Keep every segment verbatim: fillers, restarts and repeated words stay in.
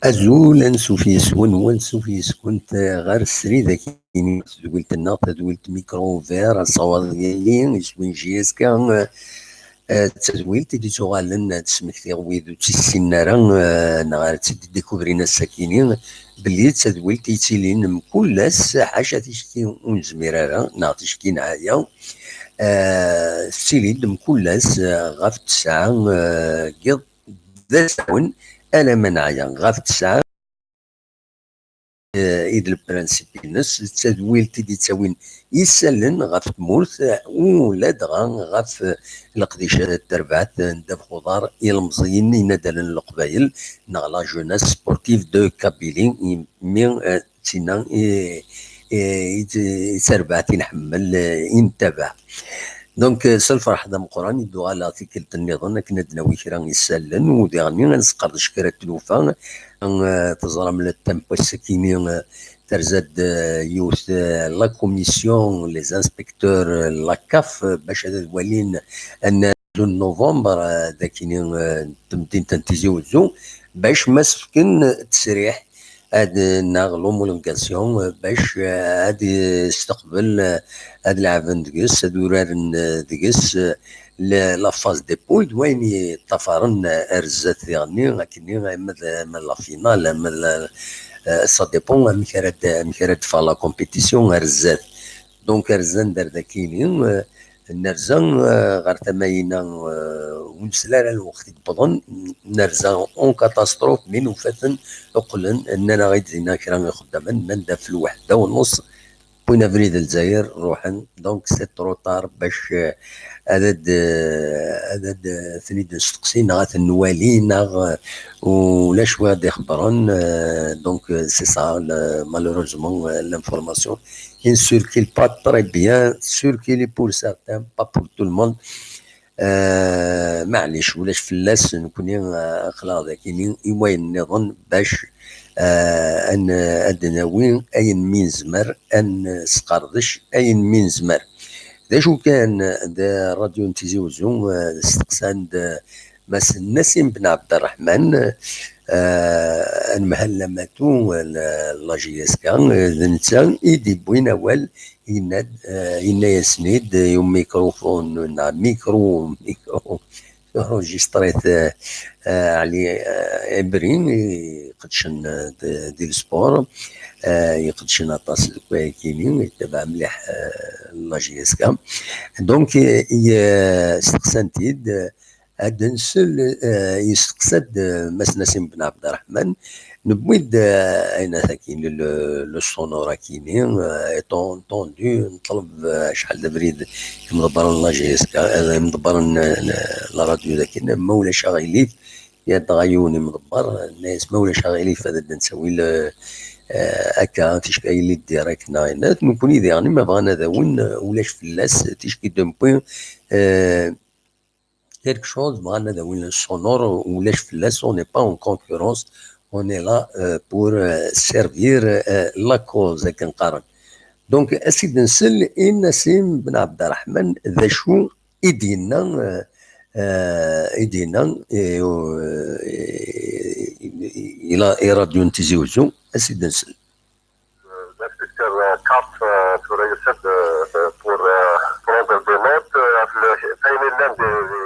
Azul, ansuf yes-wen, wansuf yes-kent ɣer srid akini tedwilt-nneɣ, tadwilt Micro Ouvert, asawaḍ yali iswin J S K, eh, d tadwilt i d-ittuɣalen ad d-smektiɣ wid ur tt-issinen ara, eh, neɣ ara tt-id-découvrin ass-akini, belli d tadwilt yettilin mkul ass, ḥaca ticki ur nezmir ara, neɣ ticki neɛya, eh, tettili-d mkul ass, eh, ɣef ttesɛa, eh, n yiḍ d asawen, alamma neɛya ɣef ttesɛa, eh, i d lprinsip-ines, d tadwilt i d-ittawin isallen ɣef tmurt, eh, ula dɣa ɣef, eh, leqdicat n terbaɛt n ddabex uḍar, ilemẓiyen, inaddalen n leqbayel, neɣ la jeunesse sportive de Kabylie, i mi, eh, d tinna i, i, i, i d tarbaɛt i nḥemmel, eh, i nettabaɛ. Donc, eh, s lferḥ d ameqqran i d-uɣaleɣ tikkelt nniḍen akken ad d-nawi kra isallen, u diɣenni ad nesqerdec kra n tlufa, eh, teẓram le tempo ass-akini, eh, terza-d, eh, yiwet, eh, la commission, les inspecteurs, eh, la CAF, eh, bac ad walin annar n novembre, eh, d akini, eh, n temdint n Tizi Wezzu, bac ma s-fken ttesriḥ ad naɣ l'homologation, eh, bac, eh, ad isteqbel, eh, ad leɛben deg-s, ad uraren, eh, deg-s, eh, la, la phase des poules, d wayen yeṭṭafaren, eh, ar zdat diɣenni, akkenni, ama d, ama d la finale, ama d la, eh, ça dépend amek ara d, amek ara d-teffeɣ la compétition ar zdat. Donc, ar zdat d ar dakini, eh, nerza, eh, ɣer tama-ina, eh, ur nesla ara lweqt i d-wwḍen, nerza en catastrophe, mi nufa-ten qqlen, nnan-aɣ-id dinna kra ixeddamen, nnan-d ɣef lweḥda u nus, wwin abrid n Lezzayer, ruḥen. Donc, c'est trop tard bac, eh, ad, ad, eh, ad, ad, eh, ten-id-nesteqsi, neɣ ad ten-nwali, neɣ, eh, ulac wi ɣ-d-ixebbren. Eh, donc, eh, c'est ça, le, malheureusement, eh, l'information, il ne circule pas très bien, circule pour certains, pas pour tout le monde. Eh, maɛlic, ulac fell-as, nekni, eh, aql-aɣ dakini i wayen nniḍen bac, eh, ad n-, ad d-nawi ayen mi nezmer, ad nesqerdec ayen mi nezmer. D acu kan, d ṛṛadyu n Tizi Wezzu, eh, steqsan-d, eh, Mass Nassim Ben Abderrahman, eh, anemhal n la MATU, eh, la J S K, eh, d netta i d-iwwin awal, yenna-d, eh, yenna-yasen-id, eh, i umikrufun, neɣ mikru, mikru, enregistré-t, eh, eh, Ɛli, eh, Ɛibri, iqeddcen, eh, d, di lesport, eh, iqeddcen aṭas deg wayakini, yettabaɛ mliḥ, eh, la J S K. Donc, eh, i, eh, steqsan-t-id, eh, ad nsel, eh, yesteqsa-d, eh, Mass Nassim Ben Abderrahman, newwi-d, eh, ayen akini, le, le sonore akini, eh, étant entendu, neṭleb, eh, acḥal d abrid imḍebbren n la J S K, eh, imḍebbren n, n la radio dakin, ma ulac aɣilif, yadɣa yiwen imḍebber, nna-yas ma ulac aɣilif ad d-nsawi le, eh, akka, ticki ayen direct neɣ ayen. Nekni diɣen, ma bɣan ad awin, eh, ulac fell-as, ticki d-newwi, eh, quelque chose, bɣan ad awin le sonore, ulac fell-as, on n'est pas en concurrence, on est là, euh, pour, euh, servir, euh, la cause, akken qqaren. Donc, ad s-id-nsel i Nassim Ben Abderrahman, d acu i d-yenna, euh, euh, i d-yenna, euh, i, i, i la, i ṛṛadyu n Tizi Wezzu, ad s-id-nsel. L'inspecteur, euh, CAF, euh, tura yusa-d, euh, pour, euh, prendre des notes, euh, ɣef le, ayen yellan di, di,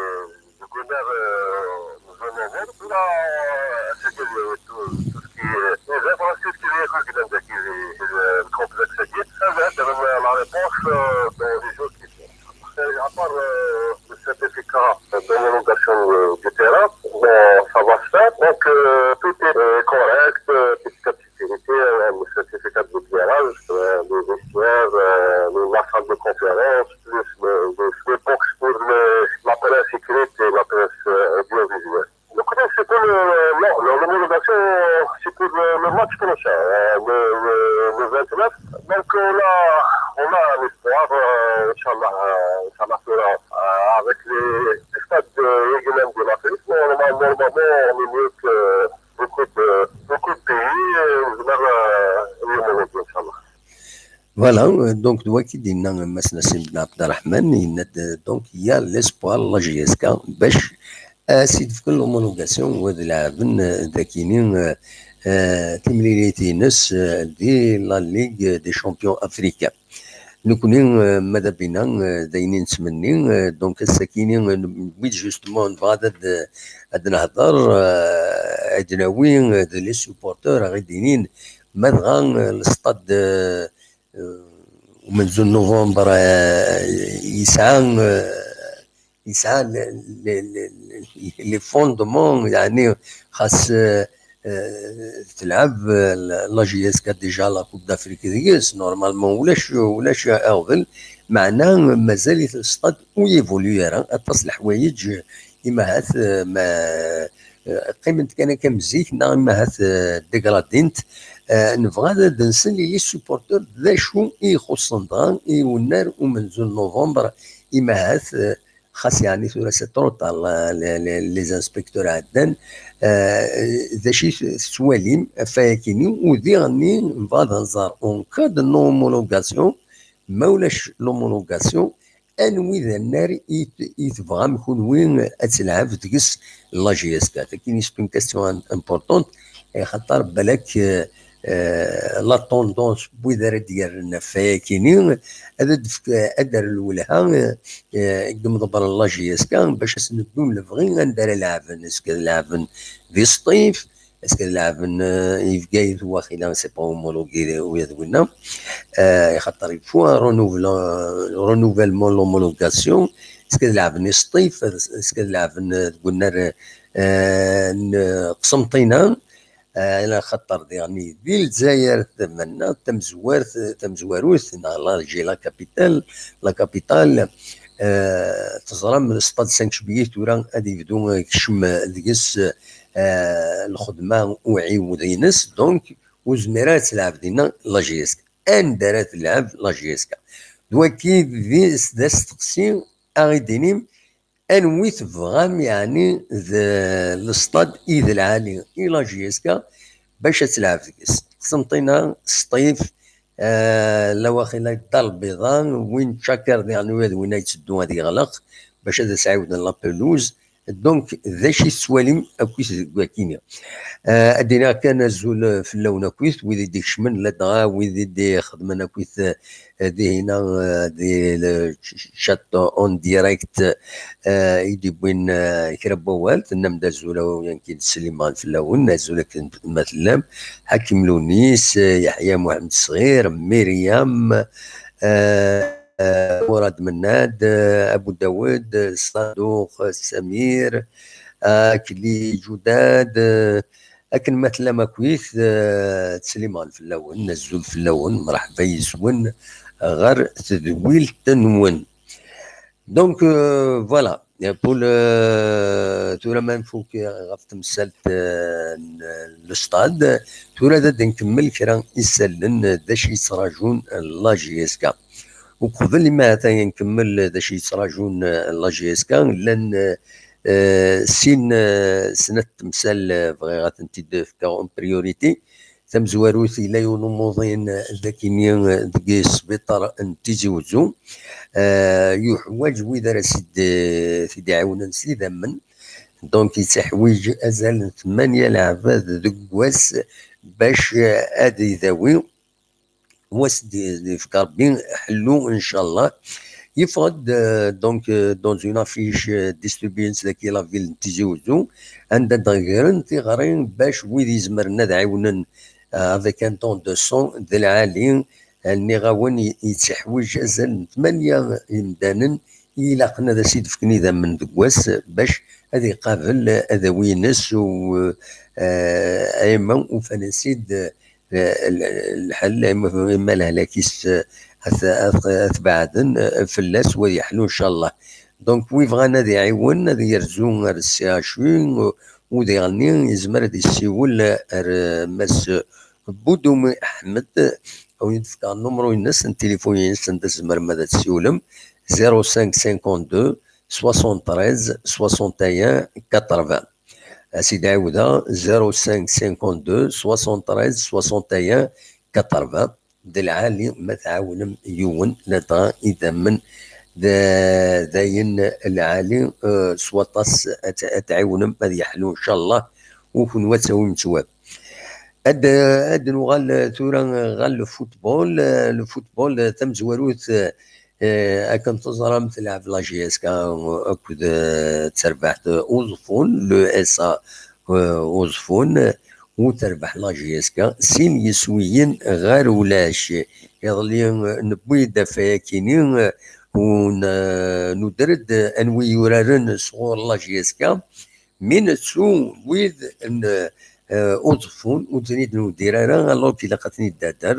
deg unnar, euh, n zone ouvert. Tura, euh, c'est que, euh, tout, tout ce qui est, les infrastructures i yellan dagi, di, di, le complexe-agi, ça va être, euh, la réponse, euh, dans les jours qui viennent. Et à part, euh, le certificat d'homologation, euh, du terrain, bon, ça va se faire. Donc, euh, tout est, euh, correct, euh, petit à petit. Sécurité, euh, le certificat d'éclairage, euh, les vestiaires, euh, le, la salle de conférence, plus le, le, les box pour le, la presse écrite et la presse, euh, audiovisuelle. Donc, c'est pour le, non, le, l'homologation, c'est pour le, le match prochain, euh, le, le, le vingt-neuf. Donc, on a, on a un espoir, euh, Inch'Allah, euh, Inch'Allah, euh, avec les, les stades, euh, régionaux de l'Afrique, normalement, normalement, on est mieux que, beaucoup de, beaucoup de pays, euh, ونزمر، آه، اليوم ونجم إن شاء الله. Voilà, euh, donc, d wagi d-yenna Mass Nassim Ben Abderrahman, yenna-d, euh, donc, il y a l'espoir, la J S K, bac, euh, ad s-id-fken l'homologation, u ad leɛben, euh, dakini, euh, eh, timlilit-ines, eh, di la Ligue des Champions Africains. Nekni, eh, ma d abina, eh, d ayen i nettmenni, eh, donc ass-akini, eh, newwi-d justement, nebɣa ad, ad nehder, eh, ad nawi, eh, d les supporteurs, ad ɣ-id-inin, ma dɣa, eh, le stade, eh, eh, umenzu n novembre, eh, yesɛa, eh, yesɛa le, le, le, les fondements, yeɛni xas, eh, eh, telɛeb, eh, la J S K déjà la Coupe d'Afrique deg-s, normalement ulac, ulac aɣbel, meɛna mazal-it le stade ur yévolue ara, aṭas leḥwayeǧ, imahat, eh, ma, eh, qqiment kan akka am zik, neɣ imahat, eh, dégradint. Eh, nebɣa ad d-nsel i les supporteurs d acu i ixuṣṣen dɣa i unnar umenzu n novembre, imahat, eh, xas yeɛni tura c'est trop tard, la, les, les, les inspecteurs ɛeddan, eh, d acu i tettwalim ɣef wayakini, u diɣenni nebɣa ad nẓer en cas de non-homologation, ma ulac l'homologation, anwi d annar i, i tebɣam kunwi ad telɛeb deg-s la J S K? Takini c'est une question im-, importante, axaṭer balak, eh, eh, la tendance n wid ara d-yerren ɣef wayakini, ad d-fk-, ad d-rr lwelha, eh, eh, deg imḍebbren n la J S K, bac ad sen-ddun lebɣi anda ara leɛben, est-ce que ad leɛben di Sṭif, est-ce que ad leɛben, eh, i Bgayet, waxila c'est pas homologué, wiyaḍ winna, eh, axaṭer il faut un renouvela-, renouvellement de l'homologation, est-ce que ad leɛben i Sṭif, est-ce que ad leɛben, eh, deg unnar, eh, n Qsenṭina, eh, ala xaṭer diɣen di Lezzayer, tama-nneɣ tamezwart, tamezwarut, neɣ la, j'ai la capitale, la capitale, eh, teẓram, le stade cinq juillet tura ad yebdu, eh, kcem deg-s, eh, lxedma uɛiwed-ines, donc ur zmir ara ad telɛeb dinna la J S K. Anda ara telɛeb la J S K? D wagi d, d asteqsi, a ɣ-id-inim, anwi tebɣam, yeɛni, d le stade i d lɛali i la J S K bac ad telɛeb deg-s? Qsenṭina, Sṭif, eh, la waxila Dda Lbiḍa, win tcakar diɣen, win ad yetteddu ad yeɣleq bac ad as-ɛiwden la pelouse. Donc, d acu i tettwalim akkit deg wakini? Eh, ad d-iniɣ kan azul, eh, fell-awen akkit, wid i d-ikecmen, ladɣa wid i d-ixedmen akkit, eh, dihina, eh, di le ch-, chat en direct, eh, i d-iwwin, eh, kra n wawal, tennam-d azul, a yanki d Sliman fell-awen, azul akken ma tellam, Ḥakim Lunis, eh, Yeḥya Muḥemmed Sɣir, Myriam, eh, eh, Murad Mennad, eh, Abu Dawed, eh, Ṣaduq, eh, Samir, eh, Akli Ǧudad, eh, akken ma tellam akkit, eh, ttsellimeɣ fell-awen, azul fell-awen, mreḥba yes-wen ɣer tedwilt-nwen. Donc, euh, voilà, pour le, tura ma nfuk ɣef temsalt, euh, n le stade, tura ad d-nkemmel kra isallen d acu yettrajun la J S K. Uqbel ma atan nkemmel d acu yettrajun la J S K, llan, euh, sin, euh, snat temsal, euh, bɣiɣ ad tent-id-fkeɣ en priorité. Tamezwarut, yella yiwen umuḍin d akini deg sbiṭar n Tizi Wezzu. Eh, yuḥwaǧ wid ara s-id-, t-id-iɛiwnen s idammen. Donc, yettiḥwiǧ azal n tmanya leɛbad deg wass bac, eh, ad idawi, wass d-, d-ifka Rebbi ḥellu, ncallah. Yeffeɣ-d, eh, donc, eh, dans une affiche, eh, distribuée daki la ville n Tizi Wezzu, anda d-gren tiɣri bac wid izemren ad ɛiwnen, eh, avec un don de sang d lɛali. Eh, nniɣ-awen, y-, yettiḥwiǧ azal n tmanya yemdanen i ilaqen ad as-id-fken idammen deg wass bac ad iqabel adawi-ines u, eh, ayma ufan-as-id, eh, l-, lḥal, ima, ima lehlak-is, eh, at, at, at beɛden, eh, fell-as, wa yeḥlu, ncallah. Donc, wi bɣan ad iɛiwen, ad yerzu ar C H U, u diɣenni yezmer ad yessiwel ar, eh, Mass Budumi Ḥmed, a wen-d-fkeɣ nnumru-ines n tilifun-ines anda tzemrem ad tsiwlem, zéro cinq cinquante-deux soixante-treize soixante et un quatre-vingts. A s-id-ɛiwdeɣ, zéro cinq cinquante-deux soixante-treize soixante et un quatre-vingts. D lɛali ma tɛawnem yiwen, ladɣa idammen d, d ayen lɛali, eh, s waṭas ad t-, ad tɛiwnem ad yeḥlu, ncallah, u kunwi ad tawim ttwab. Ad, ad nuɣal tura ɣer le football. Le football, tamezwarut, eh, akken teẓram, telɛeb la J S K akked, eh, terbaḥt Uẓeffun, le S A, eh, Uẓeffun, u terbeḥ la J S K sin yiswiyen ɣer ulac. Iḍelli, eh, newwi-d afayakini, eh, u n-, eh, nuder-d anwi yuraren sɣur la J S K. Mi nettu wid n, eh, Uẓeffun, ur ten-id-nuddir ara, alors ilaq ad ten-id-tader.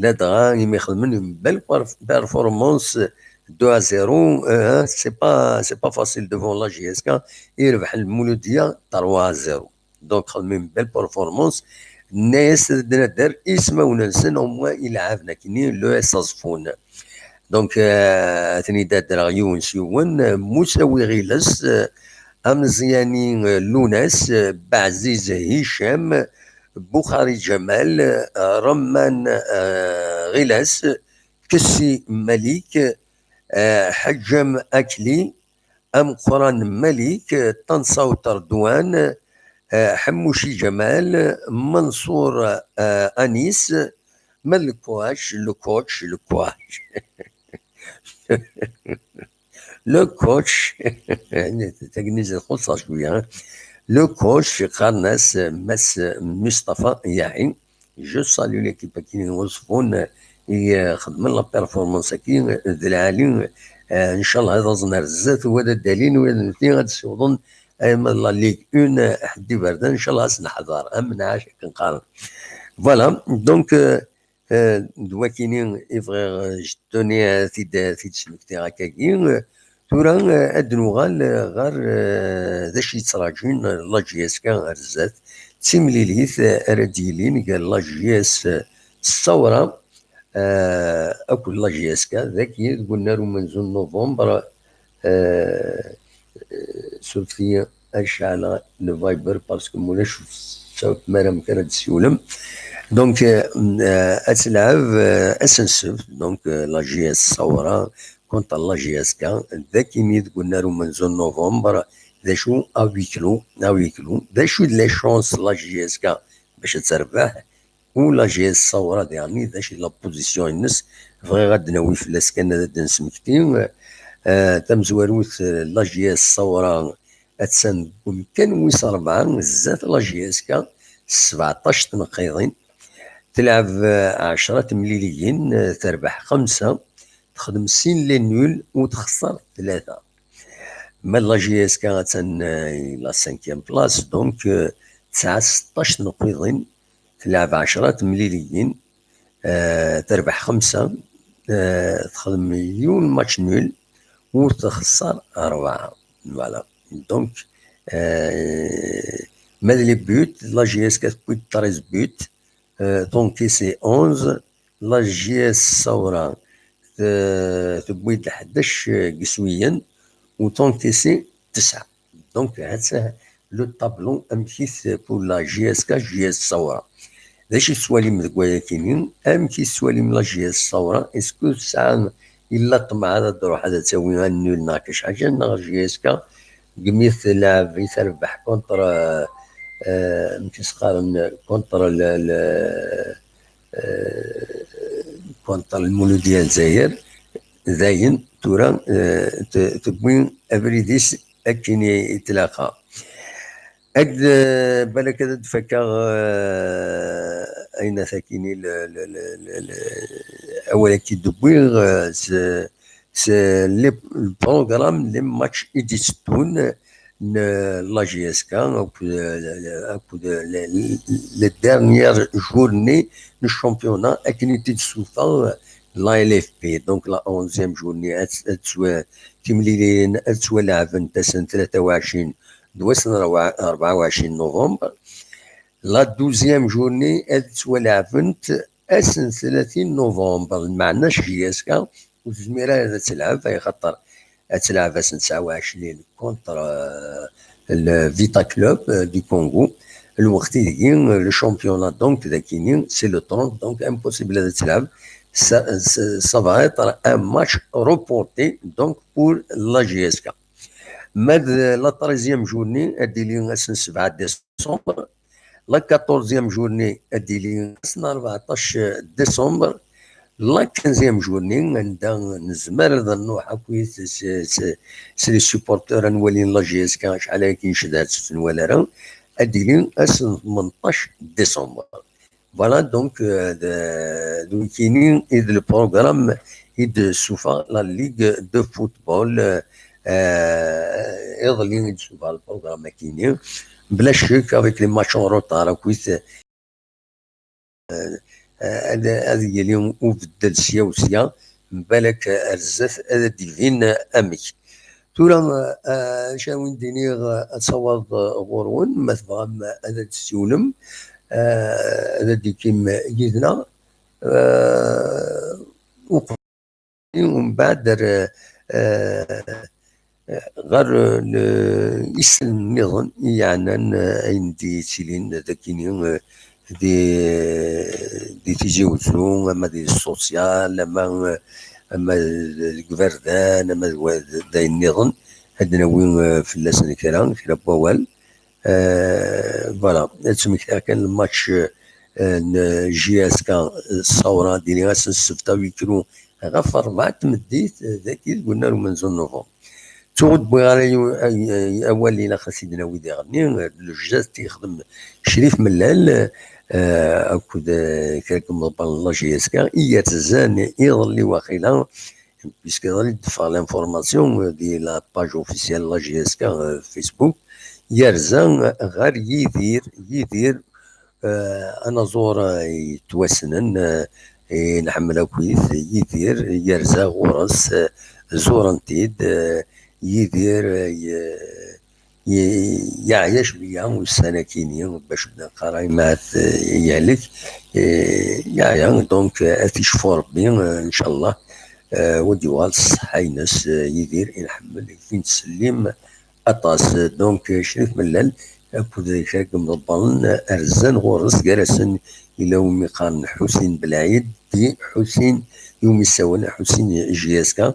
Ladɣa imi xedmen une belle per-, performance, deux à zéro, eh, c'est pas, c'est pas facile devant la J S K, i rebḥen Lmuludiya trois à zéro. Donc, xedmen une belle performance. Nna-yas ad d-nader ismawen-nsen, au moins ilɛaben akkenni, le S Aẓeffun. Donc, euh, ad ten-id-adreɣ yiwen s yiwen. Musawi Ɣiles, euh, Ameẓyani, euh, Lunas, euh, Baɛziz Hicam, Buxari Ǧamal, euh, Ramman, euh, Ɣilas, Kessi Malik, euh, Ḥeǧǧam Akli, Ameqqran Malik, Tansaw Tardwan, euh, Ḥemmuci Ǧamal, Mansour, euh, Anis, ma le coach, le coach, le coach. Le coach, tagnizit xuṣṣeɣ cwiya, hein. Le coach, qqaren-as Mass Mustafa Yahi. Je salue l'équipe akkin n Uẓeffun i, eh, xedmen la performance akkin d lɛali. Eh, ncallah ad aẓen ar zdat, wa d adali, wa d nutni ad ssiwḍen arma d la Ligue un, eh, ḥedd iberdan, ncallah ad s-neḥḍer, am nɛac akken qqaren. Voilà, donc, eh, eh, d wakini i bɣiɣ, eh, je tenais, eh, ad t-id, ad t-id-smektiɣ akkagi. Tura, eh, ad nuɣal, eh, ɣer, eh, d acu yettraǧun, eh, la J S K ar zdat. D timlilit, eh, ara d-yilin gar la J S Sawra, eh, akked la J S K, dagi deg unnar umenzu n novembre, eh, eh, surfet-iyi ad ceɛleɣ le Viber parce que mulac ur tesɛam ara amek ara d-tessiwlem. Donc, eh, eh, ad telɛeb, eh, ass n ssebt, donc, eh, la J S Sawra contre la J S K, d akini deg unnar umenzu n novembre, d acu à huis clos, à huis clos, d acu d la chance la J S K bac ad terbeḥ, u la J S Sawra diɣenni, d acu d la position-ines, bɣiɣ ad d-nawi fell-as kan ad d-nesmekti. Eh, tamezwarut, eh, la J S Sawra attan deg umkan wis rebɛa, zdat la J S K, s sebɛeṭṭac tneqqiḍin. Telɛeb, eh, ɛecra temliliyin, eh, terbeḥ xemsa, texdem sin les nuls u texṣer tlata. Ma la J S K attan, eh, la cinquième place, donc, eh, tesɛa seṭṭac tneqqiḍin, telɛeb ɛecra temliliyin, eh, terbeḥ xemsa, eh, texdem yiwen match nul, ur texṣer rebɛa. Voilà. Donc, eh, ma d les buts, la J S K tewwi-d treize buts, eh, t'encaisser onze, la J S Sawra te-, tewwi-d ḥdac, eh, deg iswiyen, u t'encaisser tesɛa. Donc, ha-tt-a le tableau amek-it pour la J S K, J S Sawra. D acu i tettwalim deg wayakini? Amek i tettwalim la J S Sawra? Est-ce que tesɛa illa ṭṭmeɛ ad d-truḥ ad tawi annul neɣ kac ḥaǧa, neɣ J S K degmi tleɛb i terbeḥ contre, euh, euh, amek i s-qqaren, contre le, le, euh, contre Lmuludiya Lezzayer, dayen tura, euh, te-, tewwi abrid-is akken i, i tlaqa. Ad, eh, balak ad d-fakkeɣ, eh, ayen akini le, le, le, le, le, awal-agi d-wwiɣ, eh, s, s le, le programme, les matchs i d-iteddun n la J S K akked, eh, akked le, le, le dernière journée n championnat akken i t-id-tessufeɣ la L F P. Donc la onzième journée, ad, ad, timliliyin ad ttwalaɛbent ass n tlata u ɛecrin d wass n rebɛa u ɛecrin novembre. La douzième journée ad ttwalaɛbent ass n tlatin novembre, lmeɛna J S K ur tezmir ara ad telɛeb, ay xaṭer ad telɛeb ass n tesɛa u ɛecrin contre, euh, le Vita Club, euh, du Congo. Lweqt ideg, euh, le championnat, donc, d akini, c'est le trente, donc impossible ad telɛeb. Ça, ça, ça va être un match reporté, donc, pour la J S K. Ma d la treizième journée, ad d-tili ass n sebɛa décembre, La quatorzième journée ad d-tili ass n rbeɛṭac décembre. La quinzième journée, anda nezmer ad nruḥ akkit s, s, s les supporters, ad nwali la J S K, acḥal aya i ncedha-tt ur tt-nwala ara, ad d-tili ass n tmenṭac décembre. Voilà, donc, euh, d, d wikini i d le programme i d-tessuffeɣ la Ligue de football, euh, euh, iḍelli i d-tessuffeɣ le programme akini. Bla ccek, avec les matchs en retard, akkit, euh, euh, ad, ad yili ubeddel sya u sya, mbalak ar zdat ad d-ibin amek. Tura, eh, acu ara wen-d-iniɣ, eh, ad tawaḍ, eh, ɣur-wen, ma tebɣam, eh, ad d-tessiwlem, eh, ad d-ikim yid-neɣ, eh, uqbel, umbeɛd ar, eh, eh, ɣer, eh, le-, isallen nniḍen i yeɛnan, eh, ayen d-yettilin d akini, eh, di, di Tizi Wezzu, ama di social, ama, ama deg iberdan, ama d wa-, d ayen nniḍen, ad d-nawi, eh, fell-asen kra, kra n wawal. Eh, voilà, ad ttmektiɣ kan le match, eh, n J S K Ṣawra, ad d-iliɣ ass n ssebt à huis clos ɣef rebɛa n tmeddit, eh, dagi deg unnar umenzu n novembre. Ttuɣ ur d-wwiɣ ara yu-, ay-, ay-, awal ilaq ad t-id-nawi diɣenni, le geste i yexdem Crif Mellal, eh, akked, eh, kra n yimḍebbren n la J S K, i yerzan iḍelli waqila, puisque iḍelli d-teffeɣ l'information, eh, di la page officielle n la J S K, eh, Facebook, yerza ɣer Yidir, Yidir, eh, anaẓur, eh, yettwassnen, eh, i nḥemmel akkit, Yidir, yerza ɣur-s, eh, zuren-t-id, eh, Yidir, eh, ye-, ye-, yeɛya cwiya ussan-akini, bac ur d-neqqar ayen ahat, eh, yehlek, eh, yeɛya, donc, eh, ad t-icfu Rebbi, eh, ncallah, eh, ad d-yuɣal s ṣṣeḥḥa-ines, eh, Yidir i nḥemmel, i nettsellim aṭas. Donc, eh, Crif Mellal akked kra n yimḍebbren, eh, rzan ɣur-s, gar-asen yella wumi qqaren Ḥusin Belɛid, di Ḥusin, i wumi ssawalen Ḥusin J S K.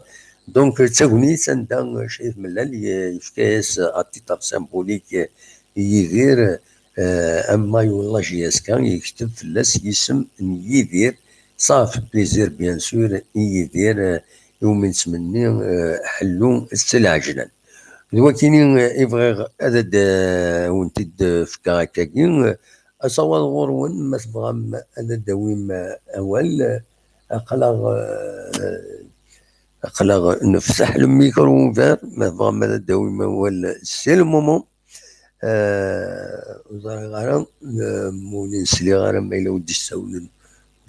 Donc, d tagnit anda Crif Mellal ye-, yefka-yas, à titre symbolique, i Yidir, eh, amayu n la J S K, yekteb fell-as yisem n Yidir. Ça fait plaisir, bien sûr, i Yidir, eh, i wumi nettmenni, eh, ḥellu s lɛejlan. D wakini, eh, i bɣiɣ ad d-, eh, wen-t-id-fkeɣ akkagi, eh, asawaḍ ɣur-wen, ma tebɣam ad d-tawim, eh, awal, eh, aql-aɣ, eh, aql-aɣ nefteḥ le micro ouvert, ma tebɣam ad d-tawim awal, c'est le moment. Eh, ur ẓriɣ ara, eh, ur sliɣ ara ma yella ur d-issawlen.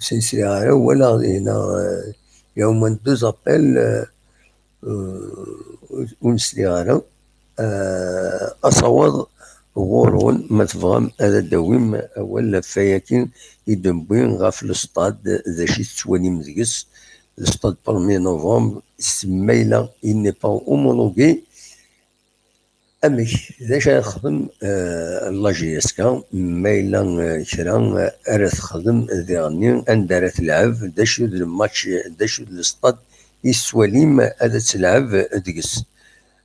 Ur sliɣ ara, walaɣ dinna, eh, il y a au moins deux appels, eh, eh, ur sliɣ ara. Eh, asawaḍ ɣur-wen, ma tebɣam ad d-tawim awal ɣef wayagi i d-newwi ɣef le stade, d acu i tettwalim deg-s, le stade premier novembre, s-, ma yella il n'est pas homologué, amek, d acu ara texdem, eh, la J S K, ma yella, eh, kra, eh, ara texdem diɣenni, anda ara telɛeb, d acu d lmatch, d acu d lestad i tettwalim ad telɛeb deg-s.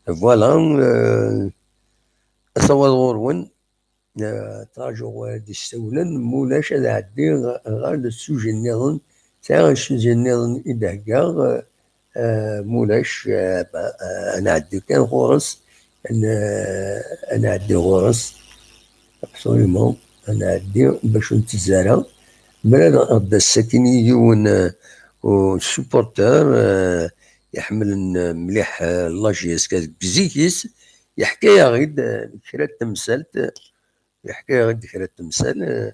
Voilà, eh, asawaḍ ɣur-wen, eh, ttṛajuɣ wid d-issawlen, ma ulac ad ɛeddiɣ ɣer le sujet nniḍen. Sɛiɣ sujet nniḍen i d-heggaɣ, eh, ma ulac, eh, ba, eh, ad nɛeddi kan ɣur-s, ad n-, eh, ad nɛeddi ɣur-s, absolument, ad nɛeddi bac ur nttezzi ara. Mi ara d-, d-ass akkin i yiwen, eh, u supporter, eh, iḥemmlen, eh, mliḥ, eh, la J S K deg zik-is, yeḥka-yaɣ-id, eh, kra n temsalt, yeḥka-yaɣ-id kra n temsal, eh,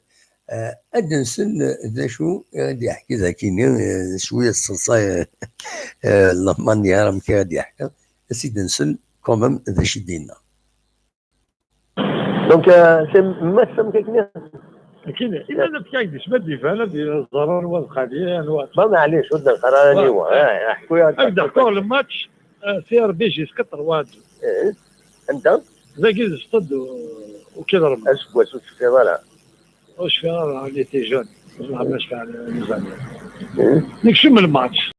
eh, ad nsel d acu i ɣ-d-yeḥki dagi-ni, eh, cwiya tseḍsa, eh, eh, la manière amek i ɣ-d-yeḥka, ad s-id-nsel quand même d acu i d-yenna. Donc, euh, c'est ma tfehmeḍ akken. Akken, il a le cas de Smed Ivan, ad iẓer anwa d xali, anwa. Ma, maɛlic, ur d-neqqar ara aniwa. Eh, ḥku-yaɣ-d. Ad d-ḥkuɣ le match, euh, C R B J quatre trois. Eh, anda? Dagi d stade u-, ukiḍ Remḍan. Aseggas ur tecfiḍ ara? Ur cfiɣ ara, il était jeune. Ur cfiɣ ara les années. Eh? Nekcem lmatch.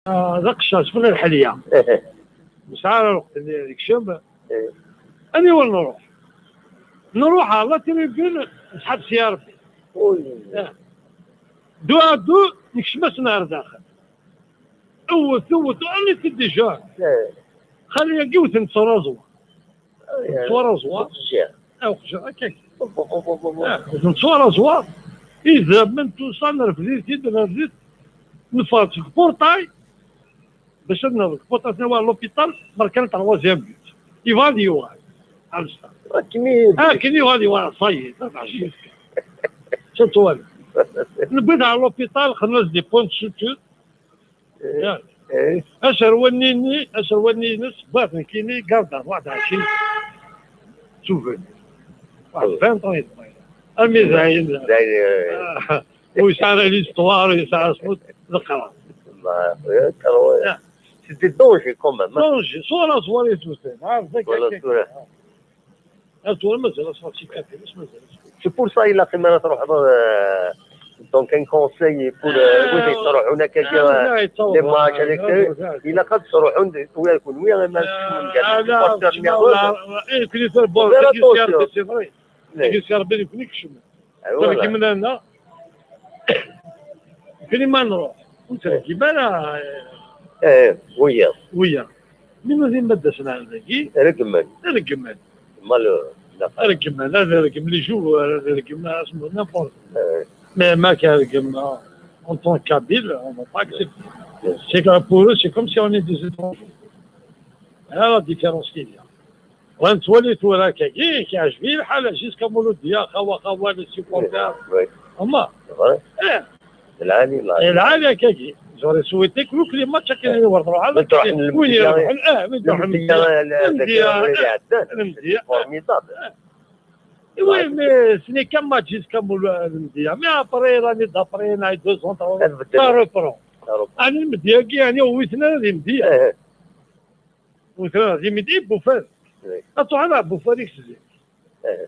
Ah, d aqeccac, bɣiɣ lḥelya. Nesɛa ara lweqt-nni nekcem. Eh. Aniwa nruḥ? Nruḥ ɣer la tribune, nesḥabes ya Rebbi. Ui. Ah. Deux à deux, nekcem-asen ɣer daxel. Wwet, wwet, on était déjà. Eh. Xali-agi wten s uraẓwa. Eh, s uraẓwa. Uqejjir. Ah, uqejjir, akka. Uf, uf, uf, uf, uf. Ah, wten s uraẓwa. Idammen, tout ça, nerfed-it-id, nerfed-it. Neffeɣ-d seg portail. Bac ad naweḍ deg portail, ad naweḍ l'hôpital, marka n troisième but. Yebɣa ad yuɣal. Ar sdat. Akken i Akken yuɣal yuɣal, ça y est, ça va, jusque. Sa twala. Newwi-t ɣer l'hôpital, xedmen-as des points de suture. Eh, ya. Eh. Aserwal-nni, aserwal-nni-ines, wwiɣ-t nekkini, garde à droite, ɛecrin. Souvenir. Waḥed vingt ans yeṭṭef. Armi d ayen. D ayen, eh. Ah, ur yesɛi ara l'histoire, ur yesɛi asmut, d aqrab. Bah, eh, quand même. Ya. C'était dangereux quand même, hein. Dangereux, s uraẓwa i t-wten. Ah, voilà, tura. Ah, tura mazal-as la cicatrice, mazal-as. C'est pour ça, ilaq mi ara truḥeḍ, euh, donc un conseil pour, euh, wid yettruḥun akka, ah, euh, les matchs, avec, euh, ilaq ad ttruḥun d, ula d kunwi, ama supporter nniḍen. Eh, kunwi tura, bon, c'est vrai. Nekk si Rebbi nekni kecmen. Ah, voilà. Tura kemlana. Nekni ma nruḥ, ur nttreggim ara, eh, eh, wiyaḍ. Wiyaḍ. Mi nudi ma d-asen ar dagi. Reggmen. Reggmen. Mal, reggmen, ad reggem les joueurs, ad reggem asmu n'importe. Eh. Mais ma kan reggem, euh, en tant que Kabyle, on va pas accepter. Eh. C'est que pour eux, c'est comme si on est des étrangers. Voilà la différence qu'il y a. Wa nettwali tura akkagi, yeɛjeb-iyi lḥal, jusqu'à Mouloudia, xawa, xawa, les supporters. Oui. Ama. C'est vrai. Eh. D lɛali, d lɛali. Eh, lɛali akkagi. J'aurais souhaité que le climat, chacun y ward. Win irebḥen, eh, win irebḥen, Lemdeyya, Lemdeyya, Lemdeyya, Lemdeyya. Formidable. Eh. Oui, mais ce n'est qu'un match jusqu'à Moul-, Lemdeyya. Mais après, l'année d'après, on a eu deux ans, trois ans, ça reprend. Ça reprend. Ani Lemdeyya-agi, yani, ur witen ara di Lemdeyya. Eh. Wten ara di Lemdeyya, Bufar. Oui. Ad truḥeḍ ɣer Bufar-ik zik. Eh.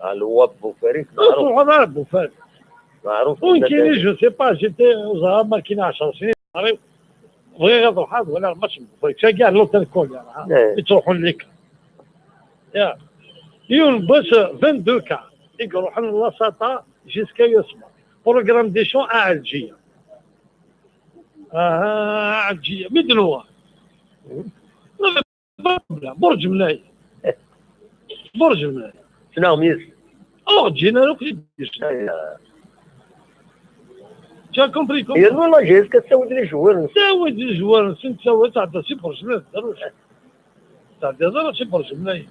Ɣer Lwab Bufar-ik, ad truḥeḍ ɣer Bufar. Meɛruf. Ur nekkini, je sais pas, j'étais, ẓriɣ ma kini ɛecṛa snin, ẓriɣ, bɣiɣ ad ruḥeɣ ad waliɣ match n Bufar-ik. Sagi ar l'hôtel Collier, ha, eh, i ttruḥun lika. Ya. Yiwen n wass, vingt-deux cars i iruḥen Lasata jusqu'à Yasma. Programme des champs à Alger. Ah, Ɛelǧiya. Mi d-nuɣal. Burǧ Mnay. Burǧ Mnay. Ssneɣ mmi-s. Ur ɣ-ǧǧin ara akk. Tu as compris, compris. Yernu l'Algérie, est-ce que tessaweḍ les joueurs-nsen? Tessaweḍ les joueurs-nsen, tessaweḍ, tɛedda si Burǧ Mnay, tedder. Tɛeddiḍ ara si Burǧ Mnay.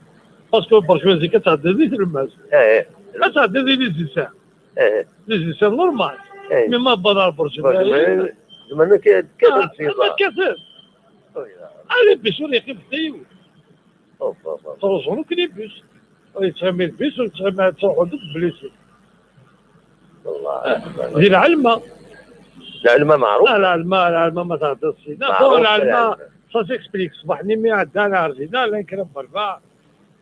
Parce que Burǧ Mnay zik ad tɛeddiḍ di tlemmast. Eh, eh. Ad tɛeddiḍ di les Ussins. Eh. Les Ussins normal. Eh. Mais ma tewweḍ ar Burǧ Mnay. Zemren ad k-, ad k-, ah, ad k-, ad k-, ah, les bus ur yeqqim ḥetta yiwen. Ttruẓun akk les bus. Ur yettɣimi le bus, ur yettɣimi, ttruḥun akk blessés. Di lɛelma. Lɛelma meɛruf. Ah, lɛelma, lɛelma ma tɛeddiḍ sina. Bon, lɛelma, ça s'explique. Ṣṣbeḥ-nni mi ɛeddan ar dinna, llan kra n werbaɛ.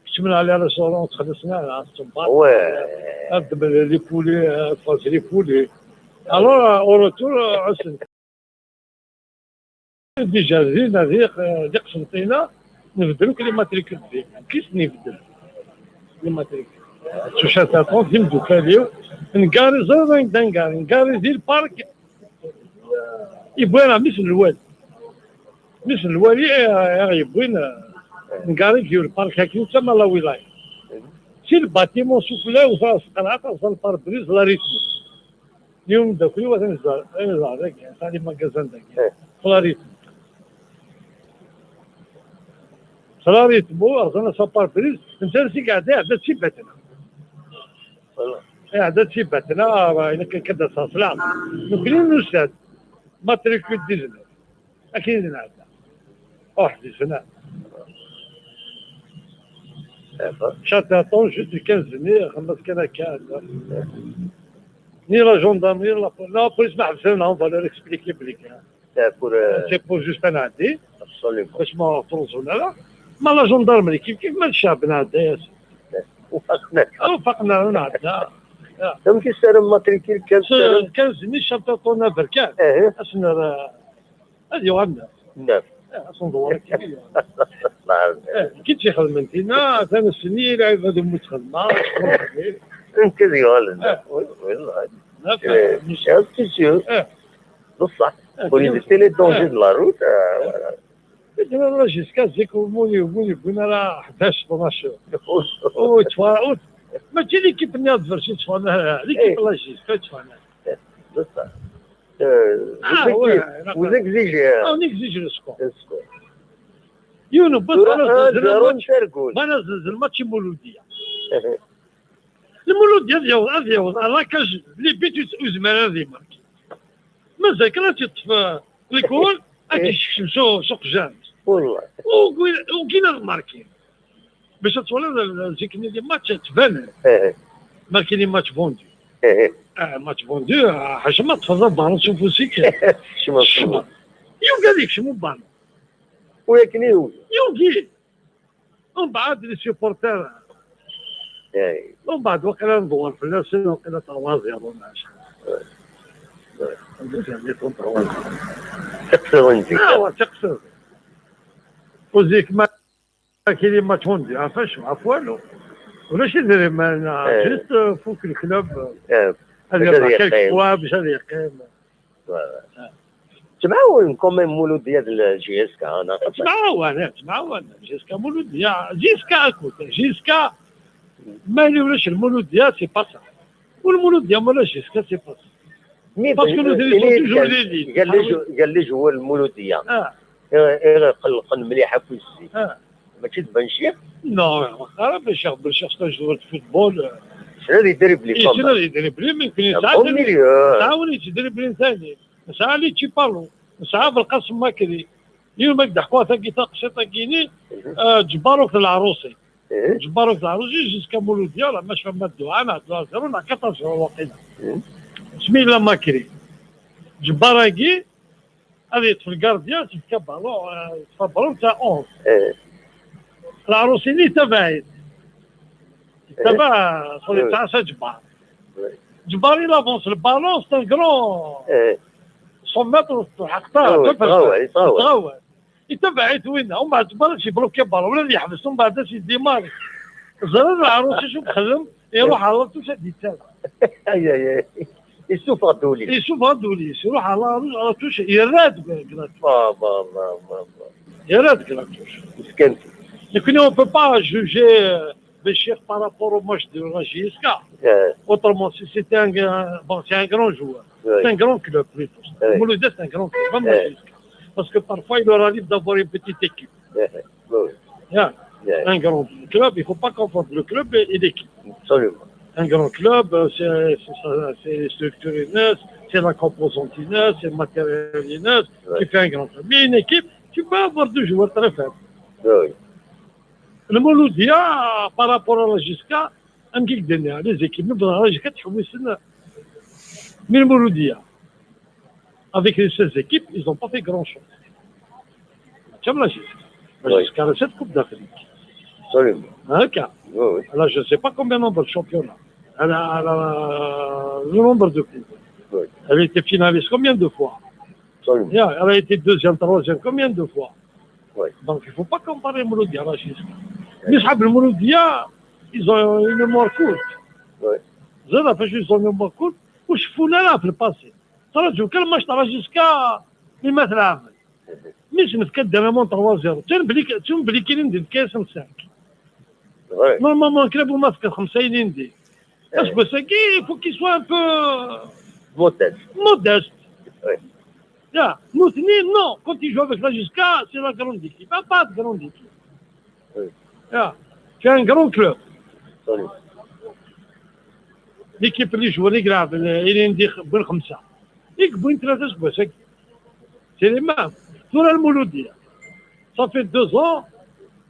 Kecmen ɣer les restaurants, ttxelliṣen ara, ttṣebbar. Ouais. Ad ddmen les poulets, euh, tfaz les poulets. Alors, euh, au retour, euh, ɛussen. Déjà, dinna, di, euh, di Qsenṭina, nbeddel akk les matricules din. Kis nbeddel les matricules. S ucataṭun, d imdukal-iw. Ngari, ẓriɣ anda ngari. Ngari di lpark. Yewwi-aɣ mmi-s n lwali. Mmi-s n lwali, eh, i ɣ-yewwin, eh, ngar i yiwel park akin, d tama la wilaya. Si le bâtiment sufella, wteɣ s tqelɛet, rẓan pare-brise, la rythme. Yiwen n mdakkel-iw atan zdat, atan zdat dagi, atan les magasins dagi. Eh. La rythme. La rythme, rẓan-as pare-brise, netta i iɛedda, iɛedda-d si Batna. Iɛedda-d si Batna, ah, ilaq akka ad d-aseɣ s leɛmer. Nekkni nusa-d, matricule dix-neuf. Akken i d-nɛedda. Ruḥ di zna. Cataṭun, juste quinze nni, xemmet kan akka. Ni la gendarmerie, la po-, la police ma ḥbsen, on va leur expliquer belli kan. C'est pour, euh, c'est pour juste ad nɛeddi. Absolument. Bac ma ur ttruẓun ara. Ma la gendarmerie, kif kif, ma d ccɛeb nɛedda-yasen. Wfaqen-aɣ. Ah, wfaqen-aɣ, nɛedda. Ah. Donc, yessaram matricule quinze, quinze nni, cataṭun aberkan. Eh. Ad sen-nerr, ad yuɣal neuf. Neuf. Eh, asenḍwer akk-nni. Eh, nekk i tt-ixedmen tinna, atan ass-nni lɛibad umi tt-xedmeɣ. Nekk ad yuɣalen. Eh. Oui, oui, oui. Eh, c'est sûr. Eh. Bṣeḥ. Eh, ur yezzi les dangers de la route, eh, voilà. Tura la jusqu'à zik ur mun yewwin, yewwin ara ḥdac, tnac. Ur yettfa-, ur, mačči l'équipe-nni ad versi ttfan ara, l'équipe la jusqu'à ttfan ara. Bṣeḥ. Euh, ah, vous ouais, exigez, d'accord. Vous exigez, euh, ah, on exige le score. Le score. Yiwen n wass, tura, ma nezzenzen un zéro match, ntergul. Ma nezzenzen match i Mouloudia. Lmuludi ad yaweḍ, ad yaweḍ à la cage limite ur yezmir ara ad imarki. Mazal kan ad t-yeṭṭef, euh, le goal, ad t-yekcem s, s uqjan. Wallah. Ugin, ugin ad markin. Bac ad twaliḍ, euh, zik-nni di match ttbanen. Markin i match vendu. Ah, match vendu, ah, ḥaca ma teṭṭfeḍ abaṛu s ufus-ik. Kecmeḍ. Kecmeḍ. Yugi ad yekcem ubaṛu. Ur akken i yugi. Yugi. Umbeɛd les supporters. Umbeɛd waqila ndewwer fell-asen, waqila trois zéro neɣ acḥal. Tiqsiḍin zik. Ah, wa, tiqsiḍin. Ur zik ma kini match undi, ɣef acu, ɣef walu. Ulac idrimen, juste, euh, fuk le club, euh, ad yerbeḥ quelques points bac ad yeqqim. Voilà. Ttmɛawanen quand même Mouloudia d J S K, neɣ? Ttmɛawan, eh, ttmɛawan. J S K Mouloudia, J S K akked, J S K, ma yella ulac Mouloudia, c'est pas ça. Ur Mouloudia, ma ulac J S K, c'est pas ça. Parce que nous, ils sont toujours les leaders. Gar les jou-, gar les joueurs Mouloudia. Ah. Eh, eh, qellqen mliḥ akk zik. Ah. Mačči d Benchir? Non, ara Benchir, Benchir c'est un joueur de football, euh. Yessen ad yedribli quand même. Yessen ad yedribli, mais bon milieu. Nesɛa win yettdriblin tani. Nesɛa Litchi Palo. Nesɛa Belqasem Makri. Yiwen ma k-d-ḥkuɣ tagi taqsiṭ-agi-ni, euh, Ǧebbar Uked Lɛrusi. Ǧebbar Uked Lɛrusi, jusqu'à Mouloudia, la match ma dduɛa, neɣ deux à zéro, neɣ quatre à zéro waqila. Asmi yella Makri. Ǧebbar-agi, ad yeṭṭef le gardien, tefka ballon, euh, teṭṭef ballon, ta onze. Lɛarusi-nni tabaɛit. Tabaɛ, ça veut dire, ça, Ǧebbar. Ǧebbar, il avance le ballon, c'est un grand cent mètres, tɛawed, tɛawed. Itabaɛ-it winna, umbeɛd Ǧebbar ad yebloki ballon, wala ad yeḥbes, umbeɛd ad yedimari. Ẓriɣ Lɛarusi acu yexdem, iruḥ ɣer la touche ad yettabaɛ. Ay, ay, ay. Yessufeɣ-d ul-is. Yessufeɣ-d ul-is, iruḥ ɣer la, ɣer la touche, yerra-d deg la touche. Yerra-d deg la touche. Nekni, on peut pas juger, euh, Béchir par rapport au match de la J S K. Autrement, si c'était un, un, bon, c'est un grand joueur. C'est un grand club, plutôt. Mouloudia, c'est un grand club, pas la J S K. Parce que parfois, il leur arrive d'avoir une petite équipe. Un grand club, il faut pas confondre le club et, et l'équipe. Absolument. Un grand club, euh, c'est, c'est ça, c'est les structures, c'est la composante, c'est le matériel qui fait un grand club. Mais une équipe, tu peux avoir deux joueurs très faibles. Le Mouloudia, par rapport à la J S K, am kik dernier, les équipes, nous, dans la J S K, tu vois, c'est une, mais le Mouloudia, avec les seize équipes, ils ont pas fait grand-chose. Tiens, la J S K. La J S K, elle a sept Coupes d'Afrique. Absolument. Hein, car, là, je sais pas combien nombre de championnats. Elle a, elle a le nombre de coupes. Elle a été finaliste combien de fois? Absolument. Yeah, elle a été deuxième, troisième, combien de fois? Donc, il faut pas comparer Mouloudia à la J S K. Mais أصحاب المولودية, ils ont une mémoire courte. Ils ont une mémoire courte. وشفونا لا في الباسي. ترجو كل ماتش ترى جيسكا لما تلعب. مش نتكدر مون trois zéro. تنبلي، تنبلي كاين ندير كاس cinq. Normalement كلاب وما فكر خمسة يلي ندير. Parce que ça, il faut qu'il soit un peu modeste. Modeste. Là, nous, non, quand il joue avec la J S K, c'est la grande équipe. Ah, pas de grande équipe. Là, c'est un grand club. L'équipe اللي يجوا اللي يلعب اللي ندير بالخمسه، يكبوا ثلاثه اسبوع ساكت. C'est les mêmes. Tura المولوديه. Ça fait deux ans,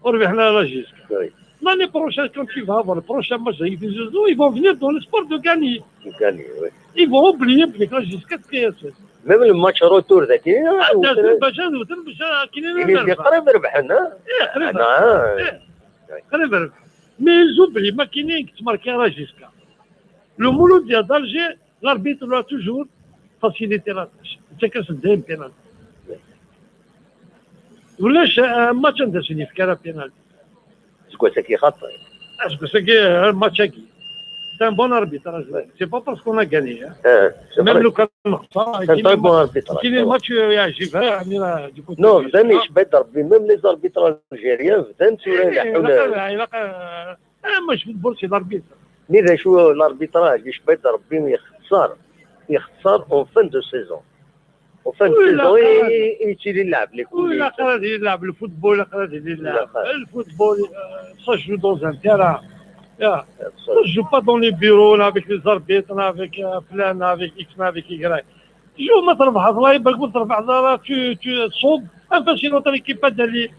on revient à la J S K. L'année prochaine, quand tu vas avoir le prochain match avec les Zouzoux, ils vont venir dans l'espoir de gagner. De gagner, oui. Ils vont oublier que la J S K, T S S. Même le match retour ذاك، ah, باش هذا باش كاينين il est قريب ربحنا. ايه، قريب ربحنا. ايه، قريب ربحنا. Mais ils oublient ما كاينين كتماركي راه جيسكا. Le Mouloudia d'Alger, l'arbitre l'a toujours facilité la tâche. C'est que c'est des pénalty. Ulac, euh, match anda sen-yefka la pénalité. Seg wass-agi xaṭi. Ah, seg wass-agi, euh, match-agi. C'est un bon arbitre, hein. C'est pas parce qu'on a gagné, hein. Même le cas, c'est un très bon arbitre. Kien match, euh, yeɛjeb, hein, du côté. Non, bdan yecba-d Rebbi, même les arbitres algériens bdan tura ileḥḥun. Ah, match football, c'est l'arbitre. Mais d acu l'arbitrage, yecba-d Rebbi, yexṣer, yexṣer en fin de saison. En fin de saison, yettili lɛeb les coups. Ilaq ad yili lɛeb, le football, ilaq ad yili lɛeb. Le football, euh, ça se joue dans un terrain. Yeah. Ça se joue pas dans les bureaux, là, avec les arbitres, là, avec, euh, plein, là, avec X, là, avec Y. Joue, ma تربح, الله يبارك, ما تربح, là, tu, tu sautes. Enfin, si notre équipe a gagné,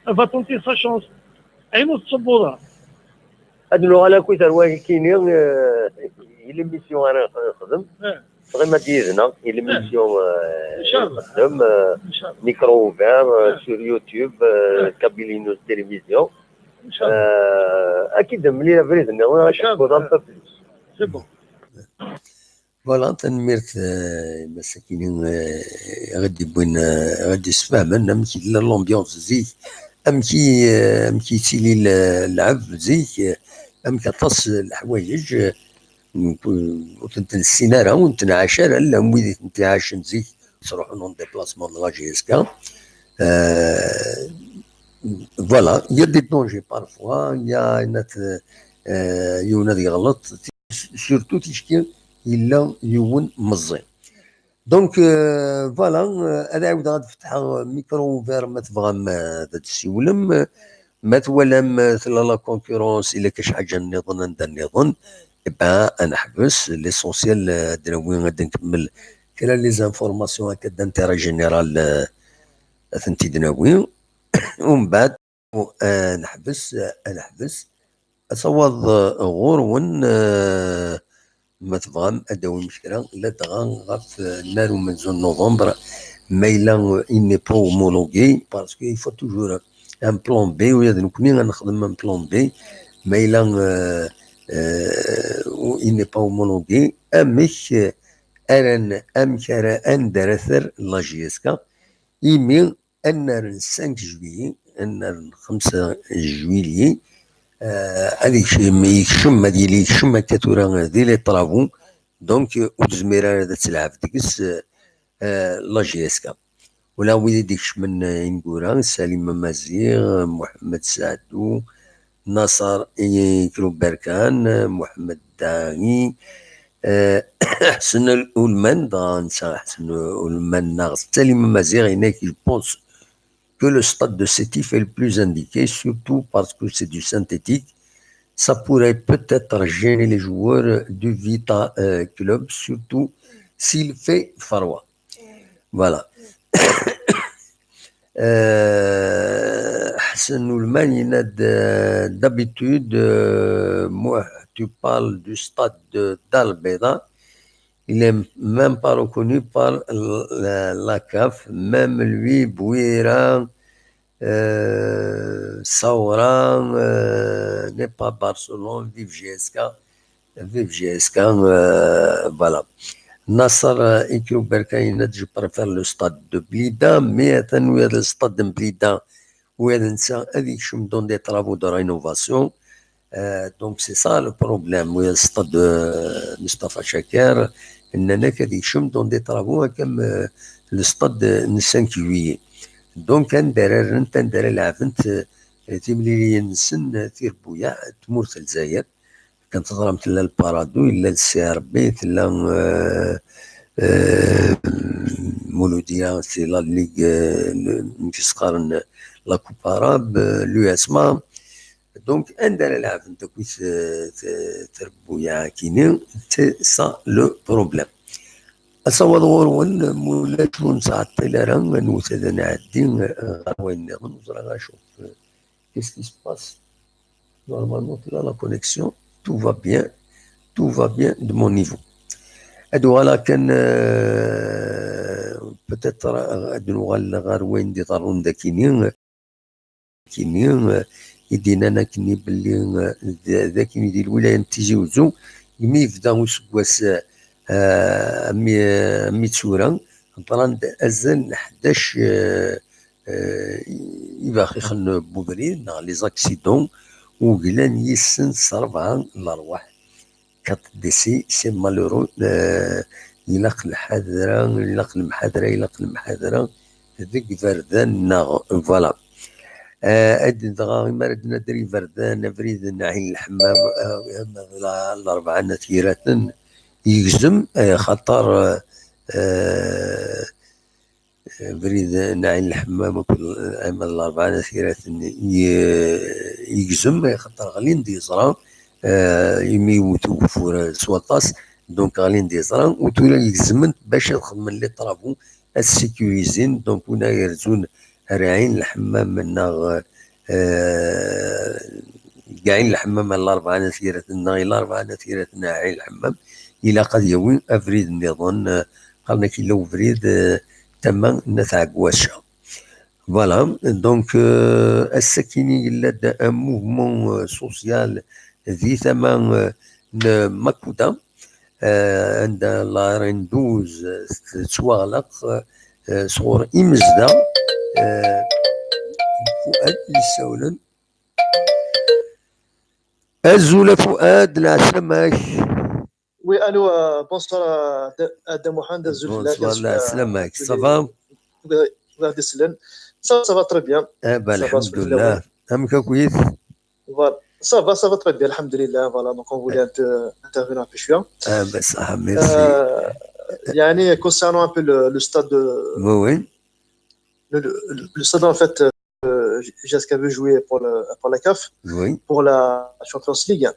elle va tenter sa chance. Et nous, c'est bon, là. Ad nuɣal akk i terwa kini, euh, i l'émission ara nexdem. Tɣimad yid-neɣ i l'émission, euh, nxeddem, euh, micro ouvert, euh, sur YouTube, euh, Kabylie News Télévision. Euh, ad k-id-nemlil abrid-nniḍen, ad tḥekkuḍ un peu plus. C'est bon. Voilà, tanemmirt, euh, i Mass Akini, euh, i ɣ-d-yewwin, euh, i ɣ-d-yessefhamen amek yella l'ambiance zik, amek i, euh, amek yettili l-, lɛeb zik, euh, amek aṭas n leḥwayeǧ, euh, ur tent-nessin ara, ur tent-nɛac ara, llan wid i tent-iɛacen zik, ttruḥun en déplacement de la J S K. Euh, voilà, il y a des dangers parfois, il y a, euh, yiwen ad yeɣleḍ, surtout ticki yella yiwen meẓẓi. Donc, euh, voilà, euh, ad ɛawdeɣ ad fetḥeɣ micro ouvert ma tebɣam, euh, ad d-tessiwlem. Ma twalam, euh, tella la concurrence, ila kac ḥaǧa nniḍen, anda nniḍen, eh ben, ad neḥbes. L'essentiel, euh, ad d-nawi, ad nkemmel kra les informations akka d'intérêt général, euh, ad tent-id-nawi. Umbeɛd, ad neḥbes, ad neḥbes. Ad tawaḍ, euh, ɣur-wen, euh, ma tebɣam ad d-tawim kra, ladɣa ɣef, euh, nnar umenzu n novembre, ma yella, euh, il n'est pas homologué, parce que il faut toujours un plan B, ula d nekkni ad nexdem un plan B, ma yella, euh, euh, il n'est pas homologué, amek, euh, ara n-, amek ara, anda ara terr la J S K, imi annar n cinq juillet, annar n xemsa juillet, euh, ad yekcem, yekcem, ad yili yekcem akka tura di les travaux, donc, euh, ur tezmir ara ad telɛeb deg-s, euh, euh, la J S K. Ula wid i d-ikecmen, euh, ineggura, Salim Amaziɣ, Muḥemmed Saɛdu, Naṣer Ikruberkan, Muḥemmed Daɛi, euh, Ḥsen Ulman, dɣa netta Ḥsen Ulman neɣ Salim Amaziɣ, yenna-k, je pense que le stade de Sétif est le plus indiqué, surtout parce que c'est du synthétique. Ça pourrait peut-être gêner les joueurs du Vita, euh, Club, surtout s'il fait froid. Voilà. Euh, Ḥsen Ulman yenna-d, euh, d'habitude, euh, Mouh, tu parles du stade de Dar Lbeida. Il est même pas reconnu par la, la, la CAF. Même lui, Bouira, euh, Saoura, euh, n'est pas Barcelone, vive J S K, vive J S K, euh, voilà. Nasser, euh, Ikruberkan yenna-d, je préfère le stade de Blida, mais atan le stade de Blida, u ad netta ad yekcem dans des travaux de rénovation. Euh, donc c'est ça le problème. Oui, le stade de Mustafa Chaker, nnan-ak ad yekcem dans des travaux comme, euh, le stade de cinq juillet. Donc anda ara rrent, anda ara lɛebent, euh, timliliyin-nsen, euh, tirebbuyaɛ, tmurt n Lezzayer. Kan teẓram, tella le Paradou, yella le C R B, tella, euh, euh, Mouloudia, c'est la Ligue, euh, le, la Coupe arabe, euh, l'U S M A. Donc anda ara lɛebent akk, euh, t-, trebbuyaɛ-agi-nni, c'est ça le problème. Asawaḍ ɣur-wen, mulac ur nettɛeṭṭil ara, nwet ad nɛeddi, euh, ɣer wayen nniḍen, ur ẓriɣ acu. Qu'est-ce qui se passe? Normalement, tella la connexion, tout va bien, tout va bien de mon niveau. Ad uɣaleɣ kan, euh, peut-être, euh, ad nuɣal ɣer wayen d-iḍerrun dagi-nni, kini, euh, i d-yennan akkenni belli, euh, d, d akkenni di lwilaya n Tizi Uzzu, imi yebda useggas, euh, mi, mi d tura, ḍran-d azal n ḥdac, euh, euh, ibaxixen n ubrid neɣ les accidents uglan yis-sen s rebɛa n lerwaḥ. Quatre décès, c'est malheureux. Euh, ilaq lḥadra, ilaq lemḥadra, ilaq lemḥadra deg iberdan-nneɣ. Voilà. Euh, ad dɣa, imi ara d-nader iberdan, abrid n Ɛin Lḥemmam, euh, ama d la-, Larebɛa n At Yiraten, yegzem, euh, xaṭer, euh, abrid n Ɛin Lḥemmam akked l-, ama d Larebɛa n At Yiraten, ye-, yegzem, xaṭer ɣlin-d yeẓra, euh, imi yewwet ugeffur, euh, s waṭas, donc ɣlin-d yeẓra, u tura gezmen-t bac ad xedmen les travaux, ad sécurisent, donc win ara yerzun ar Ɛin Lḥemmam neɣ, euh, deg Ɛin Lḥemmam ar Larebɛa n At Yiraten neɣ i Larebɛa n At Yiraten ar Ɛin Lḥemmam, ilaq ad yawi abrid nniḍen, euh, qqaren-ak yella ubrid, euh, tama n At Ɛegwaca. Voilà, donc, euh, ass-akini yella-d un mouvement, euh, social di tama, euh, n Makuda, euh, anda la R N douze, euh, tettwaɣlaq, euh, sɣur imezdaɣ, euh, Fuad yessawlen. Azul a Fuad, leɛsama-k. Oui, allô, euh, bonsoir, euh, Ad-, Adam Mohamed, azul fell-ak, bonsoir, azul, euh, leɛsama-k, ça va? Ad isellen. Ça, ça va très bien. Eh ben, ça va, alhamdoulilah. Amek akk-it? Voilà. Ça va, ça va très bien, alhamdoulilah. Voilà, donc on voulait un peu intervenir un peu, je suis. Ah ben, ça, merci. Euh, يعني, concernant un peu le, le stade de, oui, oui, le, le, le stade, en fait, euh, J S K veut jouer pour le, pour la CAF, oui, pour la Champions League.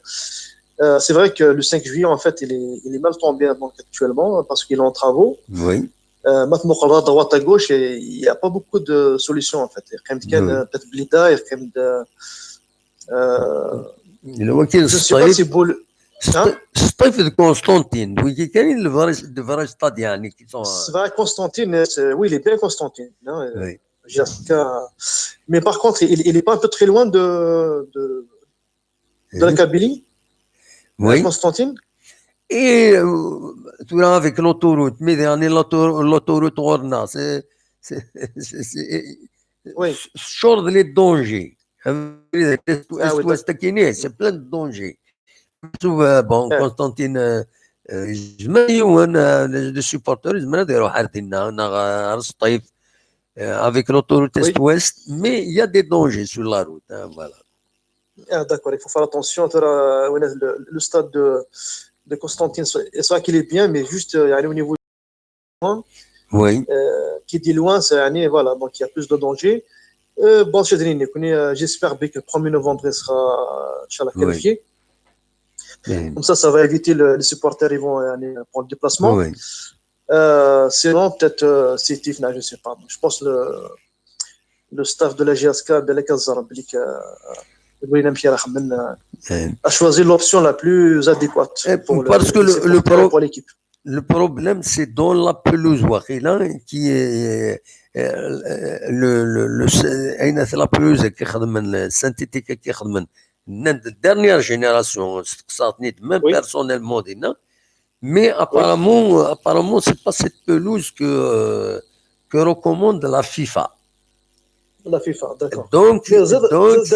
Euh, c'est vrai que le cinq juillet, en fait, il est, il est mal tombé, donc, actuellement, parce qu'il est en travaux. Oui. Euh, maintenant, à droite, à gauche, et il n'y a pas beaucoup de solutions, en fait. Il y a quand même, euh, peut-être Blida, il y a quand même de, euh, je sais pas si vous le, hein? Sṭif d Constantine, d wigi kan i d le vrai, le vrai stade, يعني, qui sont, euh, c'est vrai, Constantine, c'est, oui, il est bien, Constantine, hein, euh, oui. Jusqu'à, mais par contre, il, il est pas un peu très loin de, de, de la Kabylie, oui, Constantine. Et, euh, tu vois, avec l'autoroute, mais dernier, l'autoroute, l'autoroute, c'est, c'est, c'est, c'est, oui, sûr de les dangers. Ah oui, d'accord. C'est plein de dangers. Bon, Constantine, euh, euh, yezmer yiwen, euh, le, le supporter, yezmer ad iruḥ ar dinna, neɣ, euh, ar Sṭif, euh, avec l'autoroute est-ouest, mais il y a des dangers sur la route, hein, voilà. Ah, d'accord, il faut faire attention, tu vois, le, le stade de, de Constantine, c'est, c'est vrai qu'il est bien, mais juste, euh, يعني, au niveau Oui. Euh, qui dit loin, c'est, يعني, voilà, donc il y a plus de danger. Euh, bon, c'est, euh, j'espère bien que le premier novembre, il sera, euh, Inch'Allah, qualifié. Oui. Comme ça, ça va éviter le, les supporters, ils vont, يعني, prendre le déplacement. Oui. Euh, sinon, peut-être, euh, Sétif, non, je sais pas. Je pense le, le staff de la J S K, بالك الزرب، بالك، euh, a choisi l'option la plus adéquate pour le, parce que le, le pro-, pour l'équipe. Le problème, c'est dans la pelouse, واقيلا, qui est, euh, le, le, le, c'est, la pelouse كي خدمن, synthétique كي خدمن, la dernière génération, même personnellement, mais apparemment, apparemment, c'est pas cette pelouse que, euh, que recommande la FIFA. La FIFA, d'accord. Donc, donc,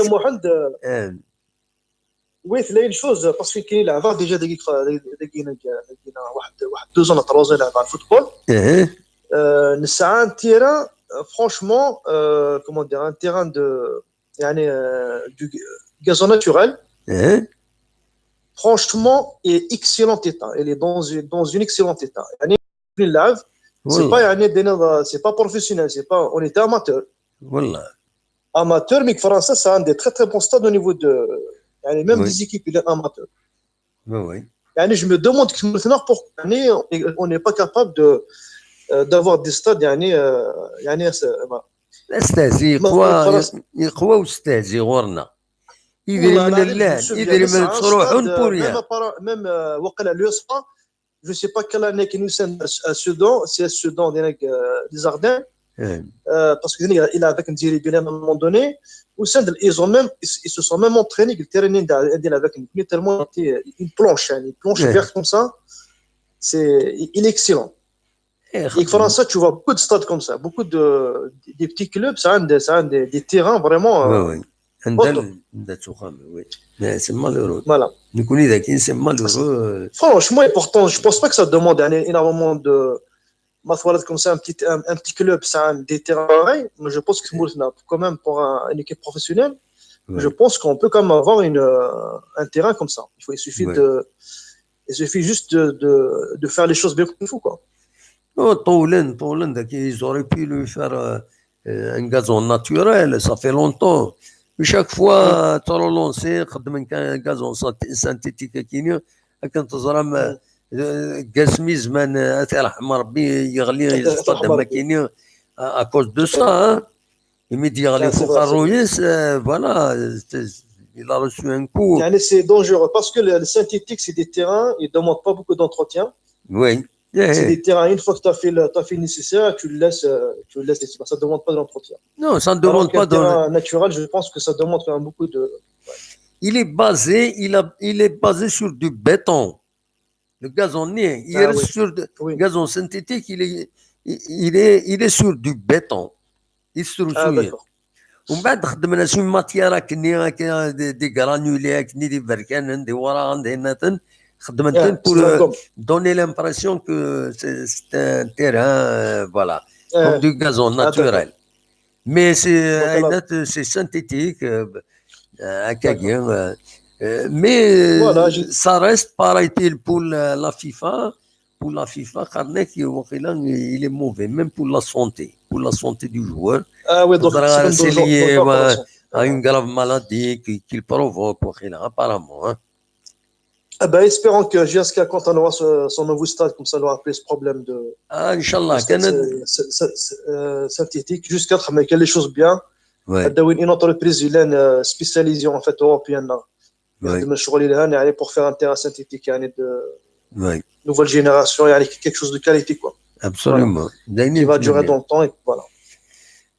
Oui, c'est une chose, parce que كاين لعبة déjà داكي، داكي، داكي واحد، واحد deux ans, trois ans يلعب على الفوتبول. آه، نسعى un terrain, euh, franchement, euh, comment dire, un terrain de, يعني, euh, du gazon naturel. Franchement, il est excellent état. Il est dans une, dans une excellente état. يعني، نلعب، c'est pas, يعني، c'est pas professionnel, c'est pas, on était amateur. والله. Amateur, mais فرنسا, c'est un des très, très bons stades au niveau de, يعني, même des équipes, il est amateur. Oui, oui. يعني, je me demande كيفاش, يعني, on n'est pas capable de, euh, d'avoir des stades, يعني, euh, يعني, c'est, voilà. استهزي يقوى، يقوى واستهزي غورنا. إذا من الله، إذا من تصروحون بوريا. Même, euh, وقيلا l'USFA, je sais pas quelle année كي nous sommes à Sedan, c'est à Sedan, euh, les Ardennes. Euh, parce que il a, il a avec Nziri Bilal à un moment donné, où c'est, ils ont même, ils, ils se sont même entraînés, ils traînaient avec une, tellement une planche, hein, une planche verte comme ça, c'est, il, il est excellent. اي، خدم. فرنسا tu vois beaucoup de stades comme ça, beaucoup de des petits clubs, ça a des, ça a des, des terrains vraiment. Oui, oui. عندها ال-، عندها تخام، oui. Mais c'est malheureux. Voilà. نكون إذا كاين c'est malheureux. Franchement, et pourtant, je pense pas que ça demande, يعني, énormément de. ما تولد comme ça un petit, un, un petit club, ça a des terrains pareils, mais je pense que تمورتنا, quand même, pour un- une équipe professionnelle, je pense qu'on peut quand même avoir une, euh, un terrain comme ça. Il faut, il suffit de, il suffit juste de, de, de faire les choses bien comme il faut, quoi. Non, طولن، طولن ذاك، ils auraient pu lui faire euh, euh, un gazon naturel, ça fait longtemps. Mais chaque fois, tu relances, خدم un gazon synthétique, synthétique كاين، كنت تزرع ما- آه، كاس مي زمان، آه، أتي رحم ربي يغلي يصطاد ما كاين، à cause de ça, hein. يمد يغلي فوق الرويس، آه، voilà, il a reçu un coup. يعني c'est dangereux parce que le, le synthétique, c'est des terrains, ils demandent pas beaucoup d'entretien. Oui. C'est des terrains, une fois que tu as fait le, t'as fait le nécessaire, tu le laisses, euh, tu le laisses, ça ne demande pas d'entretien. Non, ça ne demande pas d'entretien. Terrain naturel, je pense que ça demande quand même beaucoup de. Il est basé, il, a, il est basé sur du béton. Le gazon, il est ah, oui. sur de, oui. Gazon synthétique, il est, il est, il est sur du béton. Il se ah, d'accord. ومن بعد خدمنا شي matière هكني، des granulés هكني، des بركان، des وراغ، des ناتن. خدمتهم pour euh, donner l'impression que c'est un terrain, euh, voilà, comme du gazon naturel. Mais c'est c'est synthétique, euh, euh, mais voilà, ça reste, paraît-il, pour la, la FIFA, pour la FIFA, il est mauvais, même pour la santé, pour la santé du joueur. Ah oui, donc c'est lié à une grave maladie qu'il provoque, apparemment. Hein. Eh ben, espérons que J S K, quand on aura son, son nouveau stade, comme ça, il n'aura plus ce problème de. Ah, Inch'Allah. Synthétique, jusqu'à mais que les choses bien. Ouais. Une entreprise spécialisée en fait européenne là. Ouais. Pour faire un terrain synthétique, يعني, de ouais. Nouvelle génération, يعني, quelque chose de qualité, quoi. Absolument. Voilà. Qui va durer dans le temps et voilà.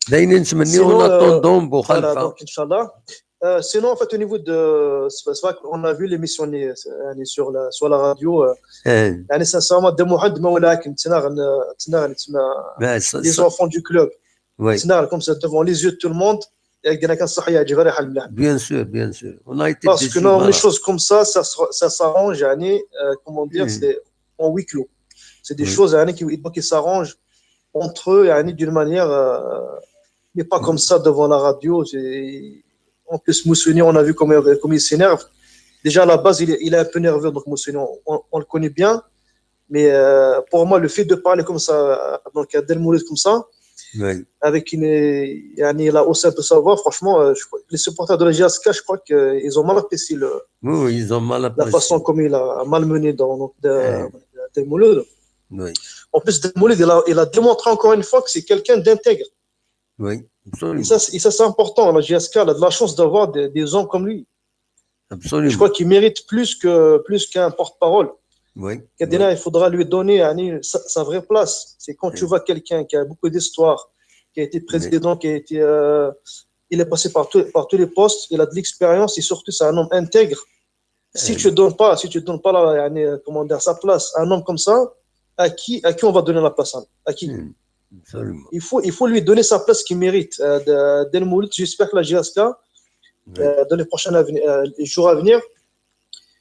داينين نتمنيو en attendant بوخالفة. Donc, Inch'Allah. Euh, sinon, en fait, au niveau de. C'est vrai qu'on a vu l'émission يعني, sur, la, sur la radio. Euh, يعني, sincèrement, دم واحد ما ولا كنت les enfants du club. Oui. Comme ça, devant les yeux de tout le monde. Bien sûr, bien sûr. On a été parce que non, les choses comme ça, ça, ça s'arrange, يعني, euh, comment dire, c'est en huis clos. C'est des choses يعني, qui, qui s'arrangent entre eux يعني, d'une manière, euh, mais pas comme ça devant la radio. En plus, Moussouine, on a vu comment, comment il s'énerve. Déjà, à la base, il est, il est un peu nerveux, donc Moussouine, on, on le connaît bien. Mais euh, pour moi, le fait de parler comme ça, donc à Delmouloud comme ça, oui. Avec une, يعني, il a aussi un peu sa voix, franchement, euh, je, les supporters de la J S K, je crois qu'ils ont mal apprécié le, oui, oui, ils ont mal apprécié. La façon comme il a malmené dans, donc, de, oui. Delmouloud. Oui. En plus, Delmouloud, il a, il a démontré encore une fois que c'est quelqu'un d'intègre. Oui, absolument. Et ça, et ça c'est important. La J S K, elle a de la chance d'avoir des, des hommes comme lui. Absolument. Je crois qu'il mérite plus que plus qu'un porte-parole. Oui. Il faudra lui donner يعني, sa, sa vraie place. C'est quand tu vois quelqu'un qui a beaucoup d'histoire, qui a été président, oui. Qui a été, euh, il est passé par, tout, par tous les postes, il a de l'expérience et surtout c'est un homme intègre. Si oui. Tu ne donnes pas, si tu donnes pas la, يعني, comment dire, sa place à un homme comme ça, à qui, à qui on va donner la place, hein ? À qui ? Absolument. Il faut, il faut lui donner sa place qu'il mérite. Euh, Delmouloud, j'espère que la J S K, oui. Euh, dans les prochains euh, les jours à venir,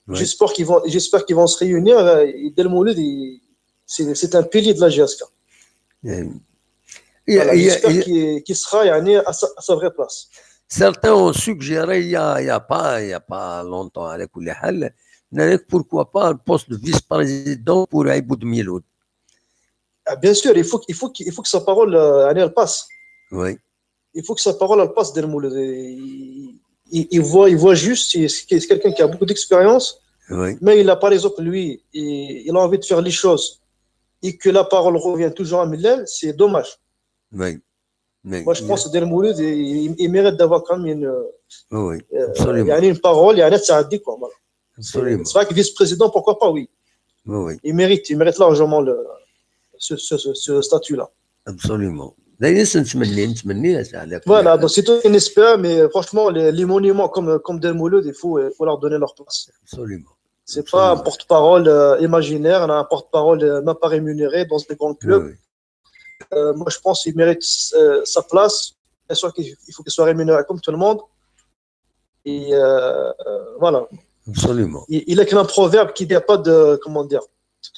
oui. J'espère qu'ils vont, j'espère qu'ils vont se réunir. Euh, Delmouloud, c'est un pilier de la J S K. Oui. Voilà, j'espère qu'il sera يعني, à, sa, à sa vraie place. Certains ont suggéré il n'y a, a pas, a pas longtemps, à pourquoi pas un poste de vice-président pour Aïboud Miloud. Ah, bien sûr, il faut, il faut, il faut que sa parole euh, elle passe. Oui. Il faut que sa parole elle passe Delmouloud. Il, il, il, voit, il voit juste, c'est quelqu'un qui a beaucoup d'expérience, oui. Mais il a, par exemple, lui, il, il a envie de faire les choses et que la parole revient toujours à Millal, c'est dommage. Oui. Mais, moi, je pense que Delmouloud, il, il, mérite d'avoir quand même une, oui, oui. Euh, une parole, il y a une quoi. Voilà. Absolument. C'est vrai que vice-président, pourquoi pas, oui. Oui, oui. Il mérite, il mérite largement le, ce, ce, ce, ce statut-là. Absolument. D'ailleurs, c'est une semaine, une semaine, voilà, donc c'est tout un espère, mais franchement, les, les monuments comme, comme Delmouloud, il faut, il faut leur donner leur place. Absolument. C'est pas un porte-parole euh, imaginaire, un porte-parole euh, même pas rémunéré dans des grands clubs. Euh, moi, je pense qu'il mérite euh, sa place. Bien sûr qu'il il faut qu'il soit rémunéré comme tout le monde. Et euh, euh, voilà. Absolument. Il, il est qu'un proverbe qui dit il n'y a pas de, comment dire,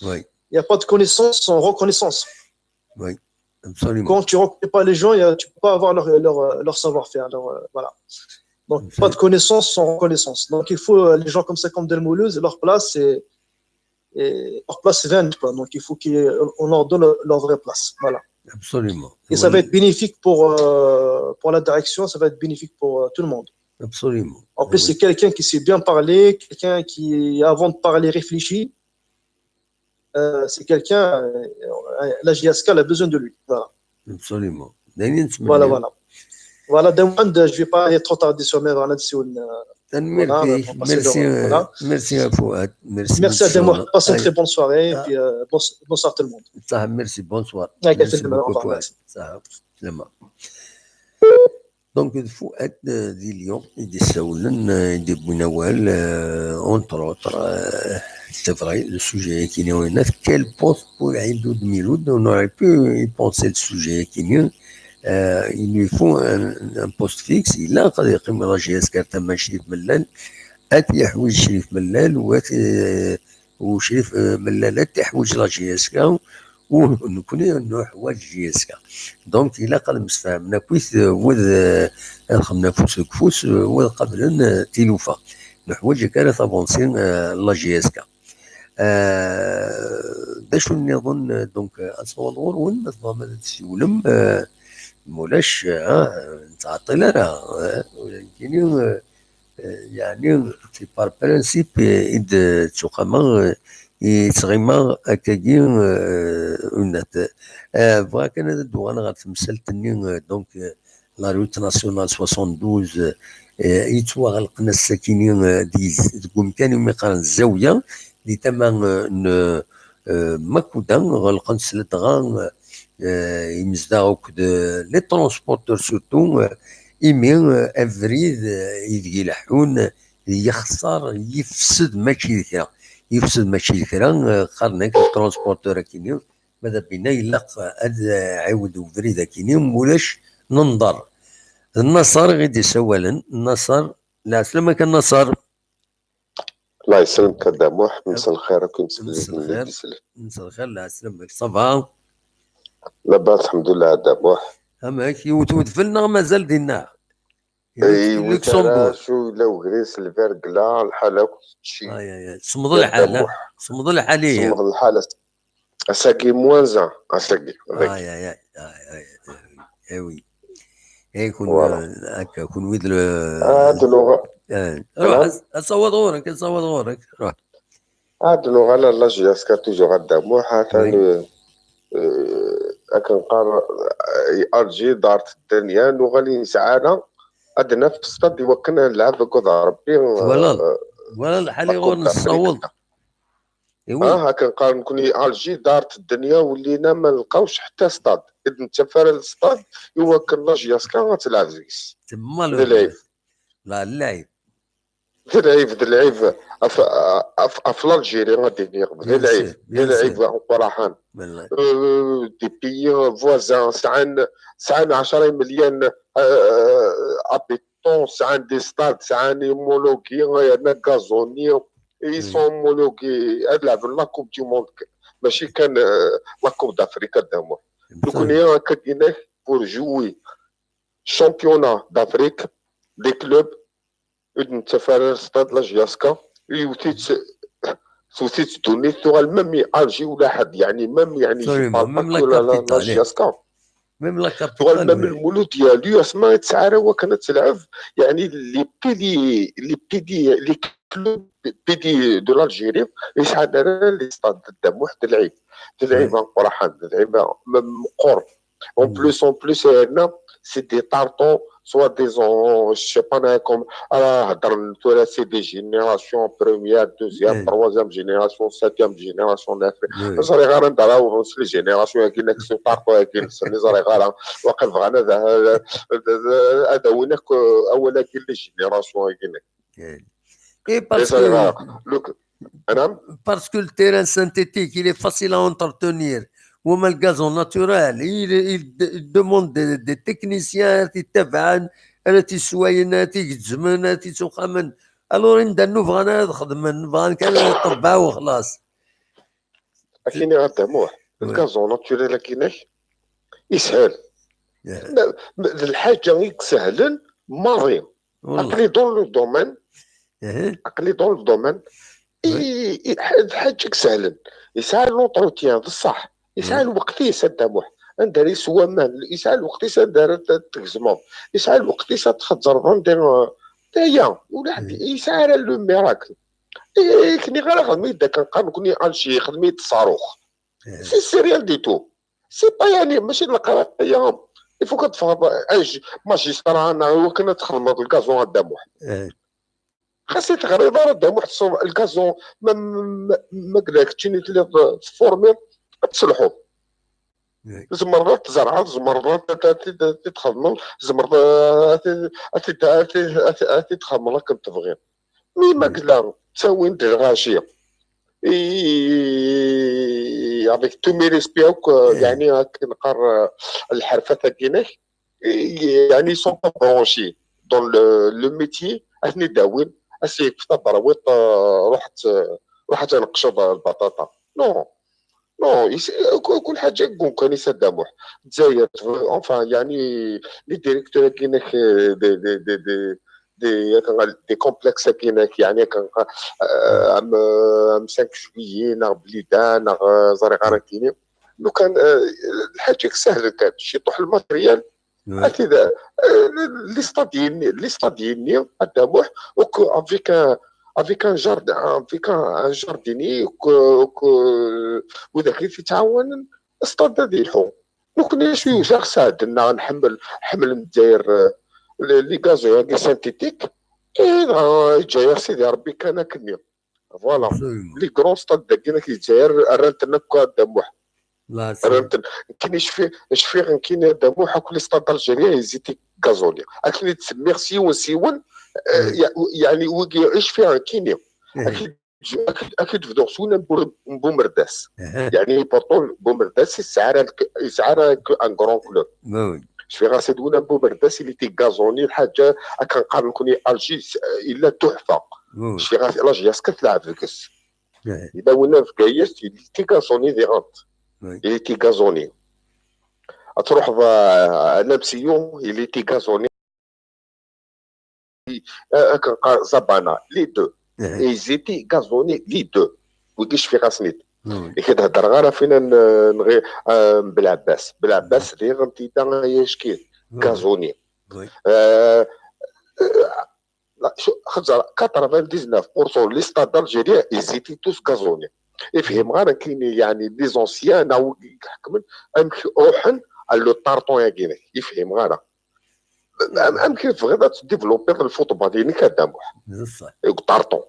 Oui, il n'y a pas de connaissance sans reconnaissance. Oui, absolument. Quand tu ne reconnais pas les gens, il y a- tu ne peux pas avoir leur, leur, leur savoir-faire. Leur, euh, voilà. Donc, pas de connaissance sans reconnaissance. Donc, il faut euh, les gens comme ça, comme Delmoulouz, leur place, c'est et leur place vaine, quoi. Donc, il faut qu'on leur donne leur, leur vraie place. Voilà. Absolument. Et ça va être bénéfique pour, euh, pour la direction, ça va être bénéfique pour euh, tout le monde. Absolument. En plus, c'est quelqu'un qui sait bien parler, quelqu'un qui, avant de parler, réfléchit. Euh, c'est quelqu'un, euh, la J S K, elle a besoin de lui. Voilà. Absolument. D'ailleurs, Voilà, voilà. Voilà, donc, je ne vais pas aller trop tarder sur mes voilà, sur une, euh, Tanemmirt voilà, ɣef-k. on va passer Merci, de- euh, voilà. merci à Fouad. Merci, Merci à monsieur. Demour. Passez une Aïe. très bonne soirée et Ah. Puis euh, bonne- bonsoir tout le monde. Ça, merci, bonsoir. Aïe, Merci Demour, beaucoup, au revoir, Fouad. merci. Ça, vraiment. Donc, Fouad euh, di Lyon, i d-issawlen, euh, i d-iwwin awal, euh, entre autres, euh, c'est vrai, le sujet qui est honnête, quel poste pour Aïdou Dmiloud, on aurait pu y penser le sujet qui est, euh, il lui faut un, un poste fixe, il a quand même la J S K Tamashi Mellal, at Yahwi Shrif Mellal, ou at, euh, u Crif, euh, Mellal ad t-iḥwiǧ la J S K, u nekkni nuḥwaǧ J S K. Donc, ilaq ad msefhamen akkit, euh, wid, euh, ad xedmen afus deg ufus, euh, wid qablen, euh, tilufa. Nuḥwaǧ akka ara tavansi, euh, la J S K. Euh, d acu nniḍen, euh, donc, euh, ad tṣewwreḍ ɣur-wen, ma tebɣam ad d-tsiwlem, euh, mulac, euh, ah, ur nettɛeṭṭil ara, euh, ula nekkini, euh, euh, yeɛni, c'est par principe, euh, i d-ttuqameɣ, euh, i ttɣimeɣ akkagi, euh, unat. Euh, bɣiɣ kan ad d-uɣaleɣ ɣer temsalt-nni, euh, donc, euh, la route nationale soixante-douze, euh, yettwaɣelqen ass-akini, euh, di, deg umkan umi qqaren Zawiya, di tama, euh, n, euh, Makuda, ɣelqen s ladɣa, euh, imezdaɣ akked, euh, les transporteurs surtout, euh, imi, euh, abrid, euh, ideg ileḥḥun, euh, yexṣer, yefsed mačči d kra. Yefsed mačči d kra, euh, qqaren-ak les transporteurs akini, ma d abina ilaq ad, euh, ɛiwed ubrid akini, mulac nenḍer. D Naṣer i d-isawalen. Naṣer, lɛeslama-k a Naṣer. الله يسلمك a Dda Muḥ, مساء الخير أكم مساء الخير. مساء الخير, lɛeslama-k, ça va? لاباس الحمد لله a Dda Muḥ. Amek, yewwet wedfel neɣ mazal dinna? Yewwet ara, شو لا وغريس الفيرغلا الحالة كلشي. Ay, ay, ay. Semmeḍ lḥal, ha? Semmeḍ lḥal ihi. Semmeḍ lḥal. Ass-agi moins un, ass-agi. Ay, ay, ay, ay, ay, ay, oui. Eh, kun, akka, kun wid le... Ad nuɣal. Ruḥ, ad saweḍ ɣur-k, ad saweḍ ɣur-k. Ruḥ. Ad nuɣal ɣer la J S K toujours a Dda Muḥ, atan, euh, akken qqar, euh, Alger ḍart ddunya, nuɣal i nesɛa ara ad naf stad i wakken ad nlɛeb akked Rebbi. Twalaḍ, twalaḍ lḥal iɣur nessaweḍ. Ah, akken qqaren nekni Alger ḍart ddunya, wellina ma nlqawx ḥetta stad. I d-nettaf ara stad i wakken la J S K ad telɛeb deg-s. D lɛib. La, lɛib. D lɛib, d lɛib ɣef, ɣef, ɣef l'Algérie, ad d-iniɣ. D lɛib, d lɛib aqraḥan. Euh, des pays voisins, sɛan, sɛan ɛecra imelyan, euh, habitants, sɛan des stades, sɛan homologués, yerna gazonnés, et ils sont homologués. Ad lɛeben la Coupe du Monde, mačči kan, euh, la Coupe d'Afrique, a Dda Muḥ. Nekkni akka d-iniɣ pour jouer championnat d'Afrique des clubs, ur d-nettaf ara stad la J S K, iwet-itt, tewwet-itt ddunit, tuɣal même i Alger ula ḥedd, yeɛni même, yeɛni, je parle pas que la, la, la J S K. Même la capitale. Tuɣal même Lmulud, il y a l'U S M A ur tesɛi ara wakken ad telɛeb, yeɛni les piliers, les piliers, les clubs piliers de l'Algérie, ur sɛan ara les stades. A Dda Muḥ, d lɛib, d lɛib aqraḥan, d lɛib meqqer. En plus, en plus, yerna c'est des tartons, soi-disant, je sais pas, comme, ah, heddren tura, c'est des générations, première, deuxième, troisième génération, septième génération d'Afrique. Ur ẓriɣ ara anda ara awḍen s les générations-agi-nek, s uṭarṭu-agi-nsen, ur ẓriɣ ara. Waqil bɣan ad, ad, ad, ad awin akk awal-agi n les générations-agi-nek. Et parce que... Look, Anam? Parce que le terrain synthétique, il est facile à entretenir. Ou même le gazon naturel, il, il, il demande des, des techniciens, des tavans, des soignants, des examens, des soignants. Alors, anda nnu bɣan ad xedmen, bɣan kan ad ṭebbeɛ u xlas. Akini ɣer Damuḥ, le gazon naturel akini-k, yeshel. D lḥaǧa i isehlen maḍi. Aql-i dans le domaine. Aql-i dans le domaine. D lḥaǧa i isehlen. Yesɛa l'entretien, d ṣṣeḥ. Yesɛa lweqt-is a Dda Muḥ. Anda ara yeswa aman, yesɛa lweqt-is anda ara t-, tegzmeḍ. Yesɛa lweqt-is ad txezzreḍ anda, eh, aya. Ula yesɛa ara le miracle. Eh, kniɣ ara xedmi d akken qqar nekni Alger, xedmi d ṣarux. C'est, c'est rien du tout. C'est pas, يعني, ماشي لقراية. Il faut que تفهمض âge magistrat, neɣ iwakken ad تخدمض le gazon a Dda Muḥ. Xas i teɣriḍ ara a Dda Muḥ, تصوب le gazon, ma, ma, ma قلت لك تشيني تلي تفورمي، تسلحو. tzemreḍ ad tzerɛeḍ، tzemreḍ ad t-, ad t-, ad t-, ad t-txedmeḍ، tzemreḍ ad t-, ad t-, ad t-, ad t-, ad t-txedmeḍ akken tebɣiḍ. Mi ma yella ttawin-d lɣaci, i, avec tous mes respects akk, yeɛni akken qqar, eh, lḥerfat-agi-inek, i, yeɛni sont pas branchés dans le, le métier, ad ten-id-awin, ad s-yefk taderwiṭ, eh, ruḥet, eh, ruḥet ad neqceḍ lbaṭaṭa. Non. Non, kul ḥaǧa deg umkan-is a Dda Muḥ. Dzayer, enfin, yeɛni, les directeurs-agi-inek, eh, des, des, des, des, des, des complexes-agi-inek, yeɛni, akken, eh, am, eh, am cinq juillet, neɣ Blida, neɣ, eh, ẓriɣ ara kini. Lukan, eh, lḥaǧa sehlen kan, ciṭuḥ lmatriyal, ad t-id-, eh, les stades-nni, les stades-nni, a Dda Muḥ, akk avec un, avec un jardin, avec un, un jardinier, akk, akk, eh, widak i t-ittɛawanen, stade ad yelḥu. Nekni acu yusa ɣ sseɛd-nneɣ, nḥemmel, ḥemmlen Lezzayer, eh, les, les gazons-agi synthétiques, eh, dɣa yeǧǧa-yaɣ Sidi Ṛebbi kan akkenni. Voilà. Absolument. Les grands stades dagi n Lezzayer, rran-ten akk a Dda Muḥ. Rran-ten. Nekkini cfiɣ, cfiɣ nekkini a Dda Muḥ akk les stades d'Algérie, ils étaient gazonnés. Akken i d-semmiɣ s yiwen s yiwen, eh, ya-, yeɛni, wigi i cfiɣ nekkini. Akken ad k-, ad k-, ad k-id-bduɣ s win n Bu-, n Bumerdas. Yeɛni, pourtant, Bumerdas yesɛa ara, yesɛa ara un grand club. Cfiɣ-as-id win n Bumerdas, il était gazonné, lḥaǧa akken qqaren nekni Alger, yella tuḥfa. Cfiɣ-as, l'Alger, est-ce que tleɛb deg-s? Yella win n Bgayet, il était gazonné diɣen. Il était gazonné. Ad truḥeḍ, euh, à Lamsiyu, il était gazonné. Euh, akken qqar Zabana, les deux. Et ils étaient gazonnés, les deux. Wigi cfiɣ-asen-id. I k-d-heddreɣ ara fina n, n, n, euh, Belɛebbas. Belɛebbas diɣen tida ay acki, gazonné. Euh, euh, la, quatre-vingt-dix-neuf pour cent les stades d'Algérie, ils étaient tous gazonnés. I fhimeɣ ara nekkini, yeɛni, les anciens, neɣ wigi iḥekmen, amek ruḥen à le tartan-agi-inek. I fhimeɣ ara. Am-, amek i tebɣiḍ ad tdivlupiḍ lfutbal-inek a Dda Muḥ? Deg uṭerṭu.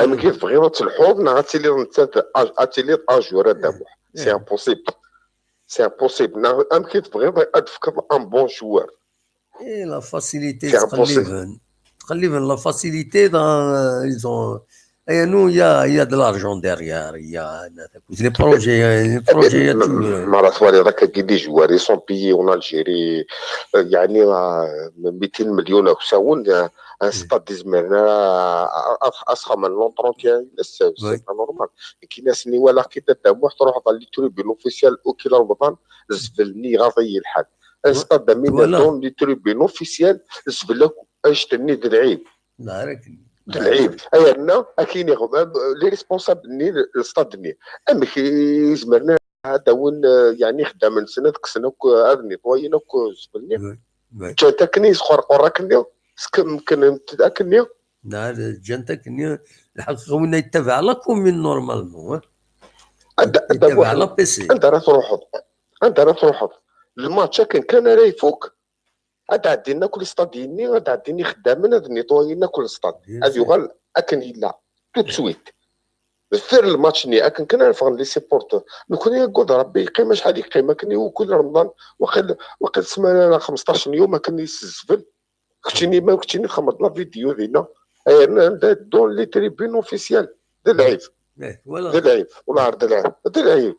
Amek i tebɣiḍ ad telḥuḍ, neɣ ad tiliḍ nettat, ad tiliḍ un joueur a Dda Muḥ? C'est impossible. C'est impossible. Neɣ amek i tebɣiḍ ad tefkeḍ un bon joueur? Eh, la facilité, c'est impossible. Tqelliben. Tqelliben la facilité, dans, euh, ils ont, eh, nous, il y a, il y a de l'argent derrière, il y a, il y a des projets, il y a des projets, il y a tout. Ma la twaliḍ akka, des joueurs, ils sont payés en Algérie, euh, yeɛni, euh, mitin million akk s awal, euh, un stade izemren ad, ad, ad xedmen l'entretien, c'est, c'est pas normal. Nekkini ass-nni walaɣ-k-id a Dda Muḥ, truḥeḍ ɣer les tribunes officielles, au kil Remḍan, zbel-nni iɣaḍ-iyi lḥal. Un stade à Minadon, les tribunes officielles, zbel akk, annect-nni d lɛib. D lɛib. Ay, yerna, akin iɣ-, les responsables-nni, le stade-nni. Amek i zemren ad awin, euh, yeɛni, ixeddamen-nsen, ad kksen akk, ad netwayin akk zbel-nni? Ǧǧan-t akken i yesqerqur akkenni, skemknen-t akkenni. Ǧǧan-t akkenni, lḥaqiqa, winna yettabaɛ la commune normalement, hein. Yettabaɛ la P C. Anda ara truḥeḍ? Anda ara truḥeḍ? Lmatch akken kan ara ifuk, ad ɛeddin akk lestad-nni, ad ɛeddin ixeddamen, ad netwayin akk lestad. Ad yuɣal akken yella, tout de suite. Deffir lmatch-nni, akken kan ara ffɣen les supporters. Nekni, agad Rebbi, yeqqim acḥal yeqqim akken i ukul Remḍan, waqil, waqil ssmana neɣ xemseṭṭac n yum akken i s-zbel. Keččini, ma keččini txedmeḍ la vidéo dinna. Ayen anda dans les tribunes officielles. D lɛib. D lɛib. Wala d lɛib. D lɛib.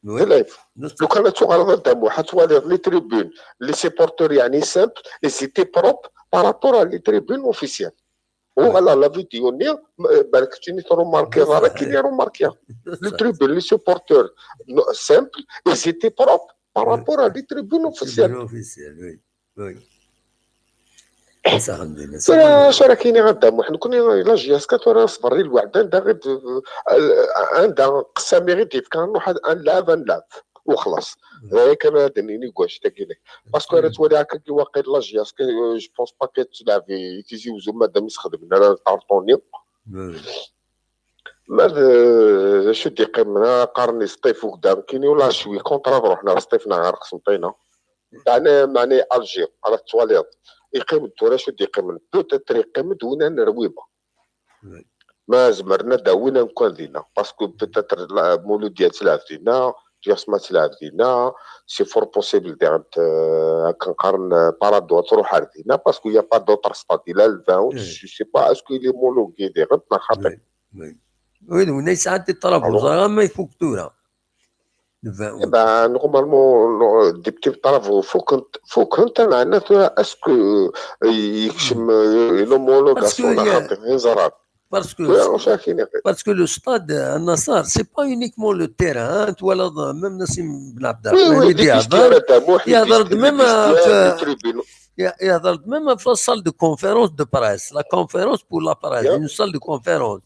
D lɛib. Lou kan ad tuɣaleḍ a Dda Muḥ, ad twaliḍ les tribunes, les supporters, yeɛni simple, ils étaient propres par rapport à les tribunes officielles. Voilà la vidéo-nni, balak keččini trumarkiḍ ara, kini rumarkiɣ. Les tribunes, les supporters simples, ils étaient propres par rapport à les tribunes officielles. Tura acu ara k-iniɣ a Dda Muḥ, nekkni la J S K tura neṣber i lweɛd, anda anda qessam i ɣ-id-yefka, nruḥ ad nlɛeb, ad nlɛeb, u xlaṣ. D aya kan ara d-nini deg wannect-agi. Parce que ara twali akka waqil la J S K, je pense pas que ad tleɛb i Tizi Uzzu, madam i sxedmen ara le carton-nni. Ma d acu d-iqqimen, qqaren i Sṭif ugdan kini, ula je suis contre ad ruḥen ar Sṭif neɣ ar Qsenṭina. Meɛna, meɛna Alger ara tettwaliḍ, iqqim-d tura acu d-iqqimen, peut-être iqqim-d win n Rwiba. Ma zemren ad d-awin amkan dinna, parce que peut-être Muludi ad telɛeb dinna, Jasma ad telɛeb dinna, c'est fort possible diɣen, akken qqaren, Parado ad truḥ ar dinna, parce qu'il y a pas d'autre stade, il a le vingt août, je sais pas est-ce qu'il est homologué diɣen neɣ xaṭi. Oui, d winna yesɛan des travaux, ẓriɣ ama ifuk tura. Le vingt août. Eh ben, normalement, des petits travaux, faut que, faut que, est-ce que yekcem l'homologation neɣ xaṭi, ẓriɣ. Parce que, parce que le stade à Nasser, c'est pas uniquement le terrain, hein, twalaḍ, même Nassim Ben Abdallah, oui, oui, des vestiaires, yehder-d même, yehder-d même ɣef la salle de conférence de presse, la conférence pour la presse, une salle de conférence.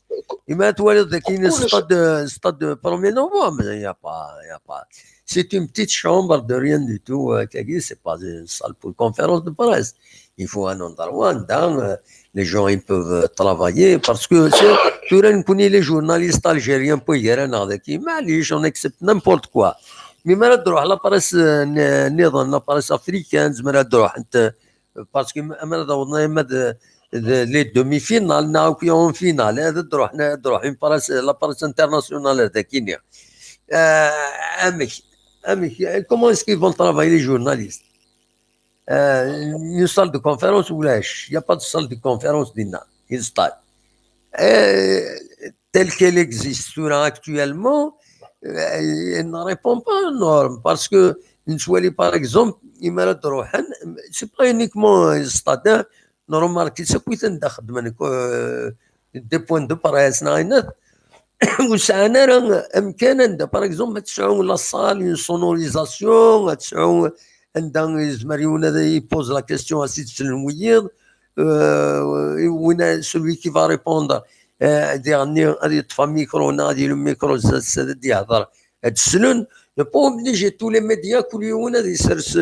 Ima twaliḍ daki stade, stade premier novembre, il y a pas, il y a pas. C'est une petite chambre de rien du tout, c'est pas une salle pour conférence de presse. Il faut un endroit, dedans, les gens ils peuvent travailler parce que tura nekkni les journalistes algériens, pour y aller, on accepte n'importe quoi. Mais ma la presse, la presse africaine, ma la parce que ma la les demi-finales, on a en finale, la presse internationale, comment est-ce qu'ils vont travailler les journalistes? Une salle de conférence ou là, il n'y a pas de salle de conférence dinna, il stade. Tel qu'elle existe actuellement, elle ne répond pas aux normes parce que une fois par exemple, c'est pas uniquement un stade, normal qu'il se puisse des points de presse, ur sɛan ara amkan anda, par exemple, ad tesɛu la salle, une sonorisation, ad tesɛu anda yezmer yiwen ad ypoze la question, ad s-id-slen wiyiḍ, win, celui qui va répondre, diɣenni ad yeṭṭef amikru neɣ ad yili amikru zdat-s ad d-yehder, ad d-slen. N'est pas obligé tous les médias kul yiwen ad yessers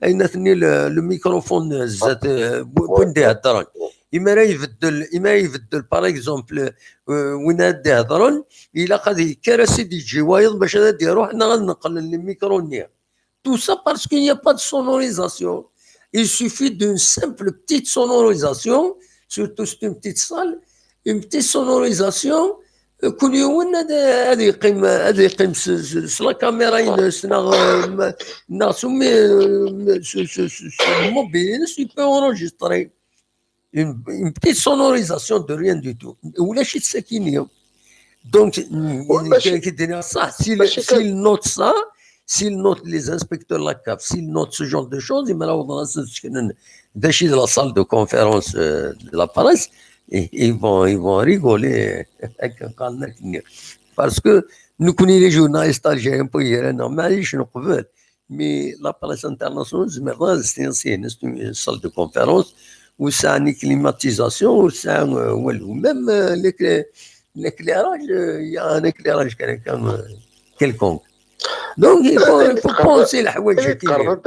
ayen ad tenni le microphone zdat win d-iheddren. Imi ara ibeddel, imi ara ibeddel, par exemple, win ad d-ihedren, ilaq ad yekker ad s-id-yeǧǧi wayeḍ bac ad d-iruḥ neɣ ad neqqlen le micro-nni. Tout ça parce qu'il n'y a pas de sonorisation. Il suffit d'une simple petite sonorisation, surtout c'est une petite salle, une petite sonorisation, kul yiwen ad yeqqim, ad yeqqim s la caméra-ines neɣ, neɣ s mobile-ines, il peut enregistrer. Une, une petite sonorisation de rien du tout. Ulac-itt sakkin. Donc, s'il note ça, s'il note les inspecteurs la CAF, s'il note ce genre de choses, ils vont dans la salle de conférence de la presse, et ils vont, ils vont rigoler. Parce que nous connaissons les journalistes algériens, pour y aller, non, mais je ne peux. Mais la presse internationale, c'est une salle de conférence où ça a une climatisation, où ça, même l'éclairage, il y a un éclairage quelconque. Donc, il faut, il faut penser la حوايج هكا.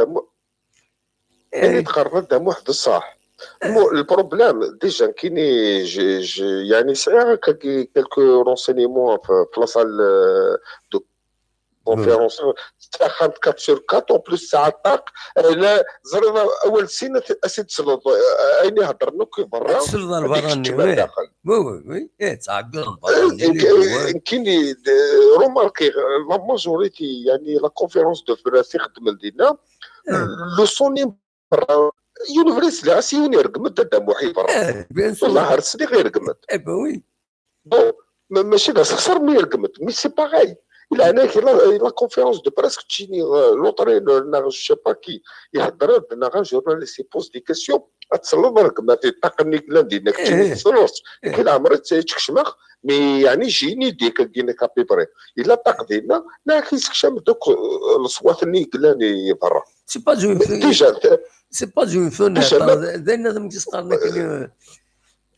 Le problème, déjà, كايني, يعني, سعيغ quelques renseignements في la salle de conférence, taxxamt quatre sur quatre, en plus ساعة الطاق. لا زرنا اول سنه اسيد سلوط اين يهضر نوك برا تسلط برا داخل. Oui, oui, oui. ايه تعقل برا. كاين روماركي la majorité, يعني, la conférence de presse يخدم لدينا le son برا. Universel غاسيوني رقمت دا محي برا. والله هرسني غير رقمت. Oui. Bon, Ma- mačči d asexser mi regment, mais c'est pareil. Il a la, la conférence de presse que Chini, euh, l'entraîneur, neɣ je sais pas qui, il a un journaliste, il pose des questions. Ad tesleḍ regmat, ṭṭaq-nni yellan dinna, keččini tessneḍ-tt. Nekk leɛmer i tt-kecmeɣ, mais yeɛni j'ai une idée, kagina à peu près. Yella ṭṭaq dinna, neɣ yessekcam-d akk, euh, leṣwat-nni yellan i berra. C'est pas une fenêtre. Déjà, c'est pas une fenêtre. D ayen ad am-d-isqarn akken, euh,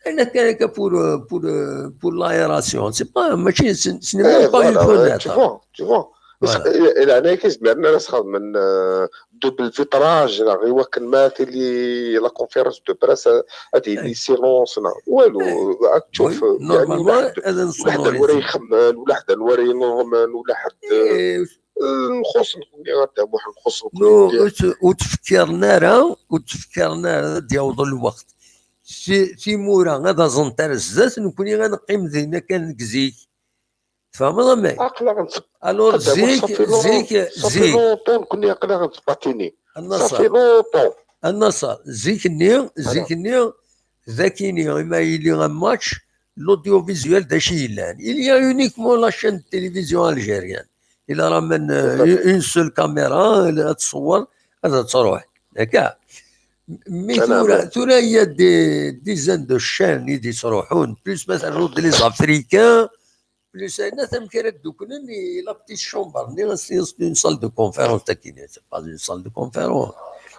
ayen akka, akka pour, euh, pour, euh, pour l'aération. C'est pas, mačči, ce n'est même pas une fenêtre. Tu vois, tu vois. Voilà. Leɛnaya-k izmiren ara sxedmen, euh, double vitrage, neɣ i wakken ma tili la conférence de presse, ad yili silence, neɣ walu. Ad tšuf, oui, normalement, ad nsonoriser. Ula ḥedd anwa ara ixemmen, ula ḥedd anwa ara ineḍmen, ula ḥedd, euh, nxuṣ nekni, a Dda Muḥ, nxuṣ nekni. Ur t-, ur tfekkiren ara, ur tfekkiren ara ad d-yaweḍ lweqt. Si, timura ad aẓent ar zdat, nekni ad neqqim dinna kan deg zik. Tfehmeḍ a mmi? Aql-aɣ nett-, alors, zik, zik, zik. Longtemps nekni aql-aɣ nettpatini. Ça fait longtemps. A Naṣer, zik-nni, zik-nni, d akini, imi yili un match, l'audiovisuel d acu yellan. Il y a uniquement la chaîne de télévision algérienne. Il ramène, euh, une seule caméra, ad tṣewwer, ad truḥ. Akka. Mais tura, tura, il y a des dizaines de chaînes i d-yettruḥun. Plus, مثلا, les Africains, plus, ayen amek ara dduklen i la petite chambre-nni, c'est une salle de conférence, c'est pas une salle de conférence.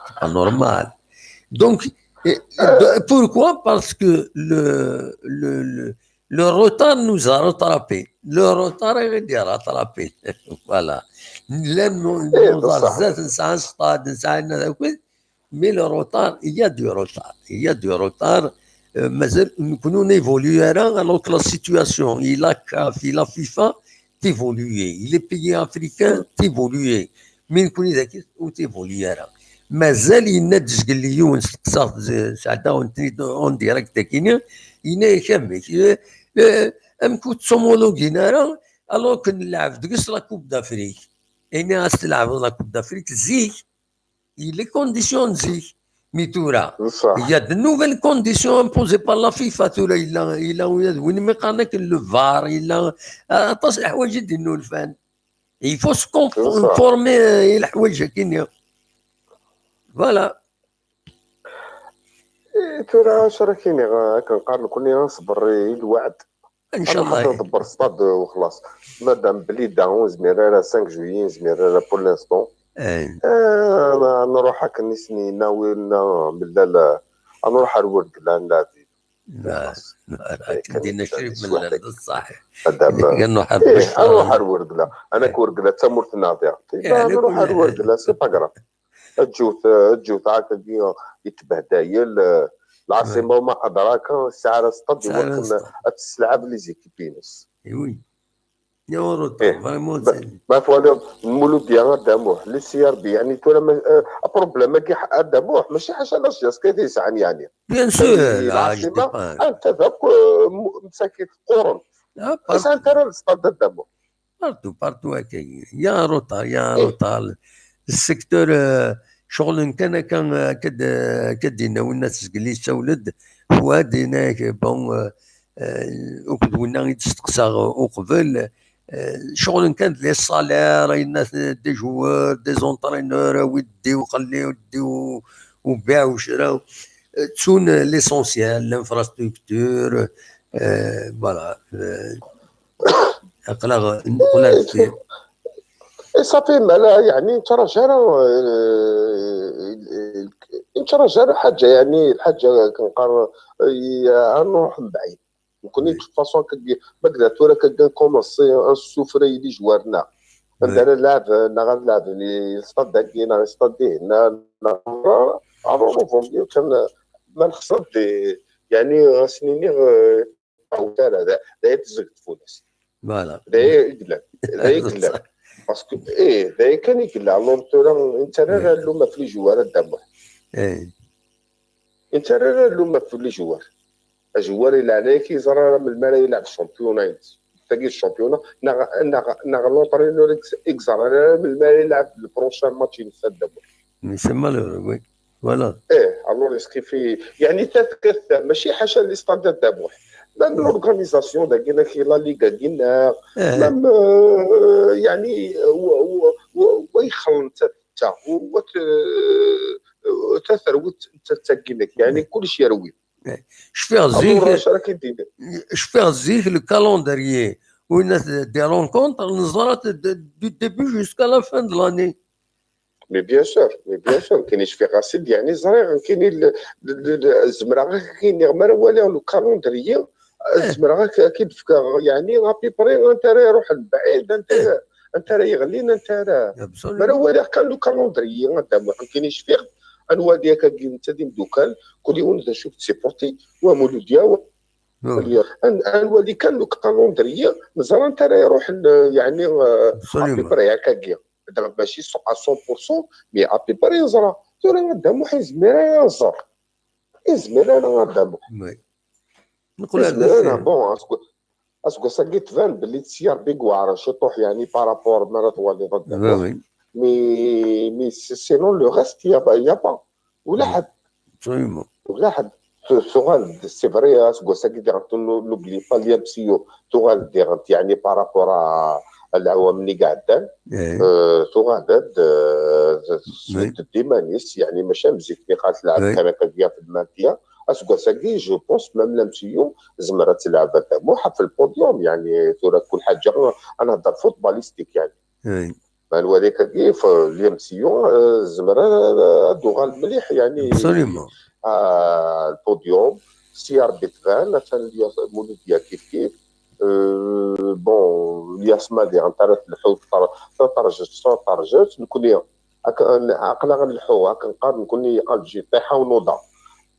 C'est pas normal. Donc, et, et de-, pourquoi? Parce que le, le, le, le retard nous a rattrapés. Le retard est rattrapé. Voilà. Là, nous, nous, mais le retard, il y a du retard. Il y a du retard. Euh, mazal, nekni ur névolue ara, alors que la situation, i la caf, i la FIFA, t'évolue. I les pays africains, t'évolue. Mais nekni dagi, ur t'évolue ara. Mazal yenna-d zgelli yiwen, steqsaɣ-t, sɛeddaɣ-ten-id en direct akini, yenna-yak amek, euh, euh, amek ur ttomologin ara, alors que nlɛeb deg-s la Coupe d'Afrique. Ini-as tleɛbeḍ la Coupe d'Afrique zik, i les conditions n zik. Mi tura, il y a de nouvelles conditions imposées par la FIFA. Tura yella, yella ula d win mi qqaren akken le var, yella aṭas n leḥwayeǧ i d-innulfan. Il faut se conformer i leḥwayeǧ akini. Voilà. Eh, tura acu ara k-iniɣ, akken qqaren nekni, ad nṣebber i lweɛd. Inchallah. Ad nḥeḍ ḍebber stad u xlaṣ. Madame Blida, ur nezmir ara cinq juillet, nezmir ara pour l'instant. Eh, n-, nruḥ akken i sen-yenna winna, mellal, ad nruḥ ar Wergla, nlɛeb. Akken d-yenna Crif Mellal, d ṣṣeḥ. Ad nruḥ ar Wergla. Anak Wergla d tamurt-nneɣ diɣ. Ad nruḥ ar Wergla, c'est pas grave. Ǧǧut, ǧǧut, hakagi yettbehdayel, eh, lɛaṣima Uma Adraka, tesɛa ara stad i wakken ad tesselɛab les équipes-ines. Eh oui. Vraiment, ma twaliḍ Mulud Dya, a Dda Muḥ, le C R B, yeɛni tura ma, eh, problème-agi, a Dda Muḥ, mačči ḥaca la J S K i t-yesɛan, yeɛni. Bien sûr, lɛaṣima, anta d akk, eh, msakit qquren. Ur sɛant ara stad, a Dda Muḥ. Partout, partout akka. Il y a un retard, il y a un retard. Le secteur, euh, ccɣel n kan akka, akka d-, akka d-yenna winna s zgelli yessawel-d, Fuad, yenna-yak, bon, euh, euh, akked winna i d-steqsaɣ uqbel, euh, ccɣel n kan d les salaires, yenna des joueurs, des entraîneurs, awi-d ddiw, xelli ddiw, u biɛ u cra, euh, ttun l'essentiel, l'infrastructure, euh, voilà, euh, aql-aɣ neqqel ar deffir. Et ça fait mal, yeɛni, ur nettṛaǧu ara, eh, ur nettṛaǧu ara ḥaǧa, yeɛni, lḥaǧa akken qqaren, eh, ad nṛuḥ mebɛid. Nekni, de toute façon, ma yella tura, ad nkumaṣi ad nessufray les joueurs-nneɣ. Anda ara nlɛeb, neɣ ad nlɛeb, i stade-agi, neɣ i stade-ihin, neɣ, neɣ, alors, vaut mieux kan ma nexṣer, yeɛni, ad sen-iniɣ, eh, ur tɛawed ara, d, d aya teẓẓeg tfunast. Voilà. D aya i yellan. D aya i yellan. Parce que, eh, d aya kan i yella. Alors, tura, ur nettarra ara llum ɣef les joueurs, a Dda Muḥ. Ur nettarra ara llum ɣef les joueurs. Azewwar i leɛnaya-k, ur yeẓri ara melmi ara yelɛeb championnat-ines. Tagi d championnat, neɣ, neɣ, neɣ l'entraîneur i yeẓran ara melmi ara yelɛeb le prochain match-ines, a Dda Muḥ. Mais c'est malheureux, oui. Voilà. Eh, alors, est-ce que في, يعني, تذكرت، ماشي حاشا les stades, a Dda Muḥ. même l'organisation dagi, la ligue dagi, même, euh, يعني, و- و- و- ويخلن تا- تا- و- وت- تا ثروت تا- تا كينك، يعني كلش يروي. شفيغ زيك أمور شراك يدينا. شفيغ زيك le calendrier وين des rencontres نزرات du début jusqu'à la fin de l'année. Mais bien sûr, mais bien sûr, كاين شفيغ اسيد، يعني زريغ كاين ال- ال- ال- الزمرة كاين، ما راه والي le calendrier، الزمرة كي تفكر، يعني à peu près انت راه يروح لبعيد، انت انت راه يغلين، انت راه ما راه والي كان le calendrier هذا مو كاين شفيغ. انوادي كاين انت ديم دوكان، كل يوم اذا شفت سيبورتي ومولوديا و- اليوم. أن- انوادي كان le calendrier، مزال انت راه يروح ل- يعني à peu près هكا كيا. Donc ماشي à cent pour cent، mais à peu près يزرع. ترى هذا مو حيزمير يزر، يزمير انا هذا مو نقول يزمير انا. Bon، اسكو اسكو ساكي تبان باللي تسير بيك واعر شطوح، يعني par rapport ما راه توالي ضد oui. Mais mais sinon le reste y a pas, y a pas. ولا حد Absolument. ولا حد. تغال c'est vrai، اسكو ساكي دير، n'oublie pas ليام سيو، تغال دير يعني par rapport à العوام اللي قاعدين. إيه. آه، تغال آه، Oui. ديمانيس، يعني ماشي مزيك اللي قالت لعب Oui. كان كدير في الماديه. اسكو ساكي je pense même لام سيو زمرت تلعب هذا موحه في البوديوم، يعني ترى كل حاجه. انا هضر footballistique يعني. إيه. مع الوالي كيف ليام سيو، آه، زمرة، آه، دوغال مليح يعني. Absolument. آه، البوديوم، سي ار بي تبان، مثلا الياس مولوديا كيف كيف. آه، bon، الياس مالي غنطرت الحوت، طرجت، طرجت، نكوني عقلها غنلحو، هاك نقارن نكوني الجي طيحه ونوضه.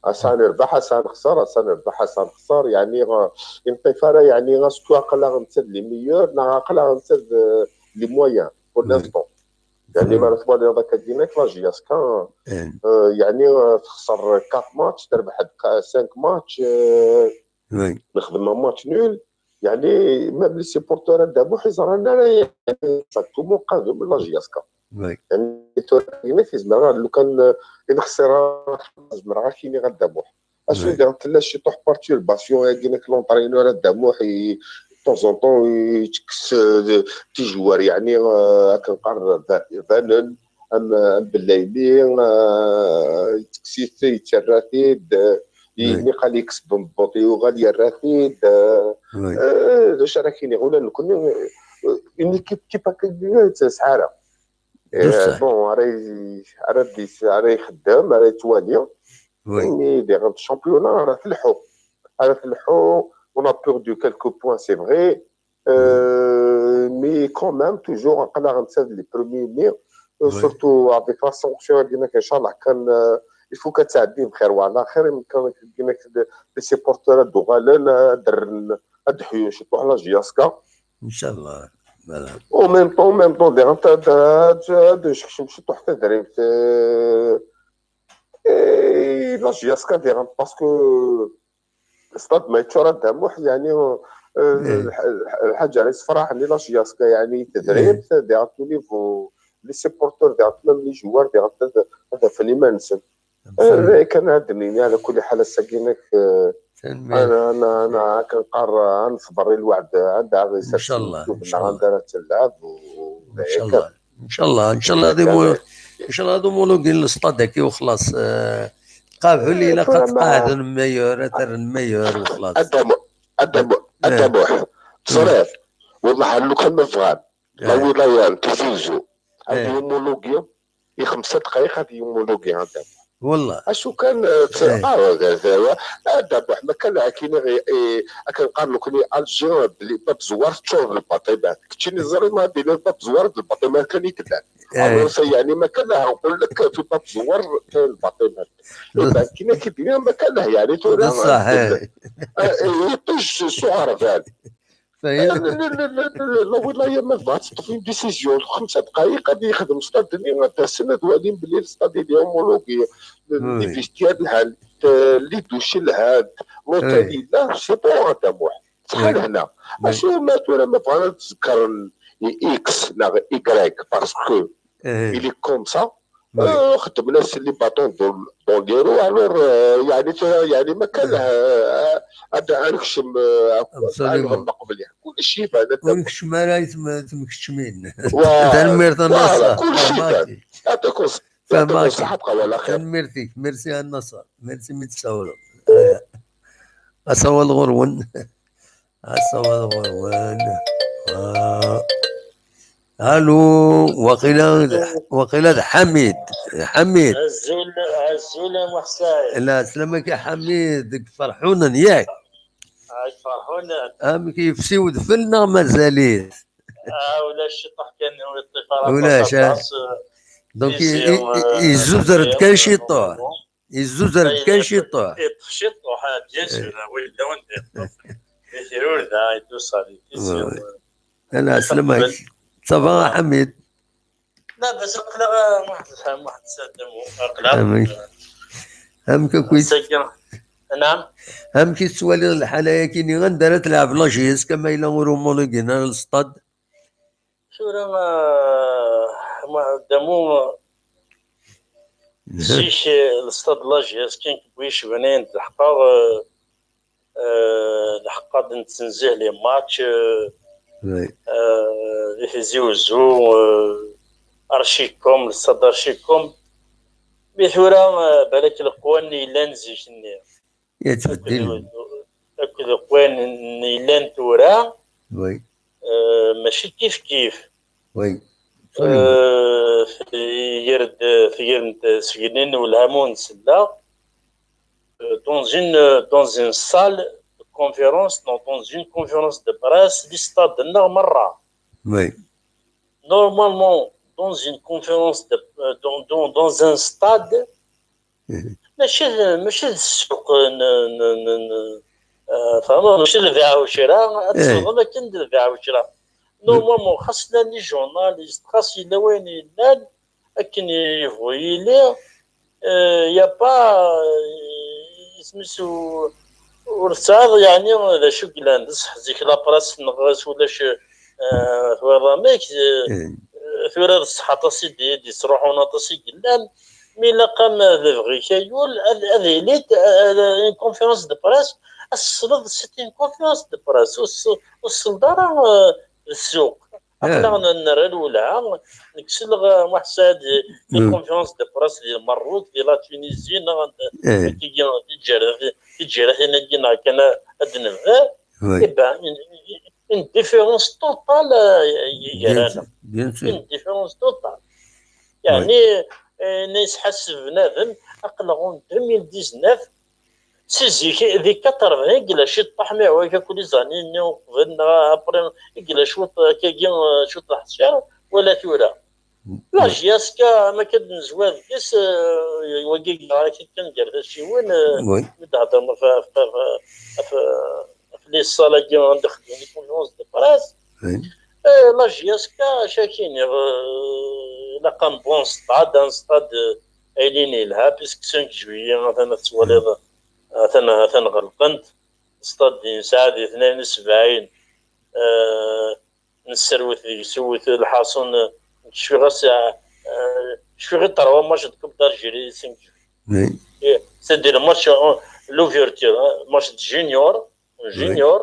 اسان ربح، اسان خسر، اسان ربح، اسان خسر، يعني غ- انطفاره، يعني غا سكو عقلها غنتسد les meilleurs، نا عقلها غنتسد les moyens pour l'instant. يعني ما راه توالي هذاك ديناك لا جي اس كا، إيه. آه، يعني آه، تخسر quatre matchs، تربح cinq matchs، آه، Oui. نخدم ماتش نول. يعني même les supporters هذا بو حيزر انا، يعني exactement قادم من لا جي اس كا. Oui. يعني تورينا في زمرة لو كان نخسر زمرة كيني غدا بوح. اسو Oui. دير تلا شي طوح perturbation، ياكينك l'entraîneur هذا موحي temps en temps يتكس، آه، تيجوار يعني، آه، كنقار فانن ام ام بالليلي، آه، يتكسي يتشراتيد، آه، Oui. نقال يكسب بوطي وغادي الراتيد، آه، Oui. آه، واش راه كاين غولا نكون، آه، une équipe type هكا سعاره. بصح. Bon، راه راه ديس راه يخدم، راه يتوالي. Oui. Mais دير الشامبيونا راه تلحو، راه تلحو. On a perdu quelques points, c'est vrai. Euh, mais quand même toujours عقلها غنساد les premiers, mais Oui. surtout avec la sanction هذيك ان شاء الله كان، آه، il faut كتعدي بخير وعلى خير. يمكن كاين les supporters هادو غالين، آه، درن هاد حيوش يطلعوا على جياسكا. ان شاء الله. Voilà. Au même temps, au même temps دير انت هاد هاد شكشم شي طوح تدريب. إيه، لا جياسكا دير parce que stade ما يتشرى داموح يعني، آه، إيه. الح- الح- الحاجه اللي صفراح اللي لا جياسكا يعني تدريب دير تو نيفو، les supporters دير même les joueurs دير هذا في لي مانسن. Absolument. كان هاد الدنيا على كل حال السكينك. تنمية. انا انا انا كنقار نصبر الوعد عندها غير إن شاء الله، إن شاء الله. عندها تلعب. ان شاء الله، ان شاء الله، ان شاء الله هذه مو... ان شاء الله هذو مولوقين للسطاد هكي وخلاص. آه، قابحوا لي لا قد قاعد الميور، اثر الميور وخلاص. ادم ادم ادم تصريف. والله لو كان مفغان لا إيه. ولايه تيزي وزو إيه. هذه هومولوجيا، هي خمسه دقائق هذه هومولوجيا هذا. والله. اشو كان آه، ت- إيه. اه هذا هو. هذا بوح ما كان كاين غير إيه، كنقارن لك لي الجي بلي باب زوار تشوف الباطيبات كتشيني زري ما بين الباب زوار الباطيبات كان يكدان. إيه. الوغ يعني ما كان لها نقول لك في باب زوار كاين الباطيبات. إيه، كاين كيدير ما كان لها يعني تو بصح، إيه. يطيش سعر فال. لا فهي لا لا لا لا لا لا والله يا ما بغات تقيم ديسيزيون خمسه دقائق غادي يخدم ستاد دنيا غادي السنه دوالين بالليل ستاد ديال هومولوجي لي فيستيار لهاد لي دوشي لهاد لوتيل لا سي بون هذا واحد شحال هنا ماشي ما تقول ما بغا نتذكر اكس لا ايكغيك باسكو إيه. الي كوم سا آه، خدمنا سي لي باتون دون دون لي رو. الور، آه، يعني تا- يعني ما كان آه، عاد نكشم آه، نهضر قبل يعني كلشي يبان. ونكشم على تمكشمين. تنميرت النصر. كلشي يبان. يعطيكم الصحه، يعطيكم الصحه، بقاو على خير. تنميرتك، ميرسي على النصر، ميرسي من تصوروا. اصور غرون. اصور غرون. آه. الو، وقيلا، وقيلا د حميد. حميد. عزول، عزول يا محسن. لا، سلامك يا حميد، فرحونا ياك؟ هاي فرحونا. ام كيف سيود فلنا مازاليت؟ اه، ولا الشطح كان يطيق راه ولا شا. دونك يزوزر كان شي طوح. يزوزر كان شي طوح. يطيق شي طوح، بيان سور، ولا وين يطيق. يثيرور ذا يدوس عليك. انا اسلمك. صافا حميد. لا، بس أقلق واحد الفهم، واحد السادة مو-، أقلق. أمك. أمك كويس. نعم. أمك تسوالي الحالة يا كيني غندارة تلعب لاجيس كما إلا غورو مولوغينا للسطاد. شو راه ما، ما دامو سيش السطاد لاجيس كان كبويش بنين تحقق، آه، لحقاً نتنزه لي ماتش، آه، آه، دي تيزي وزو، آه، أرشيكوم، لصاد أرشيكوم. مي ثورة، آه، بالك القوى اللي يلان زيك-ني. يتبدل. أكد القوى اللي يلان ثورة. آه، ماشي كيف كيف. آه، في يرد، في يرد سجنين والهامون سلا. Dans une, dans une salle de conférence, non, dans une conférence de presse, لي ستاد نغ مرة. Normalement, dans une conférence de, euh, dans, dans, dans un stade, ماشي، ماشي السوق، ن-، ن-، ن-، ن-، آه، فهمت؟ ماشي البيع والشراء، تصدم كان البيع والشراء. Normalement, خاصنا les journalistes، خاص يلا وين يلان، akken yebɣu yili, euh, y a pas, euh, isem-is u-, ur tesɛiḍ, yeɛni, d acu yellan, d ṣṣeḥ zik la presse neɣ s ulac, euh, twalaḍ amek, euh, tura d ṣṣeḥ aṭas i d-, i d-yettruḥun, aṭas i yellan, mi ilaq-am d lebɣi-k ay ul, ad, ad ilit, euh, une conférence de presse, ad tesleḍ, c'est une conférence de presse, ur s-, ur tesleḍ ara, euh, d ssuq. Aql-aɣ nerra lwelha, nekk selleɣ Muḥ Saɛid di conférence de presse di Lmerruk, di la Tunisie, neɣ anda, akkagi, tiǧiratin-agi neɣ kan ad d-nebder. Eh ben, une, une différence totale, euh, gar-aneɣ. Une différence totale. Yeɛni, euh, yesḥasseb bnadem, aql-aɣ en deux mille dix-neuf, Si zik, di quatre-vingts, i yella ciṭṭaḥ, mi hwa akk les années-nni uqbel neɣ après, i yella cwiṭ akkagi, cwiṭ leḥciṛ, wala tura. La J S K, ma akka d-nezwar deg-s, eh, wagi yeɣra kan gar tacciwin, eh, mi d-heddren ɣef, ɣef, ɣef, ɣef, ɣef les salles-agi anda xeddmen les conférences de presse. Eh, la J S K, acu ad k-iniɣ, eh, ilaq un bon stade, un stade, eh, aylin yelha, puisque cinq juillet, atan ad twaliḍ, atan, atan ɣelqent. Stade yesɛa di tnayen u sebɛin, eh, nesserwet deg-s, wet lḥaṣun, eh, cfiɣ-as, eh, cfiɣ i trois matchs de Coupe d'Algérie, cinq juillet. Eh, c'est-à-dire le match, eh, l'ouverture, eh, match de junior, junior,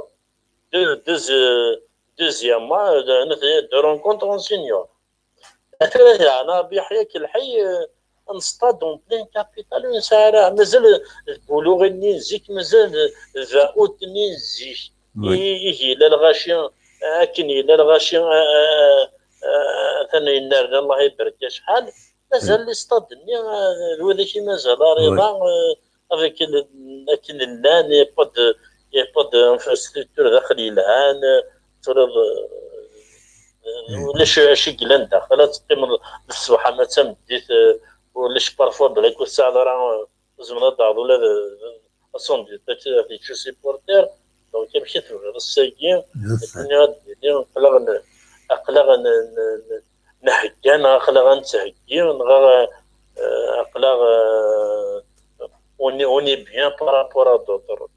deux, deux, euh, deuxième, euh, de, de, de rencontre en senior. Tura diɣen Ṛebbi yeḥya-k lḥay, euh, un stade en pleine capitale, ur nesɛi ara, mazal d Boulogne-nni n zik, mazal d, d Vaout-nni n zik. I, i yella lɣaci, akken yella lɣaci, euh, euh, euh, atan yennerna, Allah ibarek acḥal. Mazal les stades-nni, euh, d wid i mazal, Ariḍa, euh, avec le, akken llan, il n'y a pas de, il n'y a pas d'infrastructure daxel yelhan, euh, tura, euh, ulac acu i yellan daxel, ad teqqimeḍ d ṣṣbeḥ ama d tameddit, euh, ulac parfois belak ur tesɛiḍ ara, euh, tzemreḍ ad d-taɣeḍ ula d, d, d asundiṭ, ad t-, ad t-yečč usupporter. Donc, amek i tebɣiḍ ass-agi? Akken ad d-nini, aql-aɣ n-, aql-aɣ n-, n-, n-, nhegga, neɣ aql-aɣ ad nettheggi, neɣ, euh, aql-aɣ, euh, on est, on est bien par rapport à d'autres.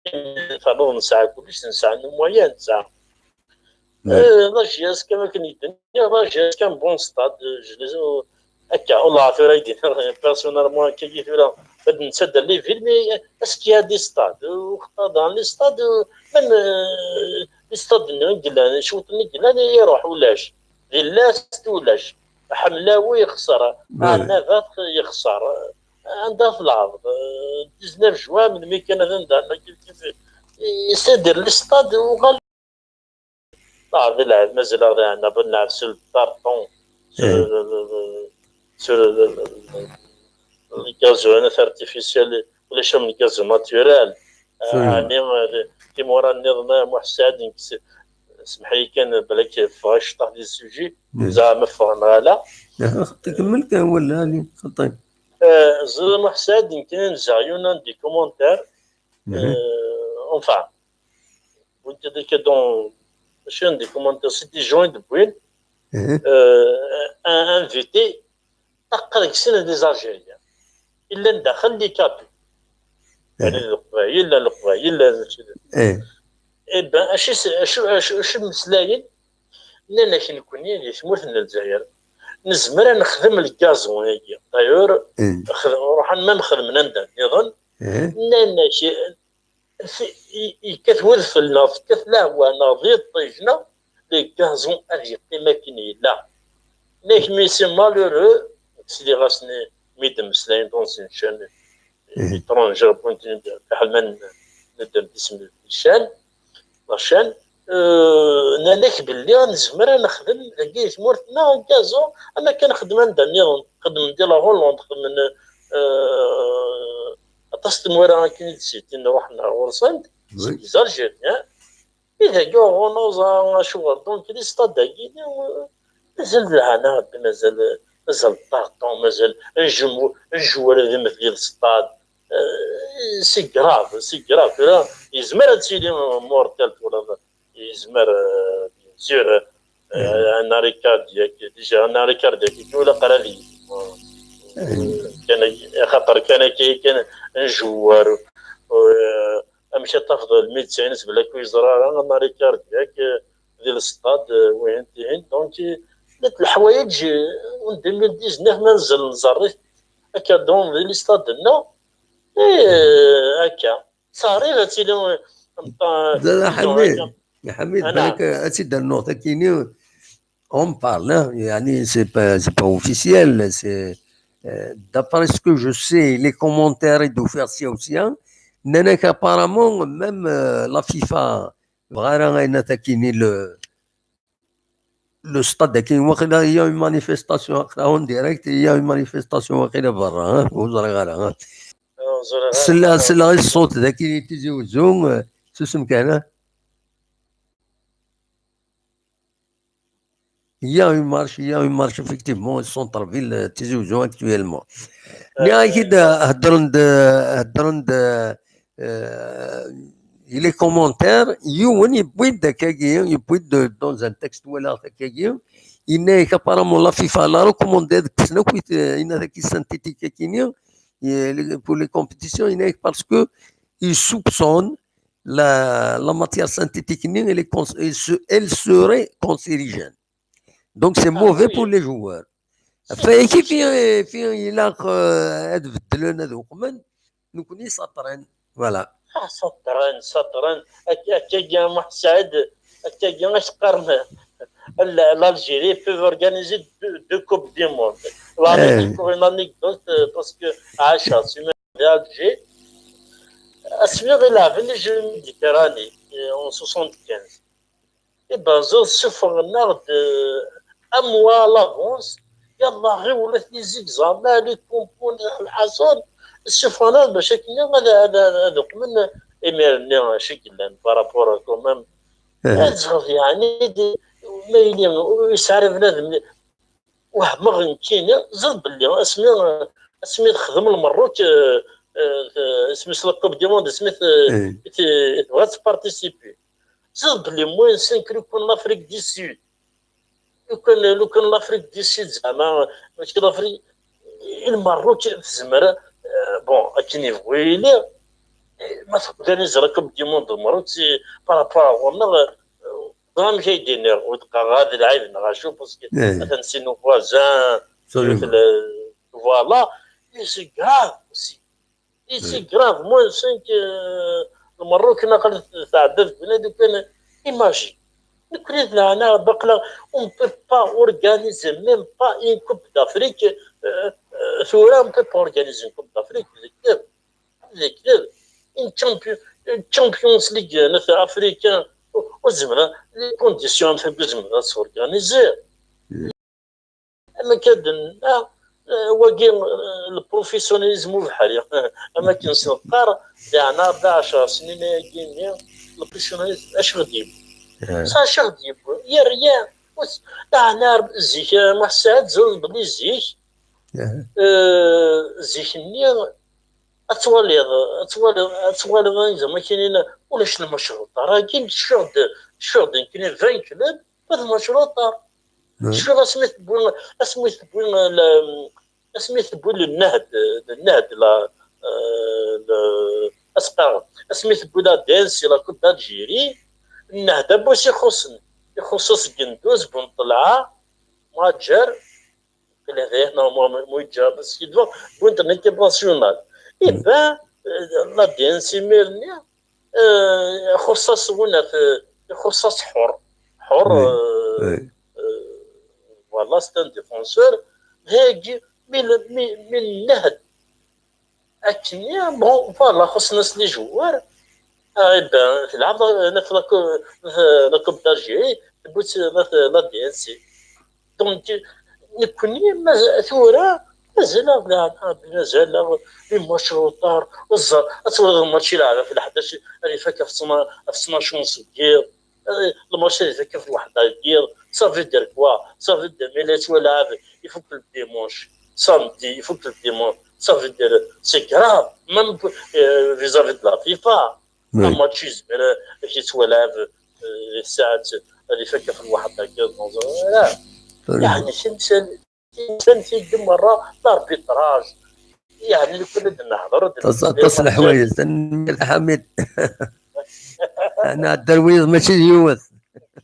Tɛelmeḍ, nesɛa kullec, nesɛa nos moyens, nesɛa. Euh, la J S K, am akken i d-nniɣ, la J S K un bon stade, je les, euh, Akka, wallah, tura i d-yenna, personnellement, akka i tura, ad nettader les villes, mais est-ce qu'il y a des stades? Uxeṭṭa dans les stades, même, euh, les stades-nni i yellan, cwiṭ-nni i yellan, iruḥ ulac. Di Last ulac. Ḥemlawi yexṣer. Arnabat yexṣer. Anda tleɛbeḍ? Euh, dix-neuf juin, melmi kan ad anda, c'est-à-dire les stades, uɣal Ah, di lɛid, mazal-aɣ di ɛnab, ad nɛefsu le tarton sur, sur le gazon artificiel, ulac am le gazon naturel. Ɛni, eh, timura nniḍen, a Muḥ Saɛid, nekk s-, semmeḥ-iyi kan, balak ffɣeɣ cṭaḥ di sujet, zeɛma ffɣeɣ neɣ ala. Tkemmel kan wala, ali, xaṭi. Eh, ẓriɣ Muḥ Saɛid, nekk nezɛeɣ yiwen n des commentaires, eh, enfin, wwin-t-id akka dans, mačči des commentaires, c'est des gens i d-wwin, euh, un, un invité, aql-aɣ deg sin des Algériens. Illan daxel les Kabyles. Yeɛni d Leqbayel, llan Leqbayel, llan mačči d. Eh ben, acu s-, acu, acu, acu mmeslayen? Nnan-ak nekkni di tmurt n Lezzayer nezmer ad nexdem le gazon-agi. D'ailleurs, xed-, ruḥen même xedmen anda nniḍen. Nnan-ak, i-, i-, yekkat wedfel neɣ tekkat lehwa neɣ d iṭij neɣ le gazon ad yeqqim akken yella. Nnan-ak, mais c'est malheureux, sliɣ-asen mi d-mmeslayen dans une chaîne étrangère, wwin-ten-id, fiḥel ma n-, neddem isem n ccan, la chaîne, euh, nnan-ak belli nezmer ad nexdem dagi di tmurt-nneɣ le gazon, am akken xedmen anda nniḍen, xedmen di la Hollande, xedmen, euh, aṭas n tmura akken i d-sittin ruḥen ɣur-sent, seg les Algériens. I dagi uɣur neẓra acuɣer, donc, les stades-agi, euh, mazal d lehna, mazal, mazal ṭaṭu, mazal njemmu-, njewwer ad imet di le stade. Euh, c'est grave, c'est grave. Tura yezmer ad tili mortel tura. Yezmer, euh, bien sûr, euh, un arrêt cardiaque, déjà un arrêt cardiaque, il faut la qrali. Kan, axaṭer kan akka, kan njewwer, euh, amek ad tafeḍ le médecin, s bla ku yeẓra ara, un arrêt cardiaque, euh, di le stade, euh, wihin, tihin. Donc, euh, llant leḥwayeǧ, euh, en deux mille dix-neuf, ma nzel nẓerr-it, akka, donc, di le stade-nneɣ, eh, akka. Teɛriḍ ad tili, euh, Ḥamid, Ḥamid, balak ad tt-id-rnuɣ takini, on parle, hein, يعني, c'est pas, c'est pas officiel, c'est, euh, d'après ce que je sais, les commentaires et d'officiel aussi, hein, nnan-ak apparemment, même, euh, la FIFA, bɣa ara ayen takini le, le stade-agi, waqila, il y a une manifestation, aql-aɣ en direct, il y a une manifestation, waqila, berra, hein, ur ẓriɣ ara, hein. Selleɣ, selleɣ i ṣṣut dagi, Tizi Uzzu, euh, susem kan, hein. Il y a une marche, il y a une marche, effectivement, au centre-ville, euh, Tizi Uzzu, actuellement. Nniɣ-ak-id, euh, heddren-d, euh, heddren-d, euh, euh, les commentaires, yiwen yewwi-d akkagi, yewwi-d dans un texte, walaɣ-t akkagi, yenna-yak apparemment la FIFA la recommandé ad kksen akk, euh, yenna-ak synthétique-agi-nni, euh, pour les compétitions, yenna-yak parce que il soupçonne la, la matière synthétique-nni, elle est cons-, elle se-, elle serait cancérigène. Donc c'est mauvais pour les joueurs. Ɣef waya i fi, fi ilaq, euh, ad beddlen, ad uqmen, nekkni saṭren. Voilà. Ah, saṭren, saṭren. Ak-, akkagi a Muḥ Saɛid, akkagi a s-qqaren, l-, l'Algérie peut organiser deux, deux coupes du monde. Voilà, pour une anecdote, euh, parce que Aïcha, c'est une d'Alger. Asmi i leɛben les Jeux Méditerranéens, euh, en soixante-quinze. Iberẓu ssufɣen-aɣ-d, euh, un mois à l'avance. Yalla, ɣiwlet les examens, les concours, lḥaṣun, ssufɣen-aɣ-d bac akken ad, ad, ad, ad uqmen imir-nni acu i yellan par rapport quand même. Ad ẓreḍ, yeɛni, d-, ma yili ur yesɛi ara bnadem, wehmeɣ nekkini, ẓriɣ belli asmi, asmi texdem Lmerruk, euh, euh, isem-is la Coupe du Monde, asmi t-, t-, tebɣa ad tparticipi. Ẓriɣ belli moins cinq lukan l'Afrique du Sud. Lukan, lukan l'Afrique du Sud, zeɛma, mačči l'Afrique, Lmerruk tezmer, euh, bon, akken yebɣu yili, ma tebda nizra Coupe du Monde Lmerruk, c'est par rapport à ɣur-neɣ, euh, ẓer amek ay d-iniɣ, ur d-qqareɣ ad lɛib neɣ acu, parce que atan c'est nos voisins, Absolument. Voilà. Et c'est grave aussi. Et c'est grave. Moins cinq, euh, le Maroc, on a fait des, imagine. Nekkni d leɛna, baqla, on ne peut pas organiser même pas une Coupe d'Afrique. Euh, euh, tura, on ne peut pas organiser une Coupe d'Afrique. Une champion, une Champions League, euh, africain, au, au, les conditions, on ne peut pas s'organiser. Ama kan d-nenna, euh, wagi, euh, le professionnalisme ubeḥri. Ama akken s-neqqar, leɛna d ɛecṛa snin-agi-nni, le professionnalisme, acu ɣ-d-yewwi? Sa acu ɣ-d-yewwi? Yerya, leɛna zik, euh, Muḥ Saɛid, zun belli zik, euh, zik-nni, ad twaliḍ, ad twaliḍ, ad twaliḍ anida ma kinin ulac lmacruṭ. Ragi, cfiɣ-d, cfiɣ-d nekkni vingt club, pas de macruṭ. Cfiɣ asmi tewwi, asmi tewwi, la, asmi tewwi le Nahd, le Nahd, la, euh, le, asqa, asmi tewwi la D N C, la Coupe d'Algérie, Nahd abus ixuṣṣen, ixuṣṣ-as Genduz, Bunṭelɛa, Maǧer, Qila d ayen, normalement, mu yeǧǧa, parce qu'il doit, wwin-t en équipe nationale. Eh ben, euh, la D N C imir-nni, euh, ixuṣṣ-as winat, euh, ixuṣṣ-as Ḥur. Ḥur, oui, euh, oui, euh, voilà, c'est un défenseur. Hagi, mi, mi, mi Nahd, akken, bon, voilà, xuṣṣen-as les joueurs. Ah, eh ben, tleɛɛeb la, la, la Coupe d'Algérie, tewwi-tt la, la D N C. Donc, nekkni, ma-, tura, mazal-aɣ leɛna, mazal-aɣ les macruṭ, ẓer, ad twaliḍ match ilɛeb ɣef leḥdac, ad ifak ɣef ttna-, ɣef ttnac nseggiḍ. Euh, le match ad ifak ɣef lweḥda n yiḍ. Ça veut dire quoi? Ça veut dire, mi la yettwalɛab, ifuk le dimanche. Samedi, ifuk le dimanche. Ça veut dire, c'est grave, même, euh, vis-à-vis de la FIFA. Oui. Un match yezmer ad yettwalɛab, euh, di tsaɛet, ad ifak ɣef lweḥda n yiḍ. Oui. Yeɛni, timsal-, timsal-agi merra, l'arbitrage. Yeɛni, nekkni ad nehder, ad... Aṭas, aṭas n leḥwayeǧ. Tanemmirt a Ḥamid. Nɛedda lwiyeḍ mačči d yiwet.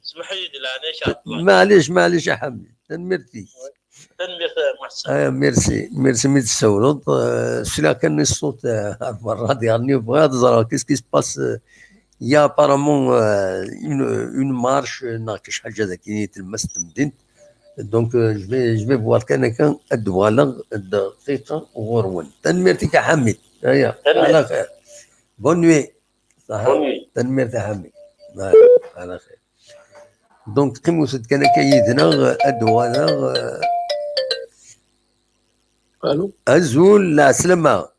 Smeḥ-iyi-d leɛnaya-k, Ɛebdullah. Maɛlic, maɛlic a Ḥamid. Tanemmirt-ik. Tanemmirt, a Muḥ Saɛid. Ah, merci, merci mi d-tessawleḍ. Euh, sliɣ kan i ṣṣut, euh, ar berra, diɣen bɣiɣ ad ẓreɣ qu'est-ce qui se passe, euh, il y a apparemment, euh, une, une marche, euh, neɣ kečč ḥaǧa dagi i tlemmast n temdint. Donc, euh, je vais, je vais voir kan akka ad d-uɣaleɣ dqiqa ɣur-wen. Tanemmirt-ik a Ḥamid. Aya, tanemmirt. Ala xir. Bonne nuit. Ṣaḥa. Bonne nuit. Tanemmirt a Ḥamid. Aya, ala xir. Donc, qqimet-d kan akka yid-neɣ, ad d-uɣaleɣ, euh, Allô? Azul, lɛeslama.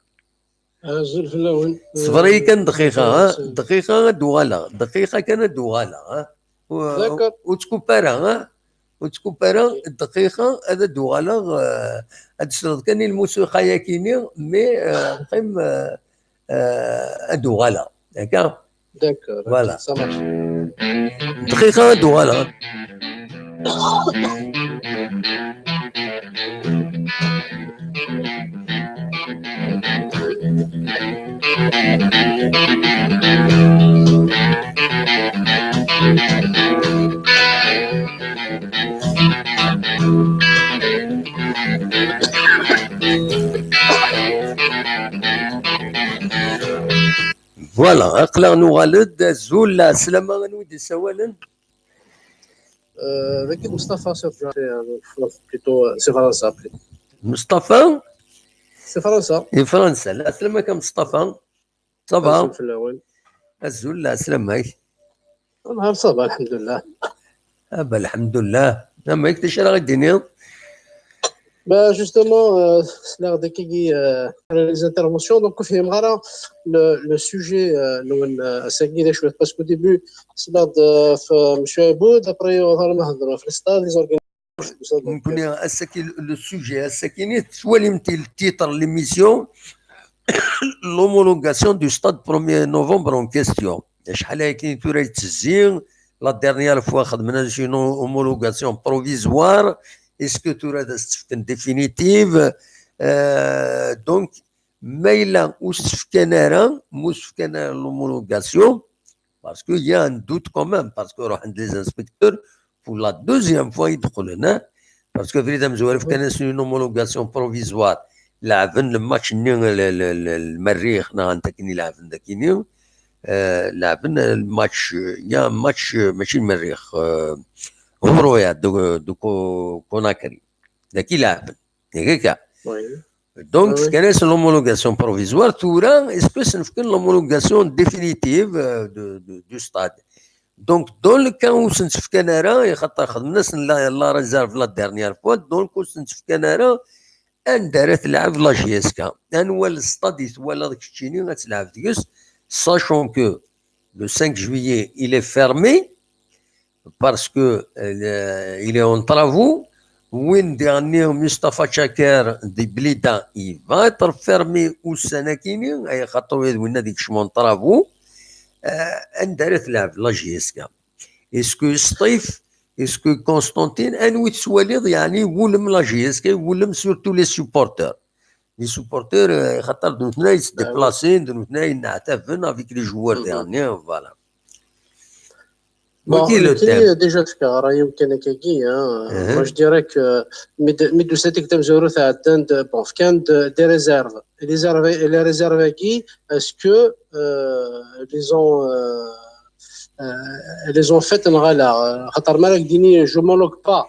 Azul fell-awen. Ṣber-iyi kan dqiqa, ha? Dqiqa ad d-uɣaleɣ. Dqiqa kan ad d-uɣaleɣ, ha? D'accord. Ur ttkup ara, ha? Ur ttkup ara, dqiqa ad d-uɣaleɣ, euh, ad d-tesleḍ kan i lmusiqa-yagi-nni, mais, euh, qqim, euh, euh, ad d-uɣaleɣ. Akka? D'accord, voilà. Ok, ça marche. Dqiqa ad d-uɣaleɣ. Voilà, aql-aɣ nuɣal-d. Azul, lɛeslama, anwa i d-isawalen? Euh, dagi d Mustafa, si Fransa, plutôt, euh, si Fransa, plutôt. Mustafa? Si Fransa. Si Fransa. Lɛeslama-k a Mustafa. Ça va? Azul fell-awen. Azul, lɛeslama-k. Nehar ça va, lḥemdullah. Ah, bah, lḥemdullah. Amek, d acu ara ɣ-d-tiniḍ? Bah, justement, euh, sliɣ-d akkagi, euh, les interventions, donc, ur fhimeɣ ara le, le sujet, euh, nwen, euh, ass-agi, d acu, parce qu'au début, sliɣ-d, euh, f-, Monsieur Aboud, après, on va le stade, les organisations. Nekkni, ass-agi, le sujet, ass-agi, tettwalimt le titre n l'émission, l'homologation du stade premier novembre en question. Acḥal aya kan tura yettezzi, la dernière fois xedmen une homologation provisoire, est-ce que tura ad as-tt-fken définitive? Euh, donc, ma yella ur s-fkan ara, ma ur s-fkan ara l'homologation, parce qu'il y a un doute quand même, parce que ruḥen-d les inspecteurs, pour la deuxième fois, i d-qqlen, hein, Parce que Frida Mezwara fkan-as une homologation provisoire. Leɛben le match-nni, le, le, le, le Merrix, neɣ anta akken i leɛben dakini. Euh, leɛben le match, il y a un match, euh, mačči le Merrix, euh, Horoya de, de Co- Conakry. Daki leɛben. Yak akka. Oui. Donc, Oui, oui. Fkan-as l'homologation provisoire, tura, est-ce que sen-fkan l'homologation définitive, euh, de, de, du stade? Donc, dans le cas où sen-fkan ara, xaṭer xedmen-asen la, la réserve la dernière fois, donc ur sen-fkan ara anda ara tleɛb la J S K. Anwa le stade i twalaḍ keččini ad tleɛb deg-s, sachant que le cinq juillet, il est fermé, parce que, euh, il est en travaux. Win diɣenni, Mustafa Chaker di Blida, il va être fermé ussan-akini, ay xaṭer wid winna ad ikecmen en travaux. Euh, anda ara tleɛb la J S K? Est-ce que Sṭif, est-ce que Constantine, anwi tettwaliḍ, yeɛni, wulem la J S K, wulem surtout les supporters? Les supporters, euh, xaṭer d nutni ay yettdiplasin, d nutni ay yenneɛtaben avec les joueurs, Mhm. Diɣenni, voilà. Bon, Wagi le nekkini thème. Déjà tefka ṛṛay-iw kan akkagi, hein. Mhm. Moi, je dirais que mi d- mi d-tusa tikta tamezwarut ɛeddan-d, bon, fkan-d des réserves. Les réserves, les réserves-agi, est-ce que, euh, les ont, euh, euh, les ont faites neɣ ala? Xaṭer mi ara k-d-ini, je m'homologue pas,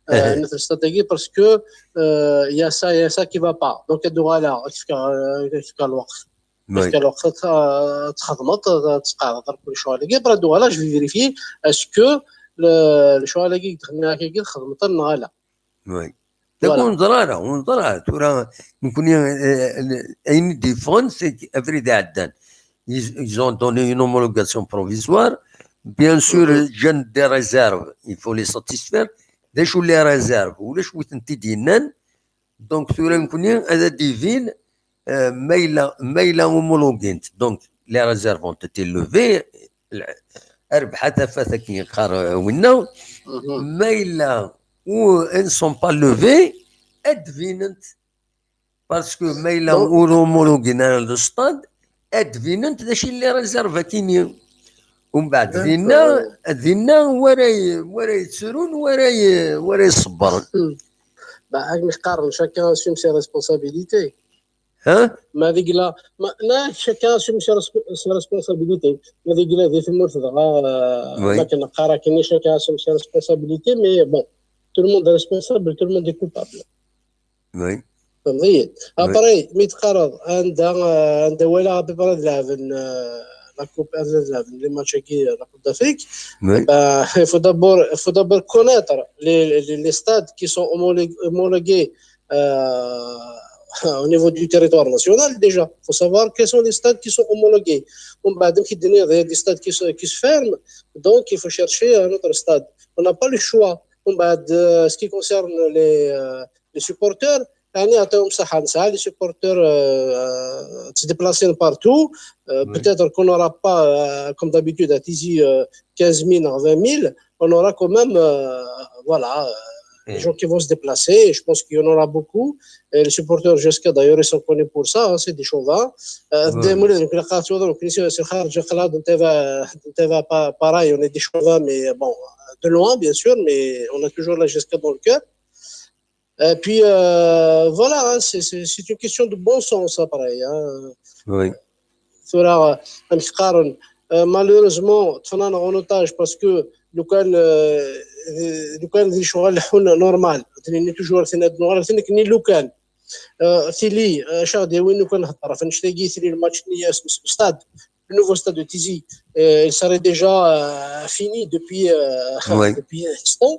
euh, Mhm. le stade-agi, parce que, euh, il y a ça, il y a ça qui va pas. Donc, ad d-uɣaleɣ, ad k-fkeɣ, euh, ad k-fkeɣ lweqt. Oui. Parce que alors, ad txedmeḍ, ad tesqeɛdeḍ akk lecɣal-agi, après ad d-uɣaleɣ, je vais vérifier, est-ce que le, lecɣal-agi i d-xedmeɣ akkagi txedmeḍ-ten neɣ ala? Oui. Voilà. Ur neẓri ara, ur neẓri ara. Tura, nekkni, eh, ayen i d-yeffɣen, c'est que abrid iɛeddan. Ils, ils ont donné une homologation provisoire. Bien sûr, Mhm. Ǧǧan des réserves, il faut les satisfaire. D acu les réserves? Ulac wi tent-id-yennan. Donc, tura nekkni ad d-ibin, euh, ma yella, ma yella homologuent. Donc, les réserves ont été levées. Rbeḥ a tafat akken yeqqar, euh, winna. Mhm. Ma yella où elles ne sont pas levées, ad d-binent. Parce que ma yella Donc- ur homologuin ara le stade, ad d-binent d acu i les réserves akini. Umbeɛd D'accord. Dinna, dinna wara y- wara yettrun, wara y- wara iṣebbren. Bah, akken qqaren, chacun assume ses responsabilités. Hein? Ma deg la, ma, na, chacun assume ses, resp- ses responsabilités. Ma deg la di tmurt dɣa, euh, Oui. Ma akken qqar akken, chacun assume ses responsabilités, mais bon, tout le monde est responsable, tout le monde est coupable. Oui. Fehmeḍ-iyi? Oui. Après, mi teqqareḍ anda, euh, anda walaɣ à peu près ad leɛben, euh, la coupe, ad leɛben les matchs-agi, euh, la Coupe d'Afrique, Oui. ben, il faut d'abord, il faut d'abord connaître les, les, les stades qui sont homologués, homologués, euh, au niveau du territoire national déjà. Il faut savoir quels sont les stades qui sont homologués. Bon, ben, donc, il y a des stades qui se, qui se ferment, donc il faut chercher un autre stade. On n'a pas le choix. Bon, ben, de, ce qui concerne les, euh, les supporters, يعني، يعطيهم الصحة، نسعى les supporters, euh, se déplacer partout. Euh, Oui. Peut-être qu'on n'aura pas, euh, comme d'habitude, à Tizi, euh, quinze mille ou vingt mille. On aura quand même, euh, voilà, euh, les Eh. gens qui vont se déplacer. Et je pense qu'il y en aura beaucoup. Et les supporters J S K, d'ailleurs, ils sont connus pour ça, hein, c'est des chauvins. Euh, Oui. des moulins, donc, la carte, donc, ici, c'est rare, je crois, donc, t'es va, t'es va pas, pareil, on est des chauvins, mais bon, de loin, bien sûr, mais on a toujours la J S K dans le cœur. Et puis, euh, voilà, hein, c'est, c'est, c'est une question de bon sens, après, hein. Oui. Tura, amek qqaren, euh, malheureusement, ṭṭfen-aneɣ en otage parce que lukan, euh, lukan d lecɣal leḥḥun normal, d nini toujours, tin ad nuɣal tin akken i lukan, euh, tili, euh, acu aɣ-d-yawin lukan nhedder ɣef annect-agi, tili le match-nni s, s, stade, le nouveau stade de Tizi, euh, il serait déjà, euh, fini depuis, euh, Oui. depuis un instant.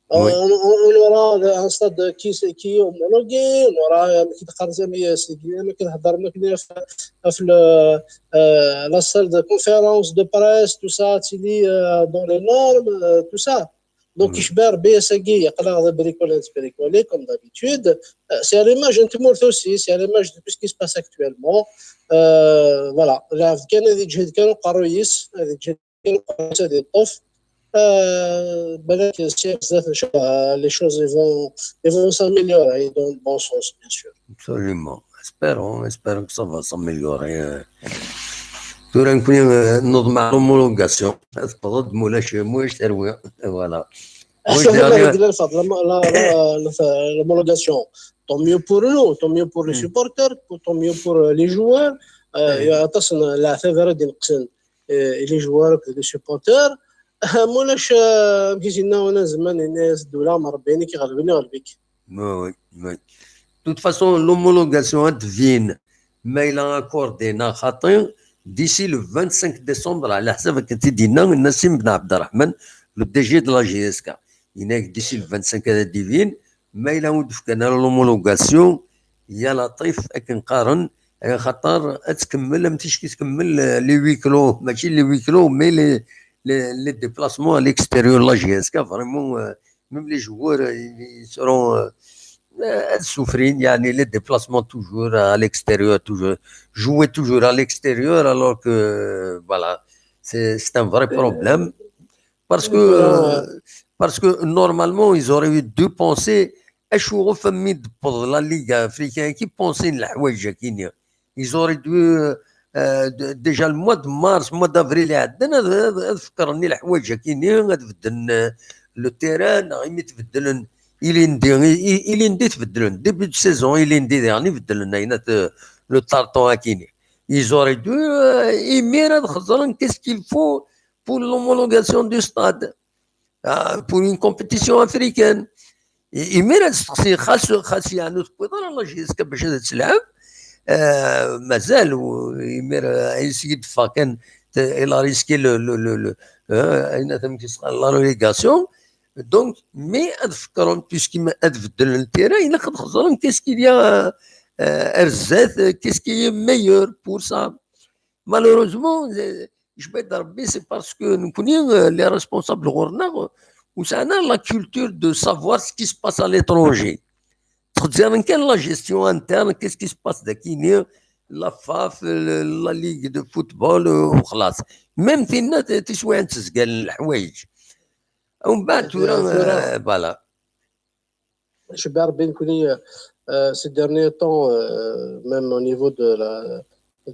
Euh, Oui. On, on, on aura un stade qui, qui est homologué, on aura, euh, qui, le, euh, la salle de conférence, de presse, tout ça, tu dis, euh, dans les normes, euh, tout ça. Donc, Oui. يشبه ربي ساقي يقلع هذا بريكولات بريكولي، comme d'habitude. Euh, c'est à l'image de Timour aussi, c'est à l'image de tout ce qui se passe actuellement. Euh, voilà. Là, كان هذه جهد كانوا قرويس، هذه جهد كانوا قرويس، هذه الطف. Euh, بالك الشيء بزاف إن شاء الله، les choses, ils vont, ils vont s'améliorer dans le bon sens, bien sûr. Absolument. Espérons, espérons que ça va s'améliorer. Tura nekkni, euh, نوض مع l'homologation. Tewweḍ-d mulac, mulac tarwa. Voilà. Ass-a, ma yella lfeḍ, la, la, la, la, l'homologation. Tant mieux pour nous, tant mieux pour les supporters, pour- tant mieux pour euh, les joueurs. Euh, il y a aṭas n leɛtab ara d-ineqsen, euh, les joueurs akked les supporters. Mulac, euh, amek i s-yenna unazman, yenna-yas-d ula ma Rebbi ayen i k-iɣelben, iɣelb-ik. Oui, oui, oui. De toute façon, l'homologation ad d-tbin ma yella accordé neɣ xaṭi d'ici le vingt-cinq décembre, ɛla ḥsab akken t-id-yenna Nassim Ben Abderrahman, le D G de la J S K. Yenna-ak d'ici le vingt-cinq ad d-ibin, ma yella ur d-fkan ara l'homologation, ya laṭif, akken qqaren, axaṭer ad tkemmel am ticki tkemmel, euh, les huis clos, mačči les huis clos, mais les, les, les déplacements à l'extérieur de la J S K, vraiment, euh, même les joueurs, euh, ils, ils seront, euh, euh, ad souffrir, يعني, les déplacements toujours à l'extérieur, toujours, jouer toujours à l'extérieur, alors que, euh, voilà, c'est, c'est un vrai problème. Parce que, euh, parce que normalement, ils auraient dû penser, acu ɣef mi d-tewweḍ la Ligue africaine, qui pensaient n leḥwayeǧ akini. Ils auraient dû, euh, d- déjà le mois de mars, mois d'avril iɛeddan, ad, ad, ad fekkren i leḥwayeǧ akini, ad beddlen, euh, le terrain, neɣ imi tbeddlen ilindi, i- i- ilindi tbeddlen, début de saison, ilindi diɣen i beddlen, ayen at, euh, le tartan akini. Ils auraient dû, euh, imir ad xeẓren qu'est-ce qu'il faut pour l'homologation du stade. Ah, pour une compétition africaine. I- imir ad steqsi, xas, xas yeɛni ur tewwiḍ ara la J S K bac ad tt-tleɛb, euh, mazal, u- imir, euh, ayen s-d-teffeɣ kan, t- il a risqué le, le, le, le, euh, ayen at amek i s-qqaren, la relégation. Donc, mais ad fekkren, puisque ad beddlen le terrain, ilaq ad xeẓren qu'est-ce qu'il y a, euh, ar zdat, euh, qu'est-ce qui est meilleur pour ça. Malheureusement, euh, je vais dire, c'est parce que nous connaissons, euh, les responsables ɣur-neɣ, ur sɛin la culture de savoir ce qui se passe à l'étranger. Ttxezzaren kan la gestion interne, qu'est-ce qui se passe dagini, la faf, le- la ligue de football, euh, u xlaṣ. Même tinna t- tiswiɛin ttezgalen leḥwayeǧ. Umbeɛd tura, tura, euh, voilà. Cebba Rebbi, nekkni, euh, ces derniers temps, euh, même au niveau de la,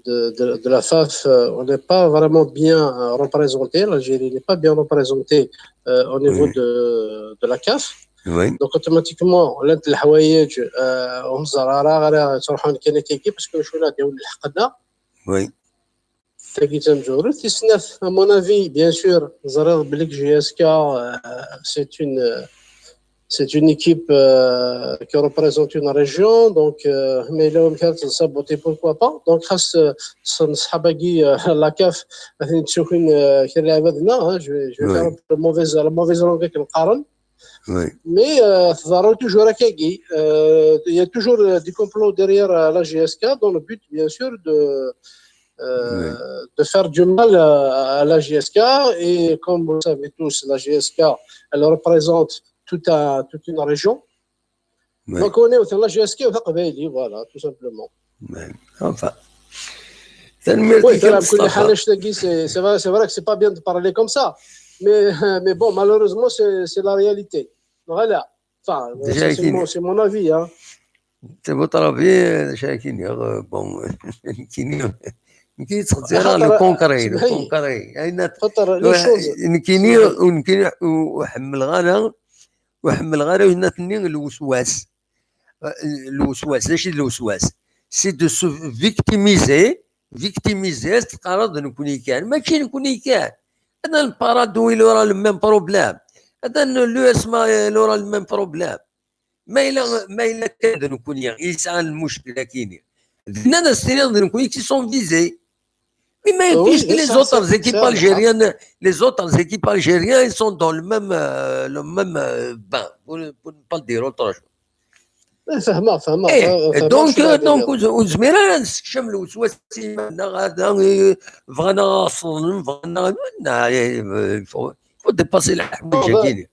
de, de, de la faf, euh, on n'est pas vraiment bien, euh, représenté. L'Algérie n'est pas bien représentée, euh, au niveau de, de la caf. Donc, automatiquement, llant leḥwayeǧ, euh, ur neẓri ara, ara ttruḥun kan akka, parce que cwi la d-yawen lḥeqq-nneɣ. Tagi d tamezwarut. Tis snat, à mon avis, bien sûr, ẓriɣ belli J S K, euh, c'est une, euh, c'est une équipe, euh, qui représente une région, donc, euh, ma yella wamek ara tt-nsaboṭi, pourquoi pas. Donc, xas, euh, s- neṣḥab-agi, euh, la caf, ad ten-id-sukin, euh, kra n lɛibad-nneɣ, hein, je vais, je vais faire la mauvaise, la mauvaise langue akken qqaren. Mais, euh, tḍerru toujours akkagi. Euh, il y a toujours, euh, des complots derrière, euh, la J S K, dans le but, bien sûr, de, euh, de faire du mal à, à la J S K. Et comme vous le savez tous, la J S K, elle représente tout un, toute une région. Donc, on est au la J S K, voilà, tout simplement. Enfin. Oui, c'est c'est vrai, c'est vrai que c'est pas bien de parler comme ça. Mais, mais bon, malheureusement, c'est c'est la réalité. Voilà. Enfin, c'est mon, c'est mon avis, hein. C'est votre avis, euh, bon, nekkini, nekkini ttxezzir le concret, le concret. Nekkini, nekkini ur ḥemmleɣ ara, ur ḥemmleɣ ara, ayen tenniḍ, lweswas. Euh, lweswas, d acu i d lweswas? C'est de se victimiser, victimiser, teqqareḍ d nekkni kan. Mačči nekkni kan. Atan le Paradou, il aura le même problème. Atan l'U S M A, il aura le même problème. Ma yella, ma yella kan d nekkni i yesɛan lmuckel akini. Dinna ad as-tiniḍ d nekkni qui sont visés. Mais, mais puisque les autres équipes algériennes, les autres équipes algériennes, ils sont dans le même, euh, le même, euh, bain, pour, pour ne pas dire autre chose. Donc, euh, donc, ur nezmir ara ad nessekcem lweswas i yiman-nneɣ, hada, euh, bɣan ad ɣ-ṣeḍlen, bɣan ad ɣ-, non, euh, il faut, il faut dépasser leḥwayeǧ-agi.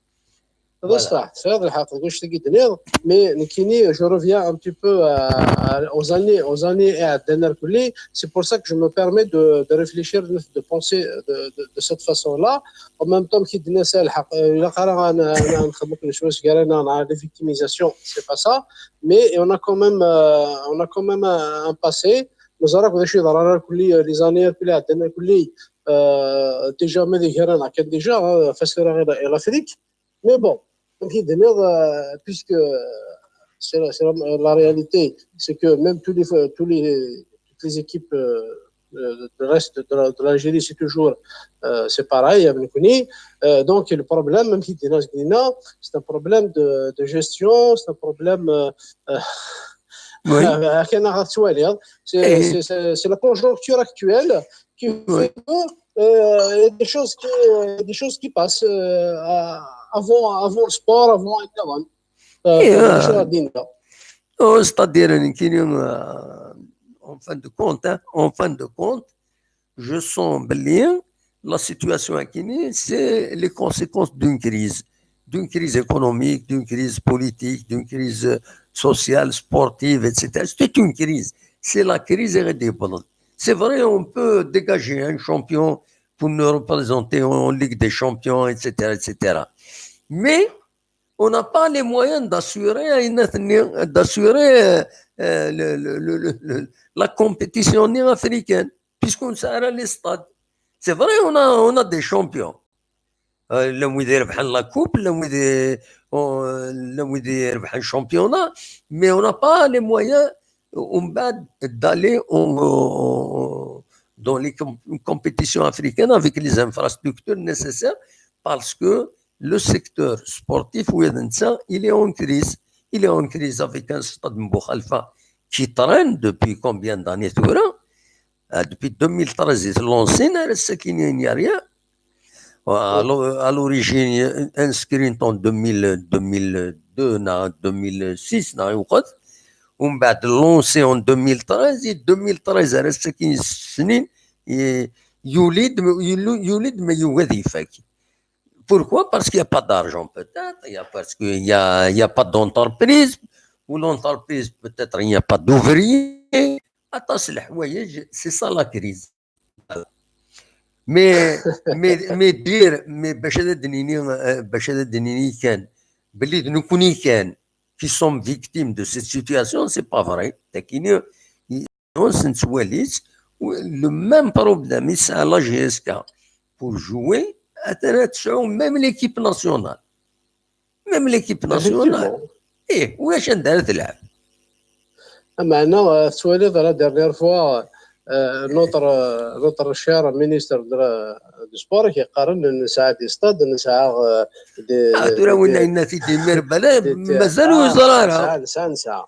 D ṣṣeḥ, tesɛiḍ lḥeqq deg wannect-agi d-tenniḍ, mais nekkini, je reviens un petit peu à, à, aux années, aux années iɛeddan ar kulli. C'est pour ça que je me permets de, de réfléchir, de penser de, de, de cette façon-là. En même temps, amek i d-tenniḍ, tesɛiḍ lḥeqq, euh, ilaq ara ad n-, ad n-, ad nexdem akken swaswa gar-aneɣ, neɣ la victimisation, c'est pas ça. Mais on a quand même, euh, on a quand même un, un passé. Neẓra akk d acu yeḍran ar kulli, euh, les années ar kulli iɛeddan ar kulli, euh, déjà ma d iger-a neɣ kan déjà, hein, face à l'Afrique. Mais bon, Amek i d-tenniḍ, euh, puisque, euh, c'est la, c'est la, la réalité, c'est que même tous les, tous les, toutes les équipes, euh, euh, de reste de la, de l'Algérie, c'est toujours, euh, c'est pareil, avec Kouni. Euh, donc, le problème, même si c'est un problème de, de gestion, c'est un problème, euh, euh, Oui. c'est, c'est, c'est la conjoncture actuelle qui fait que, euh, il y a des choses qui, euh, des choses qui passent, euh, à- avant, avant le sport, avant, avant. Euh, Et, pour euh, les choses à dire. Oh, c'est-à-dire, euh, en fin de compte, hein, en fin de compte, je sens bien la situation à Guinée, c'est les conséquences d'une crise, d'une crise économique, d'une crise politique, d'une crise, euh, sociale, sportive, et cetera. C'est une crise. C'est la crise irréductible. C'est vrai, on peut dégager un champion pour nous représenter en Ligue des Champions, et cetera, et cetera. Mais on n'a pas les moyens d'assurer, d'assurer, euh, euh, le- le- le- le- le- la compétition africaine, puisqu'on sera les stades. C'est vrai, on a, on a des champions. Euh, llan wid irebḥen la coupe, llan wid i- on- llan wid irebḥen championnat, mais on n'a pas les moyens, euh, on va d'aller en- en- dans les com- compétitions africaines avec les infrastructures nécessaires, parce que le secteur sportif, oui, il est en crise. Il est en crise avec un stade Mboukhalifa qui traîne depuis combien d'années, tura ? Euh, depuis deux mille treize, il est lancé, il n'y a rien. À l'o- à l'origine, inscrit en deux mille, deux mille deux, non, deux mille six, non, ومن بعد lancé en deux mille treize, et deux mille treize, راه ساكن سنين، ي- يولد، يولد ما يوجد يفك. Pourquoi ? Parce qu'il n'y a pas d'argent, peut-être. Il y a, parce qu'il y a, il y a pas d'entreprise. Ou l'entreprise, peut-être, il n'y a pas d'ouvriers. Atas الحوايج, c'est ça la crise. Mais, mais, mais dire, mais باش هذا دنيني، باش هذا دنيني كان، بلي نكوني كان, qui sont victimes de cette situation, c'est pas vrai. لكن نتواليت، le même problème يسعى la J S K pour jouer, même l'équipe nationale. Même l'équipe nationale. ايه، واش عندها تلعب؟ Ameɛna, euh, tettwaliḍ, la dernière fois, euh, notre, euh, notre cher ministre de la, du sport, yeqqaren nesɛa des stades, nesɛa, euh, des, tura winna yenna-t-id imir, bala mazal ur yeẓra ara. Nesɛa, nesɛa.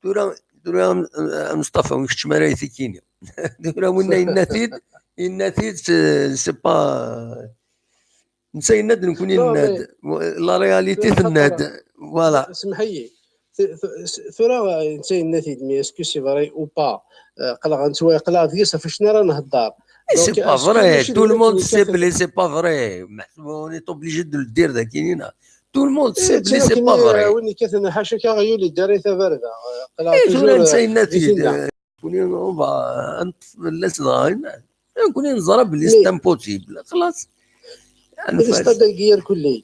Tura, tura, a Mustafa, ur keččem ara i tikini. Tura winna yenna-t-id, yenna-t-id, c'est pas, netta yenna-d, nekkni nenna-d. La réalité tenna-d. Voilà. Semḥ-iyi. Tura netta yenna-t-id, mais est-ce que c'est vrai ou pas? Aql-aɣ nettwaqlaq deg-s ɣef wacu ara nehder. C'est pas vrai. Tout le monde sait que c'est pas vrai. On est obligé de le dire, dakini. Tout le monde sait que c'est pas vrai. Win yekkaten ḥaca-k aɣyul yedder i tabarda. Tura netta yenna-t-id. Nekkni, on va, ad neṭṭef fell-as dɣa. Nekkni neẓra belli c'est impossible. Xlaṣ. Stade-agi irkelli.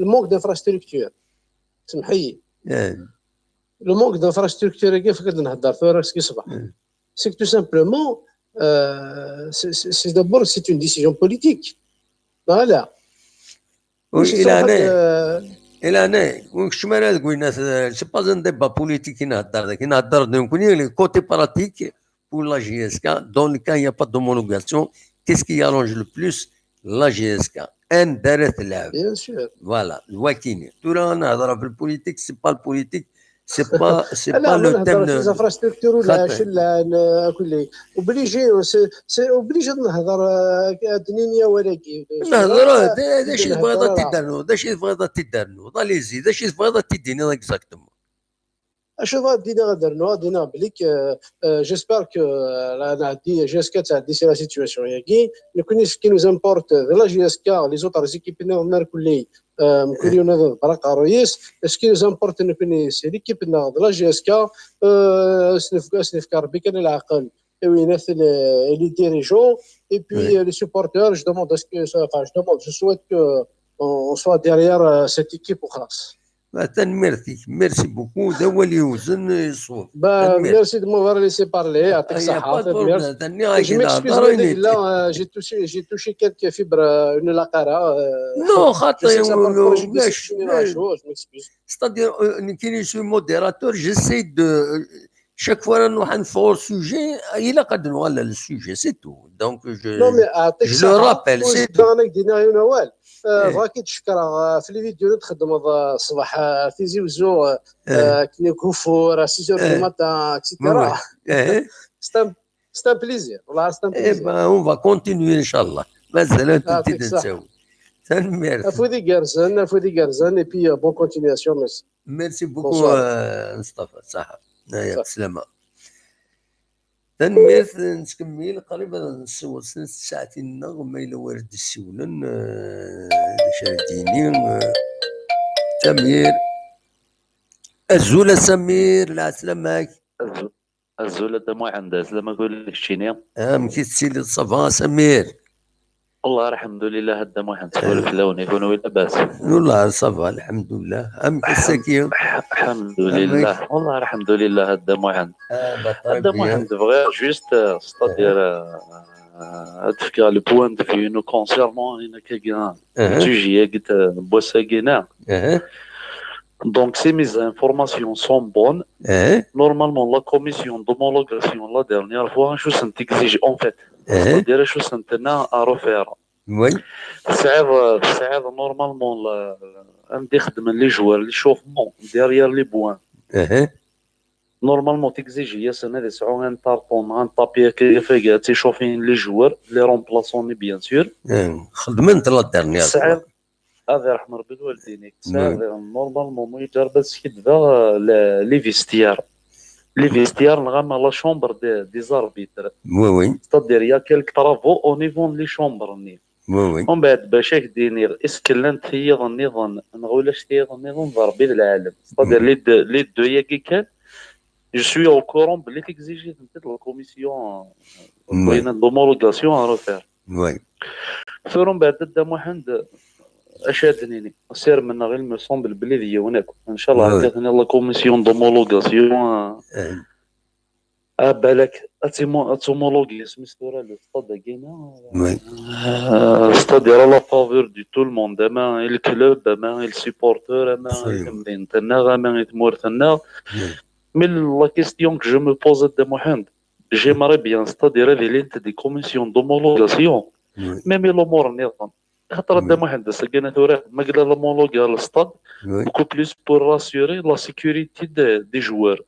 Le manque d'infrastructure. Semḥ-iyi. Le manque d'infrastructure-agi, fek ad nehder tura seg ṣṣbeḥ. C'est que tout simplement, euh, c'est, c'est, c'est d'abord, c'est une décision politique. Voilà. Oui, il en est. Il en est. Ur keččem ara deg winna, c'est pas un débat politique i nhedder dagi. Nhedder nekkni, le côté pratique pour la J S K, dans le cas il n'y a pas d'homologation, qu'est-ce qui arrange le plus la J S K? Anda ara tleɛb? Bien sûr. Voilà, d wakini. Tura nehder ɣef le politique, c'est pas le politique, c'est pas, c'est pas le thème. Les infrastructures, la, la, la, obligé, c'est, c'est obligé de nehder, euh, ad d-nini awal-agi. Nehder, d acu i tebɣiḍ ad t-id-ternuḍ? D acu i tebɣiḍ ad t-id-ternuḍ? Allez-y, d acu i tebɣiḍ ad t-id-tiniḍ exactement? Acu ad d-iniɣ ad d-rnuɣ, ad d-iniɣ belli, euh, euh, j'espère que, euh, la, la, J S K ad tɛeddi si la situation-agi. Nekkni, ce qui nous importe, d la J S K, les autres équipes-nni, mkul, euh, mkul yiwen ad iḍebber aqerruy-is. Ce qui nous importe, nekkni, c'est l'équipe-nneɣ, d la J S K, euh, ad s-nefk, ad s-nefk Rebbi kan leɛqel. Et oui, les, les dirigeants, et puis, euh, les supporters, je demande à ce que, enfin, je demande, je souhaite que on, on soit derrière, euh, cette équipe au Khlas. Ah, tanemmirt-ik. Merci beaucoup. D awal yewzen, yeṣṣur. Bah, merci de m'avoir laissé parler. Yɛṭik ṣṣeḥḥa. Tanemmirt. Je m'excuse, j'ai touché, j'ai touché quelques fibres, euh, une laqara. Non, xaṭi, je m'excuse. C'est-à-dire, euh, je suis modérateur, j'essaie de, euh, chaque fois نروح نفور sujet, il a qu'à le sujet, c'est tout. Donc, je, non, mais, je le rappelle, c'est tout. Bɣiɣ ad k-d-iniɣ yiwen awal. Bɣiɣ ad k-id-cekreɣ ɣef les vidéos i d-txeddmeḍ ṣṣbeḥ, Tizi Wezzu, akken i kufur, à six heures du matin, et cetera. C'est un, c'est un plaisir. Wallah, c'est un plaisir. Eh ben, on va continuer, Inch'Allah. Mazal ad tent-id-nsawi. Tanemmirt. Afud igerrzen, afud igerrzen, et puis, euh, bonne continuation, merci. Merci beaucoup, euh, Mustafa. Ṣaḥa. Aya, bslama. Tanemmirt, nettkemmil, qrib ad nsiweḍ snat tsaɛtin-nneɣ, ma yella wid d-issiwlen, eh, d acu ara d-yini, eh, Samir. Azul a Samir, lɛeslama-k. Azul a Dda Muḥend, lɛeslama-k ula d keččini. Amek i tettiliḍ, ça va a Samir? Wallah, lḥemdulillah, a Dda Muḥend, swal fell-awen, i kunwi labas? Wallah, ça va, lḥemdulillah. Amek ass-agi? Lḥemdulillah. Wallah, lḥemdulillah, a Dda Muḥend. A Dda Muḥend, bɣiɣ juste, euh, c'est-à-dire, euh, ad d-fkeɣ le point de vue-inu concernant ayen akkagi, sujet-agi n wass-agi-nni. Donc, si mes informations sont bonnes, normalement, la commission d'homologation, la dernière fois, acu sent-exige, en fait, c'est-à-dire, acu sent-tenna à refaire. Oui. Tesɛiḍ, tesɛiḍ normalement la, anda i xeddmen les joueurs, l'échauffement, derrière les buts. Normalement, t'exige-asen ad yesɛu un tartan, un tapis, ad tt-échauffer les joueurs, les remplaçants, bien sûr. Xedmen-t la dernière fois. Ad iṛḥem Ṛebbi lwaldin-ik. Tesɛiḍ normalement, ma iǧerreb ad skiddbeɣ, euh, les vestiaires. Les vestiaires, neɣ ama la chambre des, des arbitres. Oui, oui. C'est-à-dire, il y a quelques travaux au niveau de les chambres-nni. Oui, oui. Umbeɛd, bac ad k-d-iniɣ, est-ce que llant tiyiḍ nniḍen neɣ ulac tiyiḍ nniḍen, d Ṛebbi d lɛalem. C'est-à-dire, les deux, les deux-agi kan, je suis au courant belli t'exige-itent-id la commission, euh, d'homologation à refaire. Oui. Tura umbeɛd, a Dda Muḥend, acu ad d-nini? Sirem-nneɣ, il me semble belli d yiwen akk. Inchallah, akka tenniḍ la commission d'homologation, euh, Ah, balak, ad timu-, ad tumulugis mi s-tura le stade-agi-nni. Oui. Euh, c'est-à-dire à la faveur de tout le monde, ama i le club, ama i le supporter, ama i temdint-nneɣ, ama i tmurt-nneɣ. Mais la question que je me pose, a Dda Muḥend, j'aimerais bien, c'est-à-dire ad ilint des commissions d'homologation, même i lumuṛ nniḍen. Xaṭer, a Dda Muḥend, ass-agi-nni tura, ma yella l'homologue à le stade, beaucoup plus pour rassurer la sécurité de, des joueurs.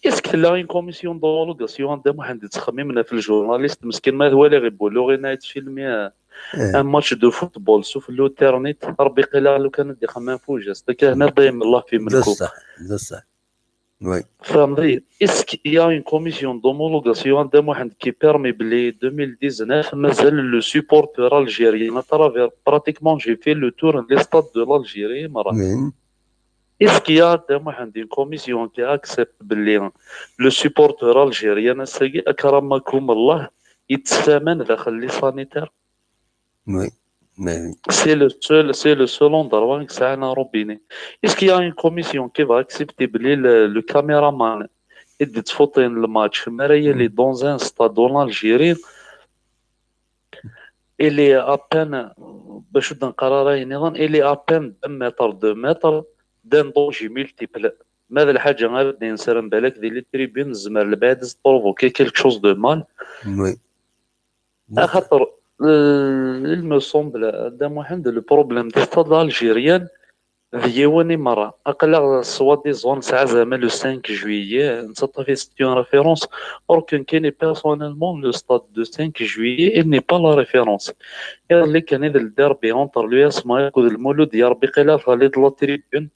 Est-ce que tella une commission d'homologation, a Dda Muḥend, yettxemmimen ɣef le journaliste meskin, ma twaliḍ ibulluɣ-in ad filmer un match de football s ufella n internet, Ṛebbi qila lukan ad d-ixemmem ɣef ujast, akka hna dayem Allah fi melku. D ṣṣeḥ, d ṣṣeḥ. Oui. Tfehmeḍ-iyi? Est-ce qu'il y a une commission d'homologation, a Dda Muḥend, qui permet belli deux mille dix-neuf, mazal le supporter algérien, à travers, pratiquement, j'ai fait le tour des stades de l'Algérie, mara. Est-ce qu'il y a, a Dda Muḥend, une commission qui accepte belli le supporter algérien, ass-agi, akramakum Allah, yettamen daxel les sanitaires? Oui. Mais oui. C'est le seul, c'est le seul endroit qui a un robinet. Est-ce qu'il y a une commission qui va accepter belli le, le caméraman et de photo le match, mais il est dans un stade en Algérie, il est à peine, باش نقرا راهي نظن, il est à peine deux mètres, deux mètres d'un danger multiple. Ma d lḥaǧa ara d-yensaren balak di les tribunes, tezmer lbaɛd ad provoquer quelque chose de mal. Oui. Axaṭer, euh, il me semble, a Dda Muḥend, le problème des stades algériens d yiwen i merra. Aql-aɣ soi-disant nesɛa azama le cinq juillet, nettaṭṭaf c'est une référence. Or que nekni, personnellement, le stade de cinq juillet, il n'est pas la référence. Iḍelli kan i d le derby entre l'U S M A akked Lmulud, ya Ṛebbi qila tɣelli-d la tribune.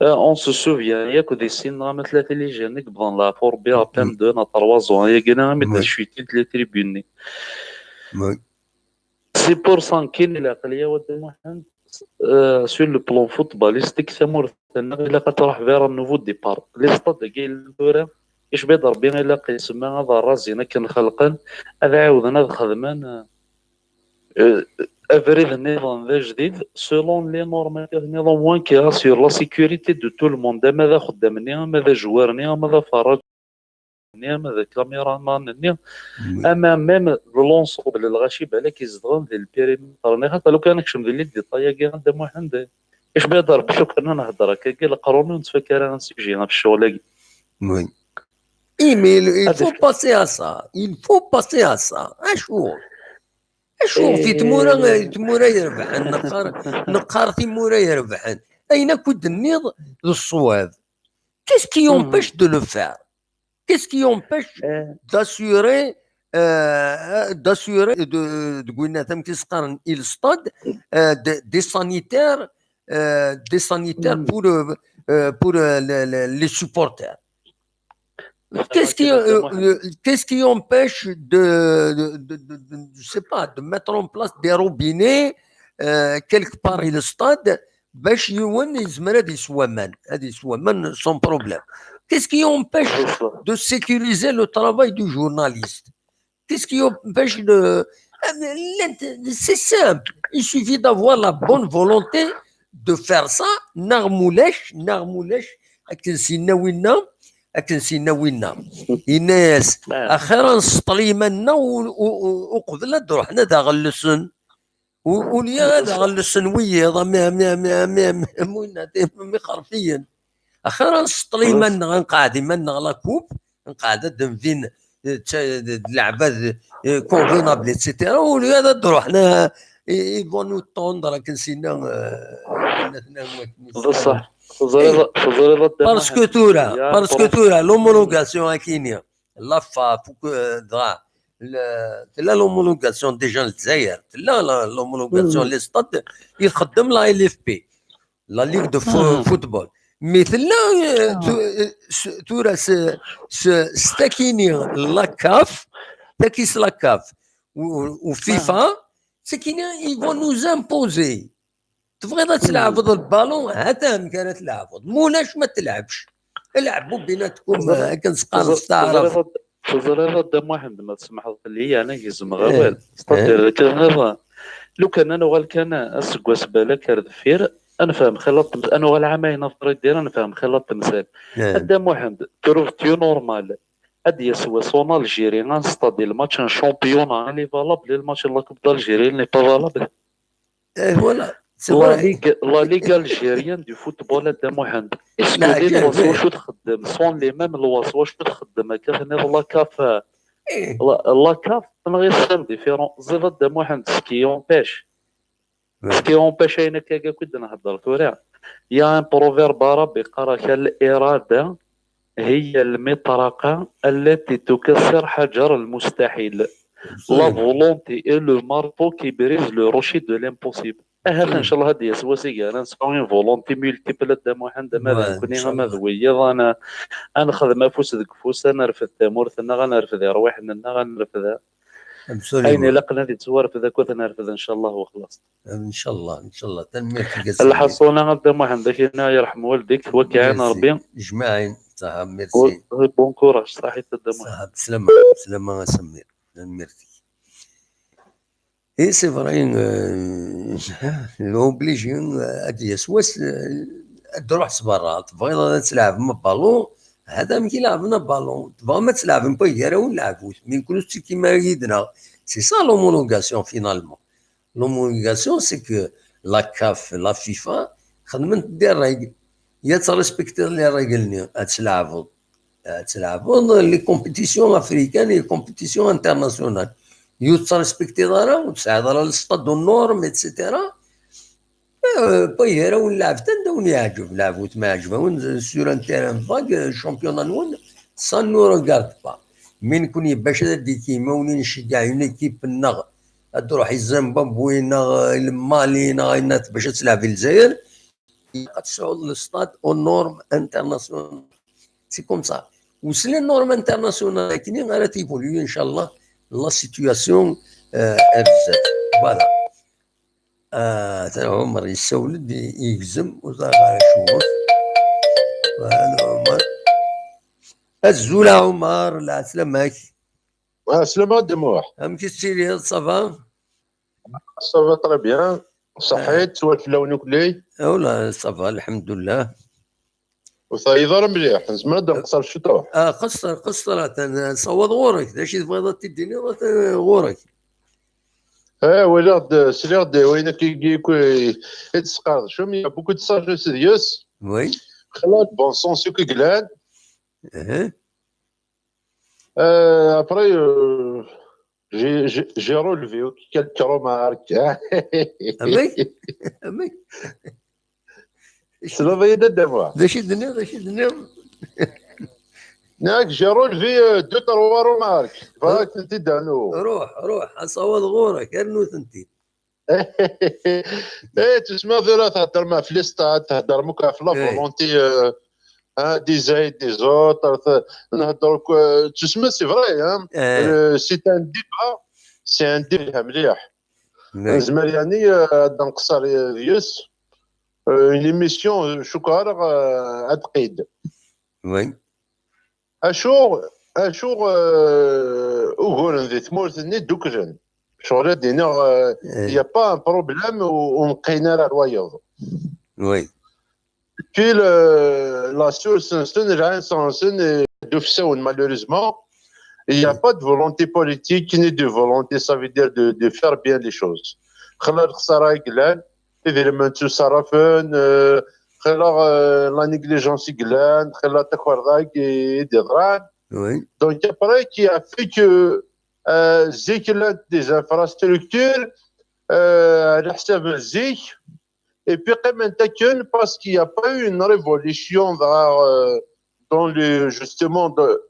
Euh, on se souvient, yak di sin neɣ ma tlata les jeunes i yebḍan leɛfu Ṛebbi, à peine deux neɣ trois ans, yagi-nni imi d-ccutin les tribunes-nni. C'est pour ça, nekkini lɛeqliya-w, a Dda Muḥend, euh, sur le plan footballistique, tamurt-nneɣ ilaq ad truḥ vers un nouveau départ. Les stades-agi yellan tura, icbi-d Ṛebbi, ilaq isemma ad rrazin akken xelqen, ad ɛiwden ad xedmen, euh, Euh, abrid nniḍen d ajdid, selon les normes nniḍen, au moins qui assure la sécurité de tout le monde, ama d axeddam-nni, ama d ajwar-nni, ama d aferraǧ-nni, ama d akamiraman-nni, ama même de l'ensemble n lɣaci balak izedɣen di lpérimètre-nni. Xaṭer lukan nekcem di les détails-agi, a Dda Muḥend, icbi ad d-rebbi lukan ad nehder akkagi, leqrun ur nettfakka ara un sujet ɣef ccɣel-agi. Oui. Eh, mais il, il faut passer à ça. Il faut passer à ça. Acu? Acu fi tmura, tmura irebḥen, neqqar, neqqar timura irebḥen. Ayen akk i d-tenniḍ d ṣṣwab. Qu'est-ce qui empêche de le faire? Qu'est-ce qui empêche d'assurer, euh, d'assurer de, de, de, il stade, euh, de, des sanitaires, euh, des sanitaires pour, euh, euh, pour euh, les, les, les supporters? Qu'est-ce qui, euh, euh, qu'est-ce qui empêche de, de, de, de, de, je sais pas, de mettre en place des robinets euh, quelque part dans le stade, باش يون يزمر هذه السوامان، هذه السوامان sans problème. Qu'est-ce qui empêche de sécuriser le travail du journaliste? Qu'est-ce qui empêche de... C'est simple. Il suffit d'avoir la bonne volonté de faire ça. Neɣ mulac, neɣ mulac, akken sinna winna, akken sinna winna. Yenna-yas, axir ad nseṭṭel iman-nneɣ uqbel ad d-ruḥen ad aɣ-llesen. Ul-, ulya ad aɣ-llesen wiyiḍ, am, am, am, am, am, am winna, am ixerfiyen. Axir ad nseṭṭel iman-nneɣ, ad nqeɛɛed iman-nneɣ la coupe, ad nqeɛɛed ad d-nvin, eh, d ta-, d, d leɛbad, eh, convenable, et cetera. Ulya ad d-ruḥen, eh, ils vont nous tondre akken sinna, eh, d ṣṣeḥ. Teẓriḍ, teẓriḍ a Dda Muḥend. Parce que tura, parce que tura, l'homologation akini, la FAF, ou que, dɣa, le, tella l'homologation déjà n Lezzayer, tella la, l'homologation n les stades, i txeddem la L F P, la Ligue de fo-, football. Mais tella, euh, tu-, euh, s-, tura s-, s-, s-, takini la CAF, takis la CAF, ou, ou FIFA, c'est qu'ils vont nous imposer. Tebɣiḍ ad tleɛbeḍ lbalun, hata amek ara tleɛbeḍ. Mulac ma tleɛbx. Lɛeb bubinatkum, akken teqqareḍ s taɛrabt. Teẓriḍ a Dda Muḥend, ma tsemḥeḍ fell-i, yeɛni gezmeɣ awal. C'est-à-dire, lukan ad nuɣal kan aseggas balak ar deffir, ad nefhem xilla n tems-, ad nuɣal ɛamayen ɣef Friday, ad nefhem xilla n temsal. A Dda Muḥend, trouves-tu normal ad d-yas wass en Algérie, ad nestadi le match n championnat, il est valable, le match n la Coupe d'Algérie, il n'est pas valable? Eh, voilà. C'est vrai. La Ligue, la Ligue algérienne du football, a Dda Muḥend. Est-ce que les lois s wacu txeddem sont les mêmes lois s wacu txeddem akka tenniḍ la CAF? La, la CAF, tenɣi c'est différent. Ziḍ a Dda Muḥend, ce qui empêche. Ce qui empêche ayen akka akk i d-nhedder tura. Il y a un proverbe arabe yeqqar-ak, الإرادة هي المطرقة التي تكسر حجر المستحيل. La volonté est le marteau qui brise le rocher de l'impossible. Ahat, ncallah, ad d-yas wass i ara nesɛu une volonté multiple, a Dda Muḥend, ama d nekkni, ama d wiyiḍ, ad n-, ad nexdem afus deg ufus, ad nerfed tamurt-nneɣ, ad nerfed irwiḥen-nneɣ, ad nerfed ayen ilaqen ad yettwarfed akk, ad t-nerfed, ncallah, wa xlaṣ. Ncallah, ncallah. Tanemmirt. Lḥaṣuna, a Dda Muḥend, ad k-yerḥem waldik, twakkɛin Rebbi. Jmaɛin. Saha, merci. Bon courage, ṣaḥit, a Dda Muḥend. Saha, bslama, bslama a Samir. Tanemmirt-ik. Et c'est vrai, euh, obligé, euh, ad d-yas wass, euh, ad d-ruḥ s berra. Tebɣiḍ ad tleɛbem abalun, hada amek i leɛben abalun. Tebɣam ad tleɛbem pa gar-awen, leɛbut. Mais kenwi ur tettikim ara yid-neɣ. C'est ça l'homologation finalement. L'homologation, c'est que la CAF, la FIFA, xedment des règles. Ya tettrespektiḍ les règles-nni, ad tleɛbeḍ. Ad tleɛbeḍ les compétitions africaines et les compétitions internationales. Ur tettrespektiḍ ara, ur tesɛiḍ ara le stade aux normes, et cetera. Eh, pa gar-awen, leɛbet anda wen-yeɛǧeb, leɛbut ma yeɛǧeb-awen sur un terrain vague, championnat-nwen, ça ne nous regarde pas. Mais nekkni bac ad d-ikki, ma wen-nceggeɛ une équipe-nneɣ, ad d-ruḥ i Zimbabwe neɣ i Mali neɣ ayen bac ad tleɛb i Lezzayer, ilaq ad tesɛuḍ le stade aux normes internationales. C'est comme ça. Ou si les normes internationales, akken ara évoluer, inchallah, la situation, euh, ar zdat. Voilà. Ah, atan Ɛumer yessawel-d, yegzem, ur ẓriɣ ara acu. Voilà, Ɛumer. Azul a Ɛumer, lɛeslama-k. Ɛeslama a Dda Muḥ. Amek i tettiliḍ, ça va? Ça va très bien. Saḥit, swal fell-awen ukli. Ola, ça va, lḥemdullah. Ur teɛyiḍ ara mliḥ, nezmer ad nqeṣṣer ciṭuḥ. Ah, qeṣṣer, qeṣṣer, atan nessaweḍ ɣur-k. D acu i tebɣiḍ ad t-id-tiniḍ, atan ɣur-k. Eh, walaɣ-d, sliɣ-d i wayen akka i d-tesqerdcem, il y a beaucoup de sagesse deg-s. Oui. Xla le bon sens akk i yellan. Uh-huh. Euh, après, euh, j'ai, j'ai, j'ai relevé quelques remarques. Amek? Amek? Tessneḍ-iyi-d a Dda Muḥ. D acu i d-tenniḍ? D acu i d-tenniḍ? Nniɣ-ak, j'ai relevé euh, deux, trois remarques. Bɣiɣ ad tent-id-rnuɣ. Ruḥ, ruḥ, asawaḍ ɣur-k, rnu-tent-id. Eh, tusma tura theddrem ɣef les stades, theddrem akk ɣef la Eh. volonté euh, hein, des uns et des autres. Th- Nehder akk, euh, tusma, c'est vrai. Hein. Eh. Euh, c'est un débat, c'est un débat mliḥ. Oui. Nezmer yani euh, ad nqeṣṣer euh, deg-s. Euh, une émission, euh, cukkeɣ euh, ad tqid. Oui. Acu, acu euh, uguren di tmurt-nni dduklen. Ccɣel ad d-iniɣ, euh, il n'y a pas un problème ur ur neqqin ara ar wayeḍ. Oui. Puis le, la source-nsen, lɛinṣer-nsen, d ufsawen, malheureusement. Il n'y a pas de volonté politique ni de volonté, ça veut dire de, de faire bien les choses. Xla lexsara i yellan, idrimen ttusarrafen, euh, xla euh, la négligence i yellan, xla takerḍa i d-yeḍran. Oui. Donc après, qui a fait que euh, zik llant des infrastructures, euh, à l'hsab zik, et puis qqimen akken parce qu'il n'y a pas eu une révolution dans, euh, dans le, justement de-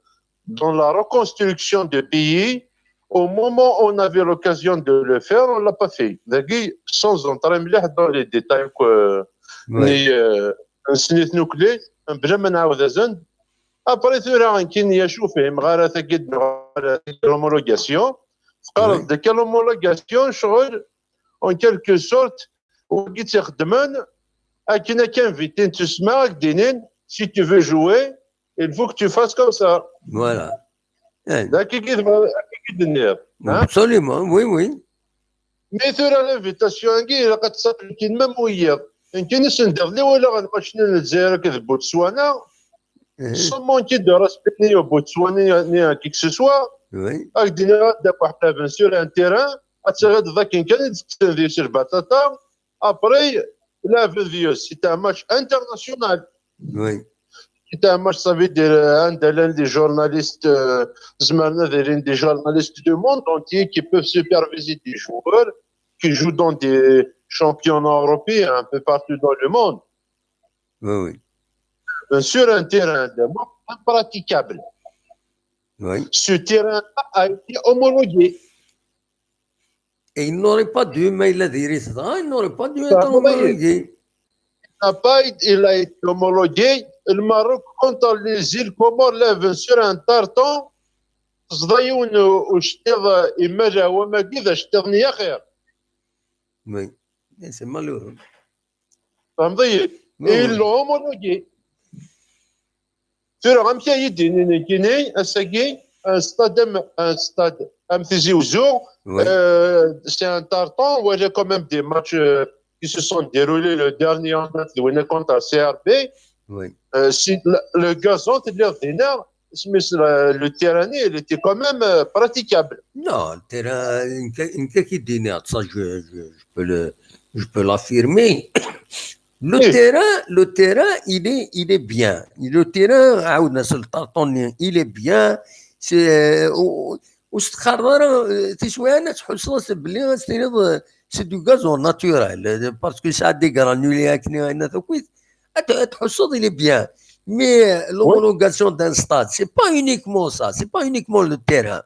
dans la reconstruction du pays. Au moment où on avait l'occasion de le faire, on l'a pas fait. Dagi, sans entrer mliḥ dans les détails que Oui. ni euh, nsnit nukli, bla ma nɛawed azen. Après tura nekkini acu fhimeɣ ara tagi d l'homologation. Teqqareḍ-d akka l'homologation, ccɣel, en quelque sorte, wagi tt-ixeddmen akken ad k-invitin tusma ad k-d-inin, si tu veux jouer, il faut que tu fasses comme ça. Voilà. Eh, D akka i d-, akka i d-tenniḍ. Hein? Absolument, oui, oui. Mais tura l'invitation-agi, ilaq ad tt-appliquer même wiyaḍ. Nekkini sendiḍelli walaɣ lmatch-nni n Lezzayer akked Botswana, Eh, sans manquer de respect ni au Botswanais ni à qui que ce soit. Oui. Ak-d-iniɣ ad d-akk ḥlaben sur un terrain, ad taɣiḍ d akken kan i d-tekksen deg-s lbaṭaṭa. Après, la Venvius, c'est un match international. Oui. C'est un match, ça veut dire, euh, anda llan des journalistes, euh, zemren ad ilin des journalistes du monde entier qui peuvent superviser des joueurs qui jouent dans des championnats européens un peu partout dans le monde. Oui, oui. Euh, Sur un terrain de impraticable. Oui. Ce terrain-là a été homologué. Et il n'aurait pas dû, mais il a dit, il n'aurait pas dû Ça être va, oui. Homologué. N'a pas été- Il a été homologué. Le Maroc contre les îles Comores lève sur un tartan. Teẓḍa yiwen u- uceṭṭiḍ, imal wamagi d aceṭṭiḍ-nni axir. Oui. Eh, c'est malheureux. Tfehmeḍ-iyi? Oui, Et ils oui. l'ont homologué. Tura, amek ay d-inin nekkini, ass-agi, un stade, am- un stade am Tizi Ouzou, Oui. euh, c'est un tartan, on voit quand même des matchs euh, qui se sont déroulés le dernier en date de winna contre C R B. Oui. Euh, si le, le gazon, c'est-à-dire, le, le terrain, il était quand même euh, praticable. Non, le terrain, une, une, une, ça, je, je, je peux le, je peux l'affirmer. Le terrain, le terrain, il est, il est bien. Le terrain, عاودنا sur le tartan, il est bien. C'est, euh, و- وستخرر تسوينا تحسوا بلي c'est du gazon naturel parce que ça a des granulés هكا هنا ثوكيت تحسوا il est bien. Mais l'homologation d'un stade, c'est pas uniquement ça, c'est pas uniquement le terrain.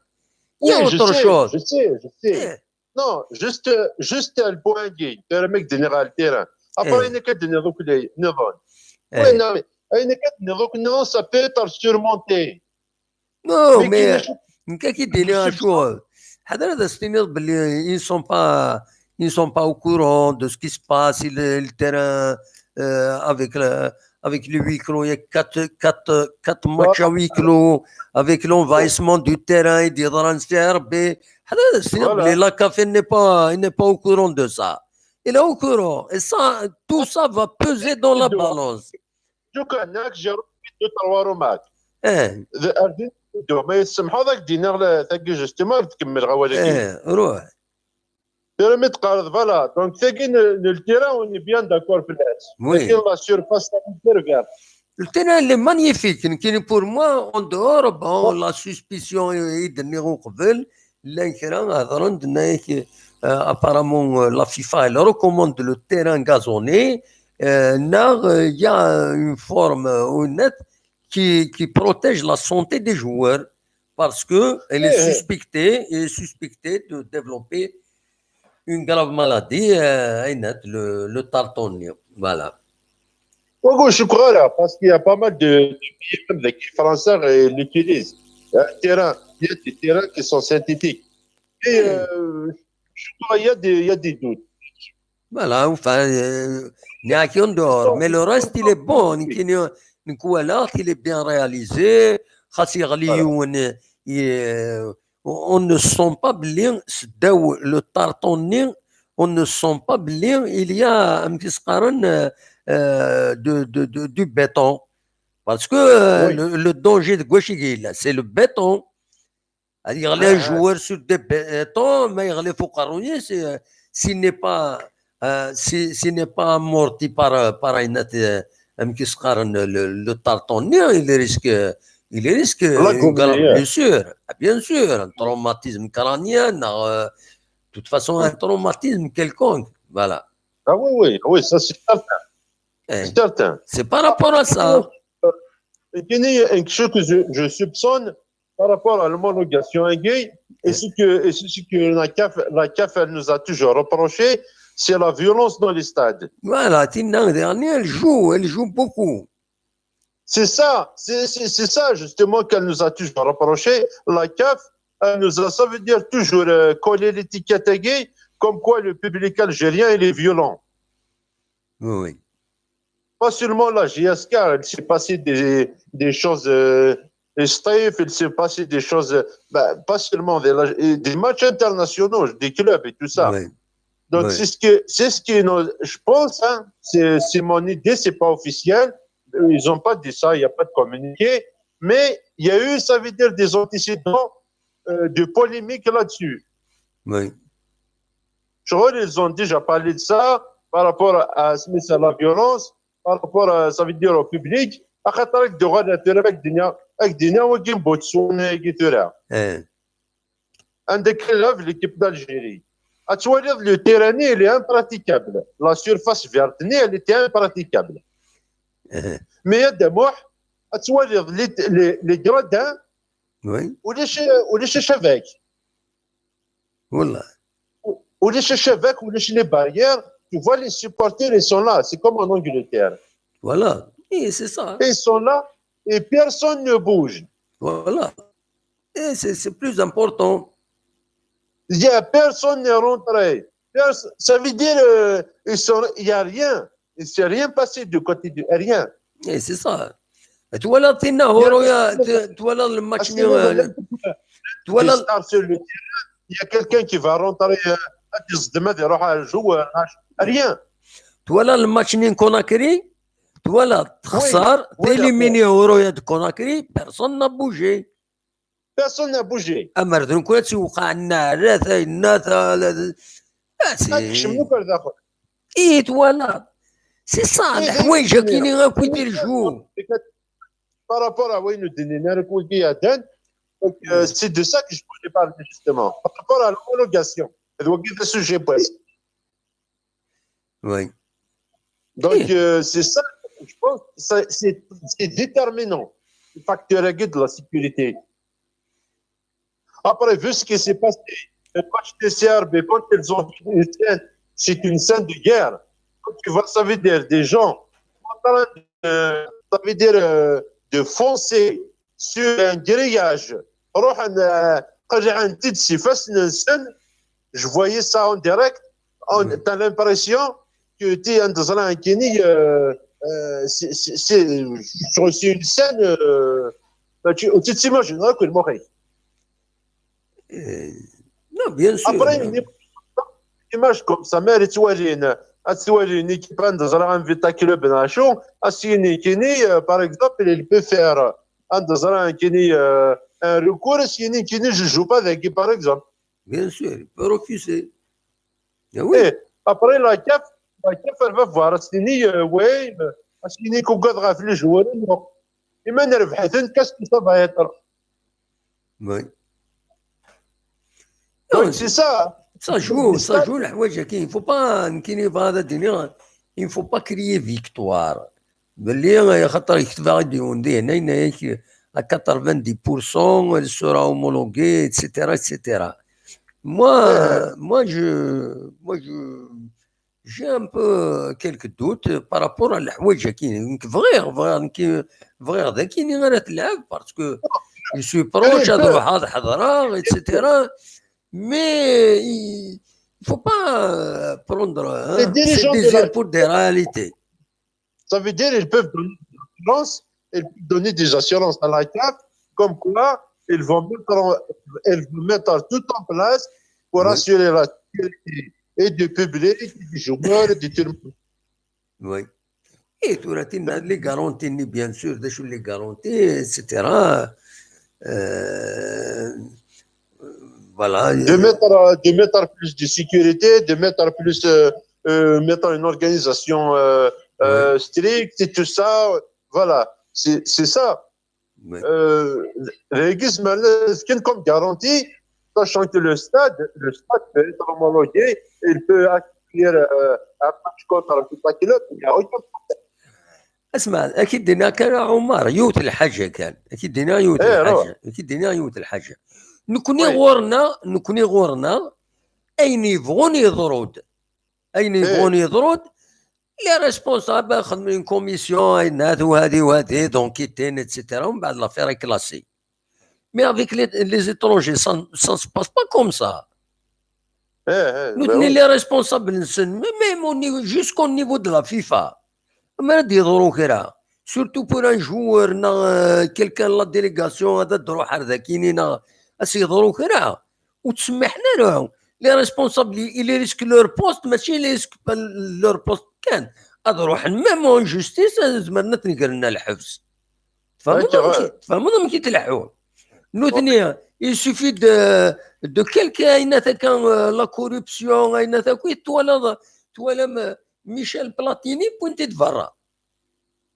Il y a Oui, je autre sais, chose. Je sais, je sais. Eh, Non, juste, juste le point gay. Permet de général terrain. Après, Eh. il n'y a que de nidukli, nidon. eh. Oui, non, mais il n'y a que de nidukli, non, ça peut être surmonté. Non, Mais mais qui- نكاكي ديني je- شو هذا هذا ستيني باللي ils sont pas ils sont pas au courant de ce qui se passe le, le terrain euh, avec le, avec les huis clos, il y a quatre, quatre, quatre matchs à huis clos, avec l'envahissement du terrain, il dit dans le C R B. Voilà. La CAF n'est pas, il n'est pas au courant de ça. Il est au courant. Et ça, tout ça va peser dans la balance. J'ai repris deux, trois remarques. Eh. Ma tsemḥeḍ, ad k-d-iniɣ tagi, justement, ad tkemmel ɣer wayagi. Eh, ruḥ. Tura mi teqqareḍ, voilà. Donc, tagi n le terrain, on est bien d'accord fell-as. Oui. Tagi la surface, la terre verte. Le terrain, il est magnifique. Pour moi, en dehors, bon, la suspicion, i d-nniɣ uqbel, llan kra hedren-d, nnan-ak, euh, apparemment, euh, la FIFA, elle recommande le terrain gazonné, euh, neɣ, euh, il y a une forme, euh, honnête qui, qui protège la santé des joueurs parce que elle est suspectée, elle est suspectée de développer une grave maladie, euh, le, le tartonnier. Voilà. Oui, je crois là, parce qu'il y a pas mal de, de pays, même des Français, euh, l'utilisent. Un terrain, il y a des terrains qui sont synthétiques. Et euh, je crois qu'il y a des, il y a des doutes. Voilà, enfin, euh, il y a qui en dehors. Mais le reste, il est bon. Nekk walaɣ-t, il est bien réalisé. Xas yeɣli yiwen, euh, on ne sent pas belli seddaw le tarton-nni, on ne sent pas belli il y a, amek i s-qqaren, euh, euh, de, de, de, du béton. Parce que, euh, le, le danger de gauche, c'est le béton. Ad yeɣli un joueur sur des bétons, ma yeɣli f uqerruy-is, euh, s'il n'est pas, euh, si, s'il n'est pas amorti par, euh, par une, euh, amek i s-qqaren, le, le tarton-nni, il risque, il risque une grave blessure. Ah, bien sûr, un traumatisme crânien, euh, de toute façon, un traumatisme quelconque. Voilà. Ah oui, oui, oui, ça c'est certain. Eh. C'est certain. C'est par rapport à ça. Et puis, ce que je, je soupçonne par rapport à l'homologation, et c'est que, et c'est ce que la CAF, la CAF, elle nous a toujours reproché, c'est la violence dans les stades. Voilà, Tina, dernier, elle joue, elle joue beaucoup. C'est ça, c'est c'est- c'est ça justement qu'elle nous a toujours reproché. La CAF, elle nous a, ça veut dire, toujours euh, coller l'étiquette à gay, comme quoi le public algérien, il est violent. Oui, oui. Pas seulement la J S K, il s'est passé des, des choses euh, et Steve, il s'est passé des choses, euh, bah, pas seulement des, la- et des matchs internationaux, des clubs et tout ça. Oui. Donc, Oui. c'est ce que, c'est ce que nous- je pense, hein, c'est c'est mon idée, c'est pas officiel. Ils ont pas dit ça, il n'y a pas de communiqué. Mais il y a eu, ça veut dire, des antécédents euh, de polémique là-dessus. Oui. Je crois qu'ils ont déjà parlé de ça par rapport à, à la violence, par rapport à, ça veut dire, au public. Axaṭer ak-d-uɣal ar tura, ak-d-iniɣ, ak-d-iniɣ wagi n Botswana, agi tura. Eh. Anda kan la l'équipe d'Algérie. Ad twaliḍ le terrain-nni, il est impraticable. La surface verte-nni, elle était impraticable. Eh. Mais à Damour, ad twaliḍ les, les, les gradins, Oui. ulac, ulac acabak. Voilà. Ulac acabak, ulac les barrières. Tu vois, les supporters, ils sont là. C'est comme en Angleterre. Voilà. Et c'est ça. Et ils sont là et personne ne bouge. Voilà. Et c'est c'est plus important. Il y a personne n'est rentré. Pers- ça veut dire, euh, ils sont- il n'y a rien. Il ne s'est rien passé du côté de rien. Et c'est ça. Twalaḍ Tina Horoya, twalaḍ le match-nni, Des stars sur le terrain. Il y a quelqu'un qui va rentrer, euh, ad yeẓdem, ad iruḥ ɣer joueur, rien. Twalaḍ le match-nni n Conakry, twalaḍ texṣer, t'es éliminé Horoya de Conakry, personne n'a bougé. Personne n'a bougé. Amer d nekkni ad tt-iwqeɛ nna, la tayna, ta, la, Ad kecmen akk ar daxel. I twalaḍ. C'est ça, leḥwayeǧ akini akk i d-irju. Par rapport à wayen ur d-nnin ara wigi iɛeddan, donc, euh, c'est de ça que je voulais parler justement. Par rapport à l'homologation, d wagi d sujet n wass. Oui. Donc, euh, c'est ça, je pense, ça- c'est c'est déterminant, le facteur de la sécurité. Après, vu ce qui s'est passé, le match des C R B, quand ils ont fait une scène, c'est une scène de guerre. Quand tu vois, ça veut dire des gens en train de, ça veut dire, euh, de foncer sur un grillage. روح، آه، قلعن تدسي فاس ننسن. Je voyais ça en direct. On- T'as l'impression que tu es dans un kini, euh, euh, c'est c'est- c'est- sur c'est une scène, euh, bah, tu, tu t'imagines, hein, que le Maurice. Euh, non, bien sûr. Après, une image comme ça, mais tu vois, une, tu vois, une équipe, un des un Vita Club, un show, à Sini, Kini, euh, par exemple, il peut faire, un des un Kini, euh, un recours, à Sini, Kini, je joue pas avec, par exemple. Bien sûr, il peut refuser. Eh oui. Et après, la CAF, la CAF, elle va voir, à Sini, euh, ouais, à Sini, qu'on gagne les joueurs, non. Et maintenant, qu'est-ce que ça va être? Oui. Donc, c'est ça. Ça joue, ça joue, الحوايج هكا. Il faut pas, نكيني بهذا الدنيا, il faut pas crier victoire. بلي خاطر يكتب غادي يوندي هنا، هنا يك-، à quatre-vingt-dix pour cent, elle sera homologuée, et cetera, et cetera. Moi, moi, je, moi, je, j'ai un peu quelques doutes par rapport à الحوايج هكا. نك بغيغ، بغيغ، نك بغيغ ذاكيني غير تلعب parce que je suis proche، هاد روح، هاد حضرة، et cetera. Mais il faut pas prendre, hein, Les dirigeants ces de la désirs pour des réalités. Ça veut dire qu'ils peuvent donner des assurances, ils peuvent donner des assurances à la CAF, comme quoi ils vont mettre, en- ils vont mettre tout en place pour Oui. Assurer la sécurité et du public, et des joueurs, et de tout le monde. Oui. Et tu as les garanties, bien sûr, des choses, les garanties, et cetera. Euh, voilà. De mettre, de mettre plus de sécurité, de mettre plus, euh, euh, mettre une organisation euh, euh, stricte et tout ça. Voilà, c'est c'est ça. Oui. Euh, les Gizmales, ce qui est comme garantie, sachant que le stade, le stade peut être homologué, il peut accueillir euh, un match contre un petit club, il n'y a aucun problème. اسمع، اكيد دينا كان عمر يوت الحاجه، كان اكيد دينا يوت إيه، روح. الحاجه، اكيد دينا يوت الحاجه. نكوني وي. غورنا، نكوني غورنا، اين يبغون يضرود، اين يبغون يضرود، les responsables خدمين كوميسيون، اين هذا وهذه وهذه، donc كيتين، et cetera. ومن بعد l'affaire est classée. Mais avec les, les étrangers, ça, ça ne se passe pas comme ça. ايه ايه نوتني les responsables نسن même au niveau, jusqu'au niveau de la FIFA. ما غادي يضرو كرا. Surtout pour un joueur, نا, euh, quelqu'un la délégation, هذا تروح هذا كينينا، اش يضرو كرا. وتسمحنا له. Les responsables, ils risquent leur poste, ماشي ils risquent pas leur poste كان. اضروح même en justice، زمرنا تنقلنا الحبس. تفهموا هكا كي تفهموا كي تلحوا. نوتني il suffit de de quelqu'un، اين ثكا la corruption، اين ثكا تولا تولا ميشيل بلاتيني بوينتي دفرا.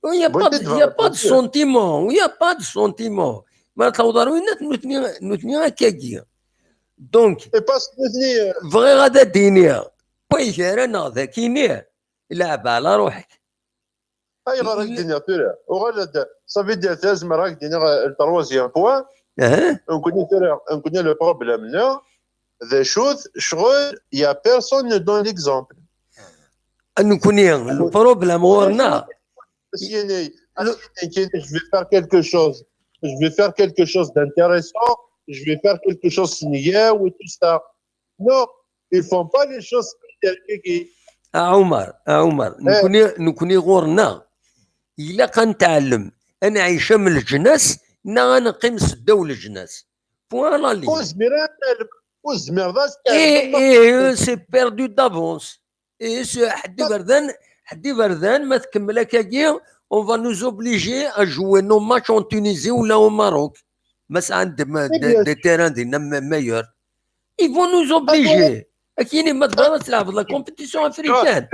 Il n'y a pas de, il y a pas de sentiment, il y a pas de sentiment. ما تلوضر وين نوتني نوتني هكاكي. Donc Et parce que نوتني بغيغ هذا الدنيا، بغيغ انا ذاكيني، لعب على روحك. ايغار هاك دينيا بيرا وغالا صافي دير تازم راك دينيا. Le troisième point. اها. نكوني بيرا نكوني le problème نا ذا شوت شغل. Il y a personne dans l'exemple. نكوني le problème غورنا. اسيني اسيني كاين، je vais faire quelque chose, je vais faire quelque chose d'intéressant, je vais faire quelque chose سنياو et tout ça. Non, ils font pas les choses telles que. عمر، عمر، نكوني نكوني غورنا. الا كنتعلم انا عايشه من الجناس، نا انا نقيم سداو الجناس. Point à la ligne. وزمير وزمير ذا اي اي c'est perdu d'avance. اي حدي بردان، حدي بردان ما تكمل هكاكي. On va nous obliger à jouer nos matchs en Tunisie ولا au Maroc. بس عند des terrains دينا meilleurs. Ils vont nous obliger. اكيني ما تبغى تلعب la compétition africaine.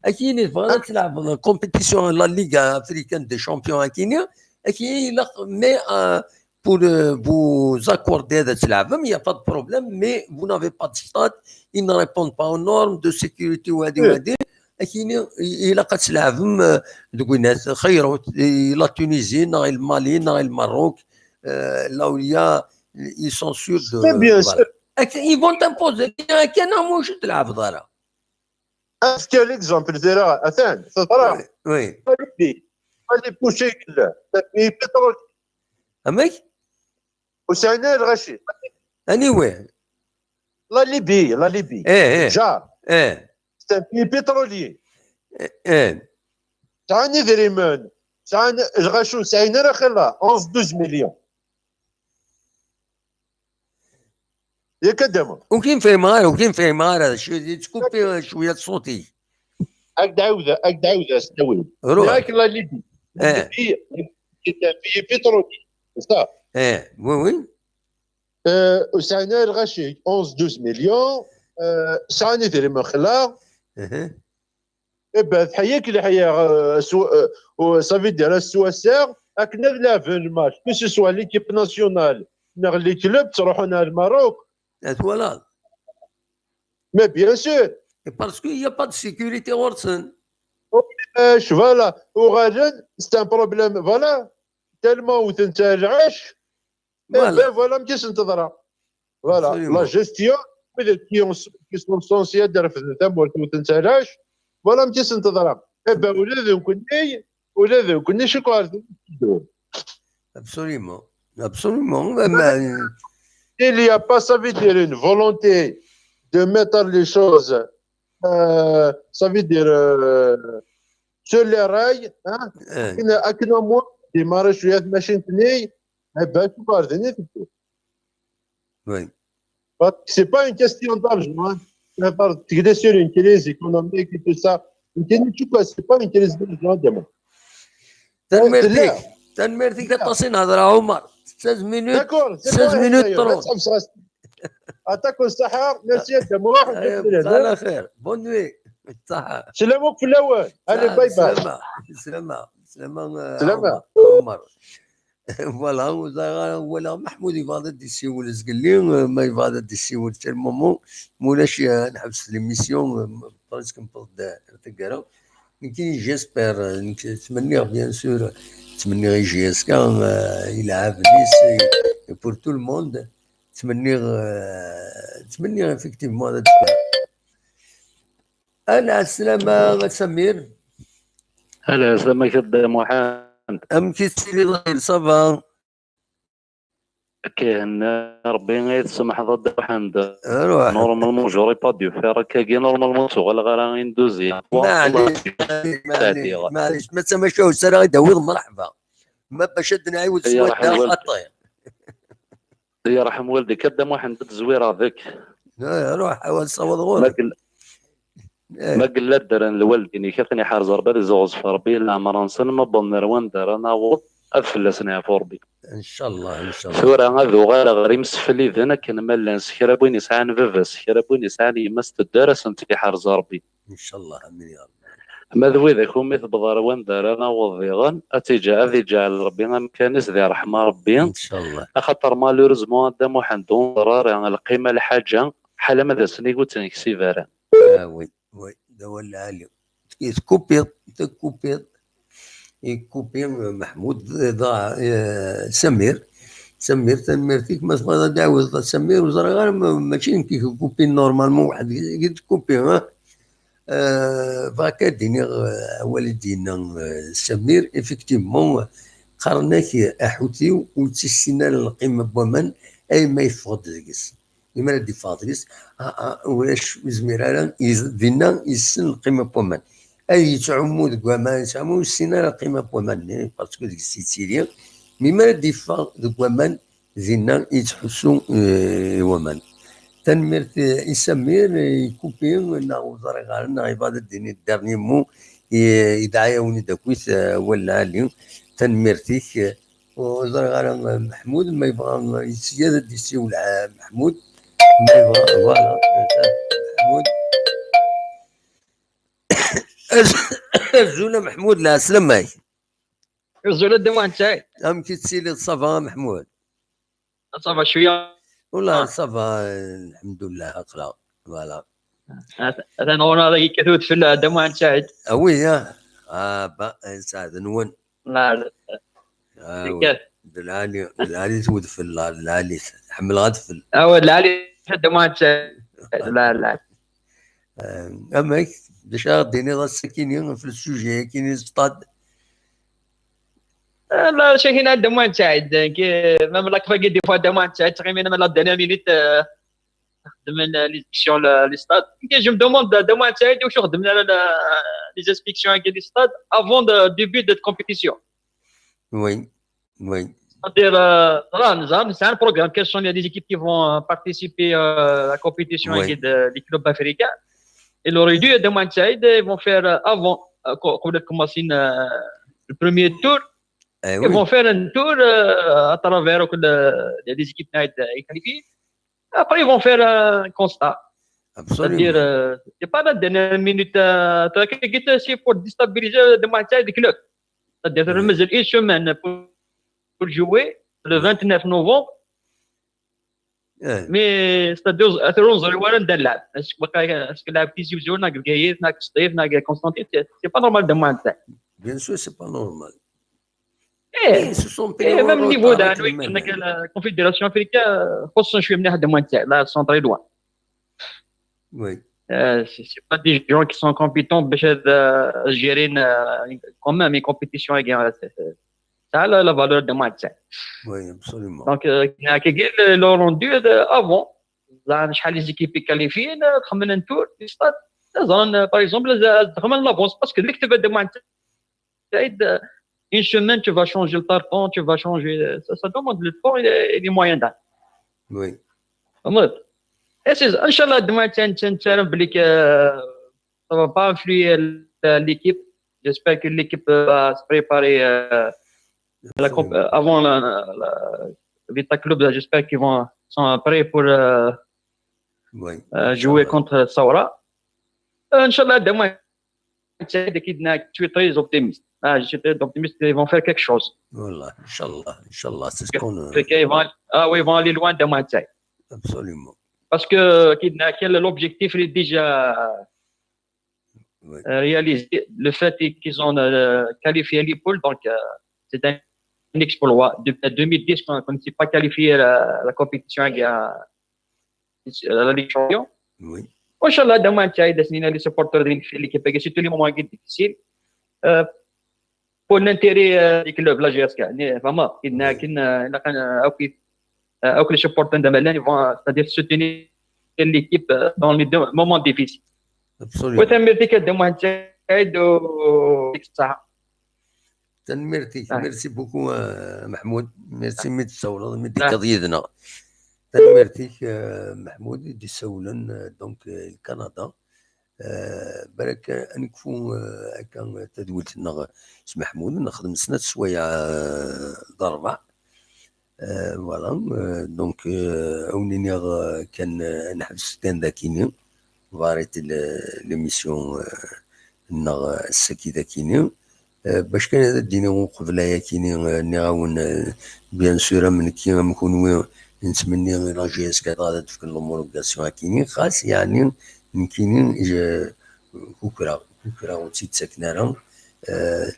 اكيني تبغى تلعب la compétition, la Ligue africaine des champions اكيني. اكيني لا mais euh, pour euh, vous accorder هذا تلعبم, il n'y a pas de problème, mais vous n'avez pas de stade, ils ne répondent pas aux normes de sécurité وهذه وهذه. اكيني الا قد تلعبم دوكوينات خيروا la Tunisie, نا le Mali, نا le Maroc, là où il y a, ils sont sûrs de. Bien sûr. Ils vont t'imposer. كان موجود تلعب ضرا. Est-ce que l'exemple ديرها اثان تضرا؟ Oui. Pas les pays, pas les pays pétroliers. امك؟ وسعينا الغشي. Anyway. La Libye, la Libye. ايه ايه. جار. ايه. C'est un pays pétrolier. ايه. sɛan idrimen, sɛan lɣaci ur sɛin ara xilla, onze, douze millions. Yak a Dama. Ur k-in-fhimeɣ ara, ur k-in-fhimeɣ ara. Yettkupi cwiya ṣṣut-ik. Ad d-ɛawdeɣ, ad d-ɛawdeɣ s ttawil. Ruḥ. Yak la Libye. Eh. Libye, Libye, Libye pétrolier. C'est ça. Eh, oui, oui. Euh, ur sɛin ara lɣaci, onze, douze millions, euh, sɛan idrimen xilla. Eh. Eh ben, tḥeyya-k leḥya, euh, su-, euh, euh, ça veut dire, ass s wass-a, akken ad laɛben lmatch, que ce soit l'équipe nationale, neɣ les clubs, ttruḥun ar Lmerruk. Ad twalaḍ. Mais bien sûr. Et parce qu'il y a pas de sécurité ɣur-sen. Oh, euh, voilà, uɣalen, c'est un problème, voilà, tellement wten-tt ar lɛecc, eh ben, voilà amek i sen-teḍra. Voilà. Absolument. La gestion, wid qui ont, qui sont censés ad refden tamurt ur ten-ttalac, voilà amek i sen-teḍra. Eh ben, ula d nekkni, ula d nekkni, cukkeɣ ar ten-tteddu. Absolument. Absolument. Il n'y a pas, ça veut dire, une volonté de mettre les choses, euh, ça veut dire, euh, sur les rails, hein, eh, akken, akken au moins, démarrer cwiya tmacint-nni, eh ben, tu vas revenir. Oui. But c'est pas une question d'argent, hein. Tegliḍ sur une crise économique et tout ça. Nekkini, tu vois, c'est pas une crise d'argent, Dama. Tanemmirt-ik. Tanemmirt-ik aṭas i nehder a Ɛumar. Seize minutes. D'accord, c'est seize minutes trente. Atak n ṣṣeḥḥa, merci a Dda Muḥ. Ala xir. Bonne nuit. Ṣṣeḥḥa. Slam akk fell-awen. Allez, bye bye. Slama. Slama. Slama, euh, Ɛumar. Voilà, ur ẓriɣ ara, walaɣ Maḥmud yebɣa ad d-yessiwel zgelli, euh, ma yebɣa ad d-yessiwel, c'est le moment. Ma ulac, euh, ad nḥebs l'émission, euh, presque newweḍ-d ar taggara. Nekkini, j'espère, euh, nekk ttmenniɣ, bien sûr, ttmenniɣ i J S K, euh, i leɛben-is, et, et pour tout le monde, ttmenniɣ, euh, ttmenniɣ effectivement ad d-teffer. Ala, ɛeslama a Samir. Ala, ɛeslama-k a Dda Muḥend. Amek i tettiliḍ, ça va? Akka ihenna Rebbi, ay tsemḥeḍ a Dda Muḥend. Ruḥ. Normalement, j'aurais pas dû faire akkagi, normalement, ur ttuɣaleɣ ara une deuxième fois. Maɛlic, maɛlic, maɛlic, maɛlic. Ma d tamacahut ara i d-tawiḍ, mreḥba. Ma bac ad d-nɛiwed s wadda, xaṭi. Yerḥem waldik, a Dda Muḥend, ad d-zwireɣ deg. Eh, ruḥ, awal sawaḍ ɣur-k. Ma yella ddren lwaldin-ik, ad ten-iḥrez Rebbi, ad izuɣzef Rebbi leɛmer-nsen, ma wwḍen ar wanda ara naweḍ, ad fell-asen iɛfu Rebbi. Ncallah, ncallah. Tura ad uɣaleɣ ɣer imsefliden akken ma llan, s kra n win yesɛan baba-s, s kra n win yesɛan yemma-s, tedder, ad sent-iḥrez Rebbi. Ncallah, amin ya Rebbi. Ma d widak umi tewweḍ ar wanda ara naweḍ diɣen, ad tt-iǧe-, ad iǧeɛl Rebbi amkan-is di ṛṛeḥma Rebbi. Ncallah. Axaṭer malheureusement, a Dda Muḥend, ur nẓerr ara lqima n lḥaǧa, ḥala ma d asen-igut neksib ara. Ah, oui, oui, d awal lɛali. Tekkupiḍ, tekkupiḍ. Yekkupi, eh, Meḥmud, eh, dɣa, eh, Samir. Samir, tanemmirt-ik. Ma tebɣiḍ ad d-ɛawdeḍ a Samir, ur ẓriɣ ara, ma, mačči nekk i yekkupi, normalement weḥd-k i yekkupi, ha? Eh, bɣiɣ ad d-iniɣ, eh, awal i d-yenna, eh, Samir, effectivement, qqaren-ak, eh, aḥutiw ur tt-issin ara lqima n waman, ay ma yeffeɣ-d deg-s. Imi ara d-iffeɣ deg-s, a, a, ulac ur yezmir ara, iz-, dinna yessen lqima n waman. Ay yettɛummu deg waman, yettɛummu ur yessin ara lqima n waman-nni, parce que deg-s yettili. Mi ara d-iffeɣ deg waman, dinna yettḥussu, eh, i waman. Tanemmirt, eh, i Samir, eh, yekkupi, neɣ ur ẓriɣ ara, neɣ yebɣa ad d-tini dernier mot, eh, yedɛa-yawen-id akkit, eh, awal lɛali. Tanemmirt-ik, eh, Ur ẓriɣ ara, eh, Meḥmud, ma yebɣa, eh, yessi ad d-yessiwel, eh, Meḥmud, ma yebɣa, voilà, eh, Meḥmud. Azul a Meḥmud, lɛeslama-k. Azul a Dda Muḥend Saɛid. Amek i tettiliḍ, ça va a Meḥmud? Ça va cwiya. Wala, ah, ça va, eh, lḥemdullah, aql-aɣ, voilà. Atan ɣur-neɣ dagi yekkat udfel a Dda Muḥend Saɛid. Ah oui, ah. Ah, ba, eh, saɛd-nwen. La, la. Ah, yekkat. D lɛali, d lɛali-t wedfel, la, d lɛali-t. Ḥemmleɣ adfel. Ah, wa, d lɛali-t a Dda Muḥend Saɛid. La, la. Eh, amek? D acu ara d-tiniḍ ass-akini ɣef le sujet-akini, stad? Eh, la, d acu akini a Dda Muḥend Saɛid, ki, même la kfagi des fois a Dda Muḥend Saɛid, ttɣimin même la dernière minute, eh, خدمنا les inspections les stades. Je me demande, demande, واش خدمنا les inspections les stades avant le début de compétition. Oui, oui. C'est-à-dire, euh, là, nous avons, c'est un programme. Quels sont les équipes qui vont euh, participer euh, à la compétition Oui. de, des clubs africains? Et l'aurait dû, demande, ils vont faire euh, avant, euh, quand quand on commence euh, le premier tour, Eh ils oui, vont faire un tour euh, à travers euh, les équipes euh, qualifiées. Après, ils vont faire un constat. C'est-à-dire, absolument. euh, c'est pas la dernière minute, euh, c'est pour déstabiliser demande, des clubs. C'est-à-dire, Oui. mais une semaine pour, pour jouer, le vingt-neuf novembre. Eh, Mais c'est-à-dire, c'est-à-dire, on se voit dans la. Est-ce que, est-ce que la petite division, n'a Gaïev, n'a Steve, n'a Constantine, c'est c'est pas normal demande. Bien sûr, c'est pas normal. Eh, Et ce sont eh, pays même en niveau retard d'un avec le même. La Confédération africaine, خصنا شوية مليح demande, là, sont très loin. Oui, Euh, c'est c'est pas des gens qui sont compétents باش euh, gérer euh, quand même une compétition. C'est c'est ça la, la valeur de match. Oui, absolument. Donc, euh, كي قال le rendu avant, زعما شحال les équipes qualifiées, خمن un tour, les stades, زعما, par exemple, خمن l'avance parce que l'équipe de match, une semaine, tu vas changer le tartan, tu vas changer. Ça, ça demande le temps et les, et les moyens. Oui, فهمت؟ Et c'est, إن شاء الله, demain, tiens, tiens, tiens, بلي que, euh, ça va pas influer l'équipe. J'espère que l'équipe euh, va se préparer euh, la comp- euh, avant la, la, la Vita Club. J'espère qu'ils vont sont prêts pour euh, oui. euh, jouer contre Saoura. Euh, إن شاء الله, demain, je suis très optimiste. Ah, je suis très optimiste qu'ils vont faire quelque chose. Voilà, Inch'Allah, Inch'Allah, c'est ce qu'on... Ils vont, ah oui, ils vont aller loin demain. Absolument. Parce que كي ناكل, l'objectif est déjà Oui. euh, réalisé. Le fait qu'ils ont euh, qualifié les poules, donc euh, c'est un exploit. Depuis deux mille dix, qu'on ne s'est pas qualifié à la, la compétition à, à la Ligue des Champions. Oui. وإن شاء الله demain, tu as des les supporters de l'équipe, surtout les moments difficiles. Euh, pour l'intérêt euh, du club, la G S K. Vraiment, il n'a qu'une, euh, il n'a qu'un, euh, ok, euh, ok, les supporters de Milan, ils vont, c'est-à-dire soutenir l'équipe euh, dans les deux moments difficiles. Absolument. وثمرتي كدموا انت. Tanemmirt-ik. Merci beaucoup, euh, Mahmoud. Merci mi d-tsawleḍ, mi d-tekkiḍ yid-neɣ. Tanemmirt-ik, euh, Mahmoud, i d-issawlen, euh, donc, euh, Kanada. Euh, balak ad nekfu, euh, akka tadwilt-nneɣ s Mahmoud, nexdem snat sswayeɛ, euh, d rrbeɛ. Euh, voilà, euh, donc, euh, ad wen-iniɣ, euh, kan, euh, neḥbes kan dakini, ɣarit l'émission, euh, nneɣ, euh, ass-agi dakini. Euh, bac kan ad d-iniɣ uqbel ayakini, euh, nniɣ-awen, euh, bien sûr, am nekki, am kunwi, nettmenni i la G S K ad d-fken l'homologation akini, xas, yeɛni, nekkini, je, kukreɣ, kukreɣ ur tt-id-ttaken ara. Euh,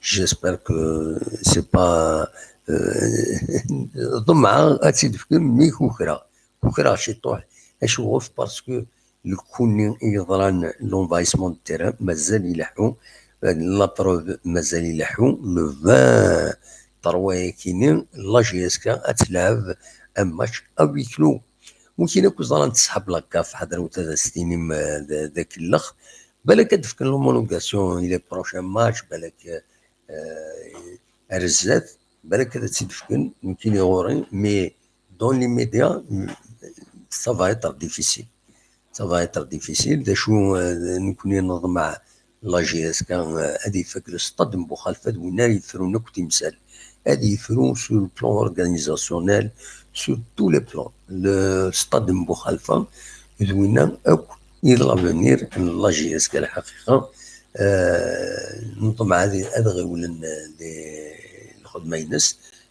j'espère que c'est pas, euh, ḍemɛeɣ ad tt-id-fken, mi kukreɣ. Kukreɣ ciṭuḥ. Acuɣef? Parce que lekni i yeḍran, l'envahissement de terrain, mazal ileḥḥu. La preuve, mazal ileḥḥu. Le vingt-trois ayakini, la G S K ad telɛeb un match à huis clos. Win akk ẓran tesḥab la CAF, ḥadret ad as-tinim, euh, d, d akellex. Balak ad d-fken l'homologation i les prochains matchs, balak, euh, ar zdat, balak ad tt-id-fken, nekkini ɣur-i, mais dans l'immédiat, ça va être difficile. Ça va être difficile. D acu, euh, nekkni neḍmeɛ la G S K, euh, ad ifak le stade n Buxalfa d win ara yefrun akk timsal. Ad yefru sur le plan organisationnel, sur tous les plans. Le stade n Buxalfa d winna akk i d l'avenir n la G S K, lḥaqiqa. Euh, neḍmeɛ ad, ad ɣiwlen, euh, di lxedma-ines.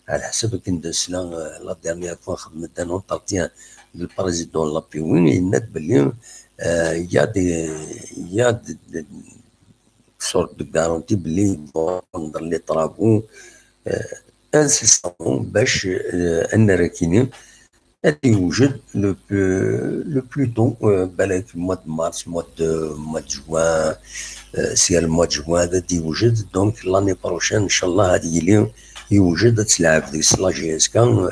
Ɛla ḥsab akken d-nesla, euh, la dernière fois xedmen-d un entretien d le président n l'A P W, yenna-d belli, euh, il y a des, il y a des, des sortes de garanties belli vont rendre les travaux, euh, incessamment bac, euh, annar akini ad yewjed le plus, le plus tôt, euh, balak mois de mars, mois de, mois de juin, euh, si le mois de juin ad yewjed, donc l'année prochaine, Inch'Allah, ad yili yewjed ad telɛeb deg-s la G S K, euh,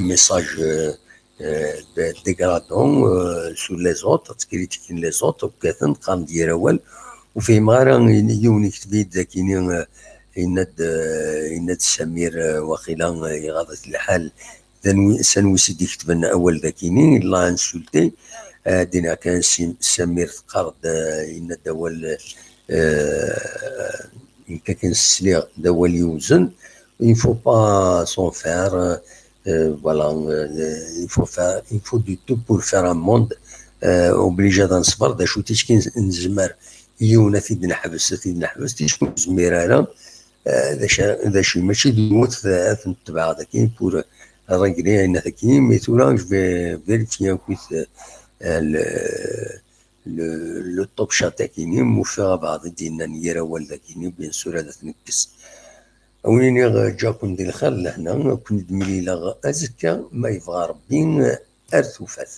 message euh, euh, dégradant euh, sur les autres, ad critiquer les autres, kkaten qqaren-d yir awal. Ur fhimeɣ ara, yiwen yekteb-iyi-d dakini, euh, yenna-d euh, yenna-d Samir, euh, waqila euh, iɣaḍ-it lḥal, s anwi s-d-iketben awal dakini, il l'a insulté. Ad d-iniɣ kan Samir teqqar-d, euh, yenna-d awal, euh, nekk akken sliɣ d awal yewzen. Il faut pas s'en faire. Euh, voilà, euh, il faut faire, il faut du tout pour faire un monde euh, obligé ad neṣber. D acu ticki nezmer yiwen ad t-id-neḥbes, ad t-id-neḥbes, ticki ur nezmir ara. Euh, d acu, d acu, mačči d yiwet ad ten-tebɛeɣ daki pour régler ayen daki, mais tura je vais vérifier akkit euh, le, le, le top chat akini, ma ufiɣ abɛaḍ i d-yennan yir awal dakini, bien sûr ad t-nekkes. A wen-iniɣ ǧǧaɣ-ken di lxir d lehna, a ken-id-mlileɣ azekka ma yebɣa Rebbi. Ar tufat.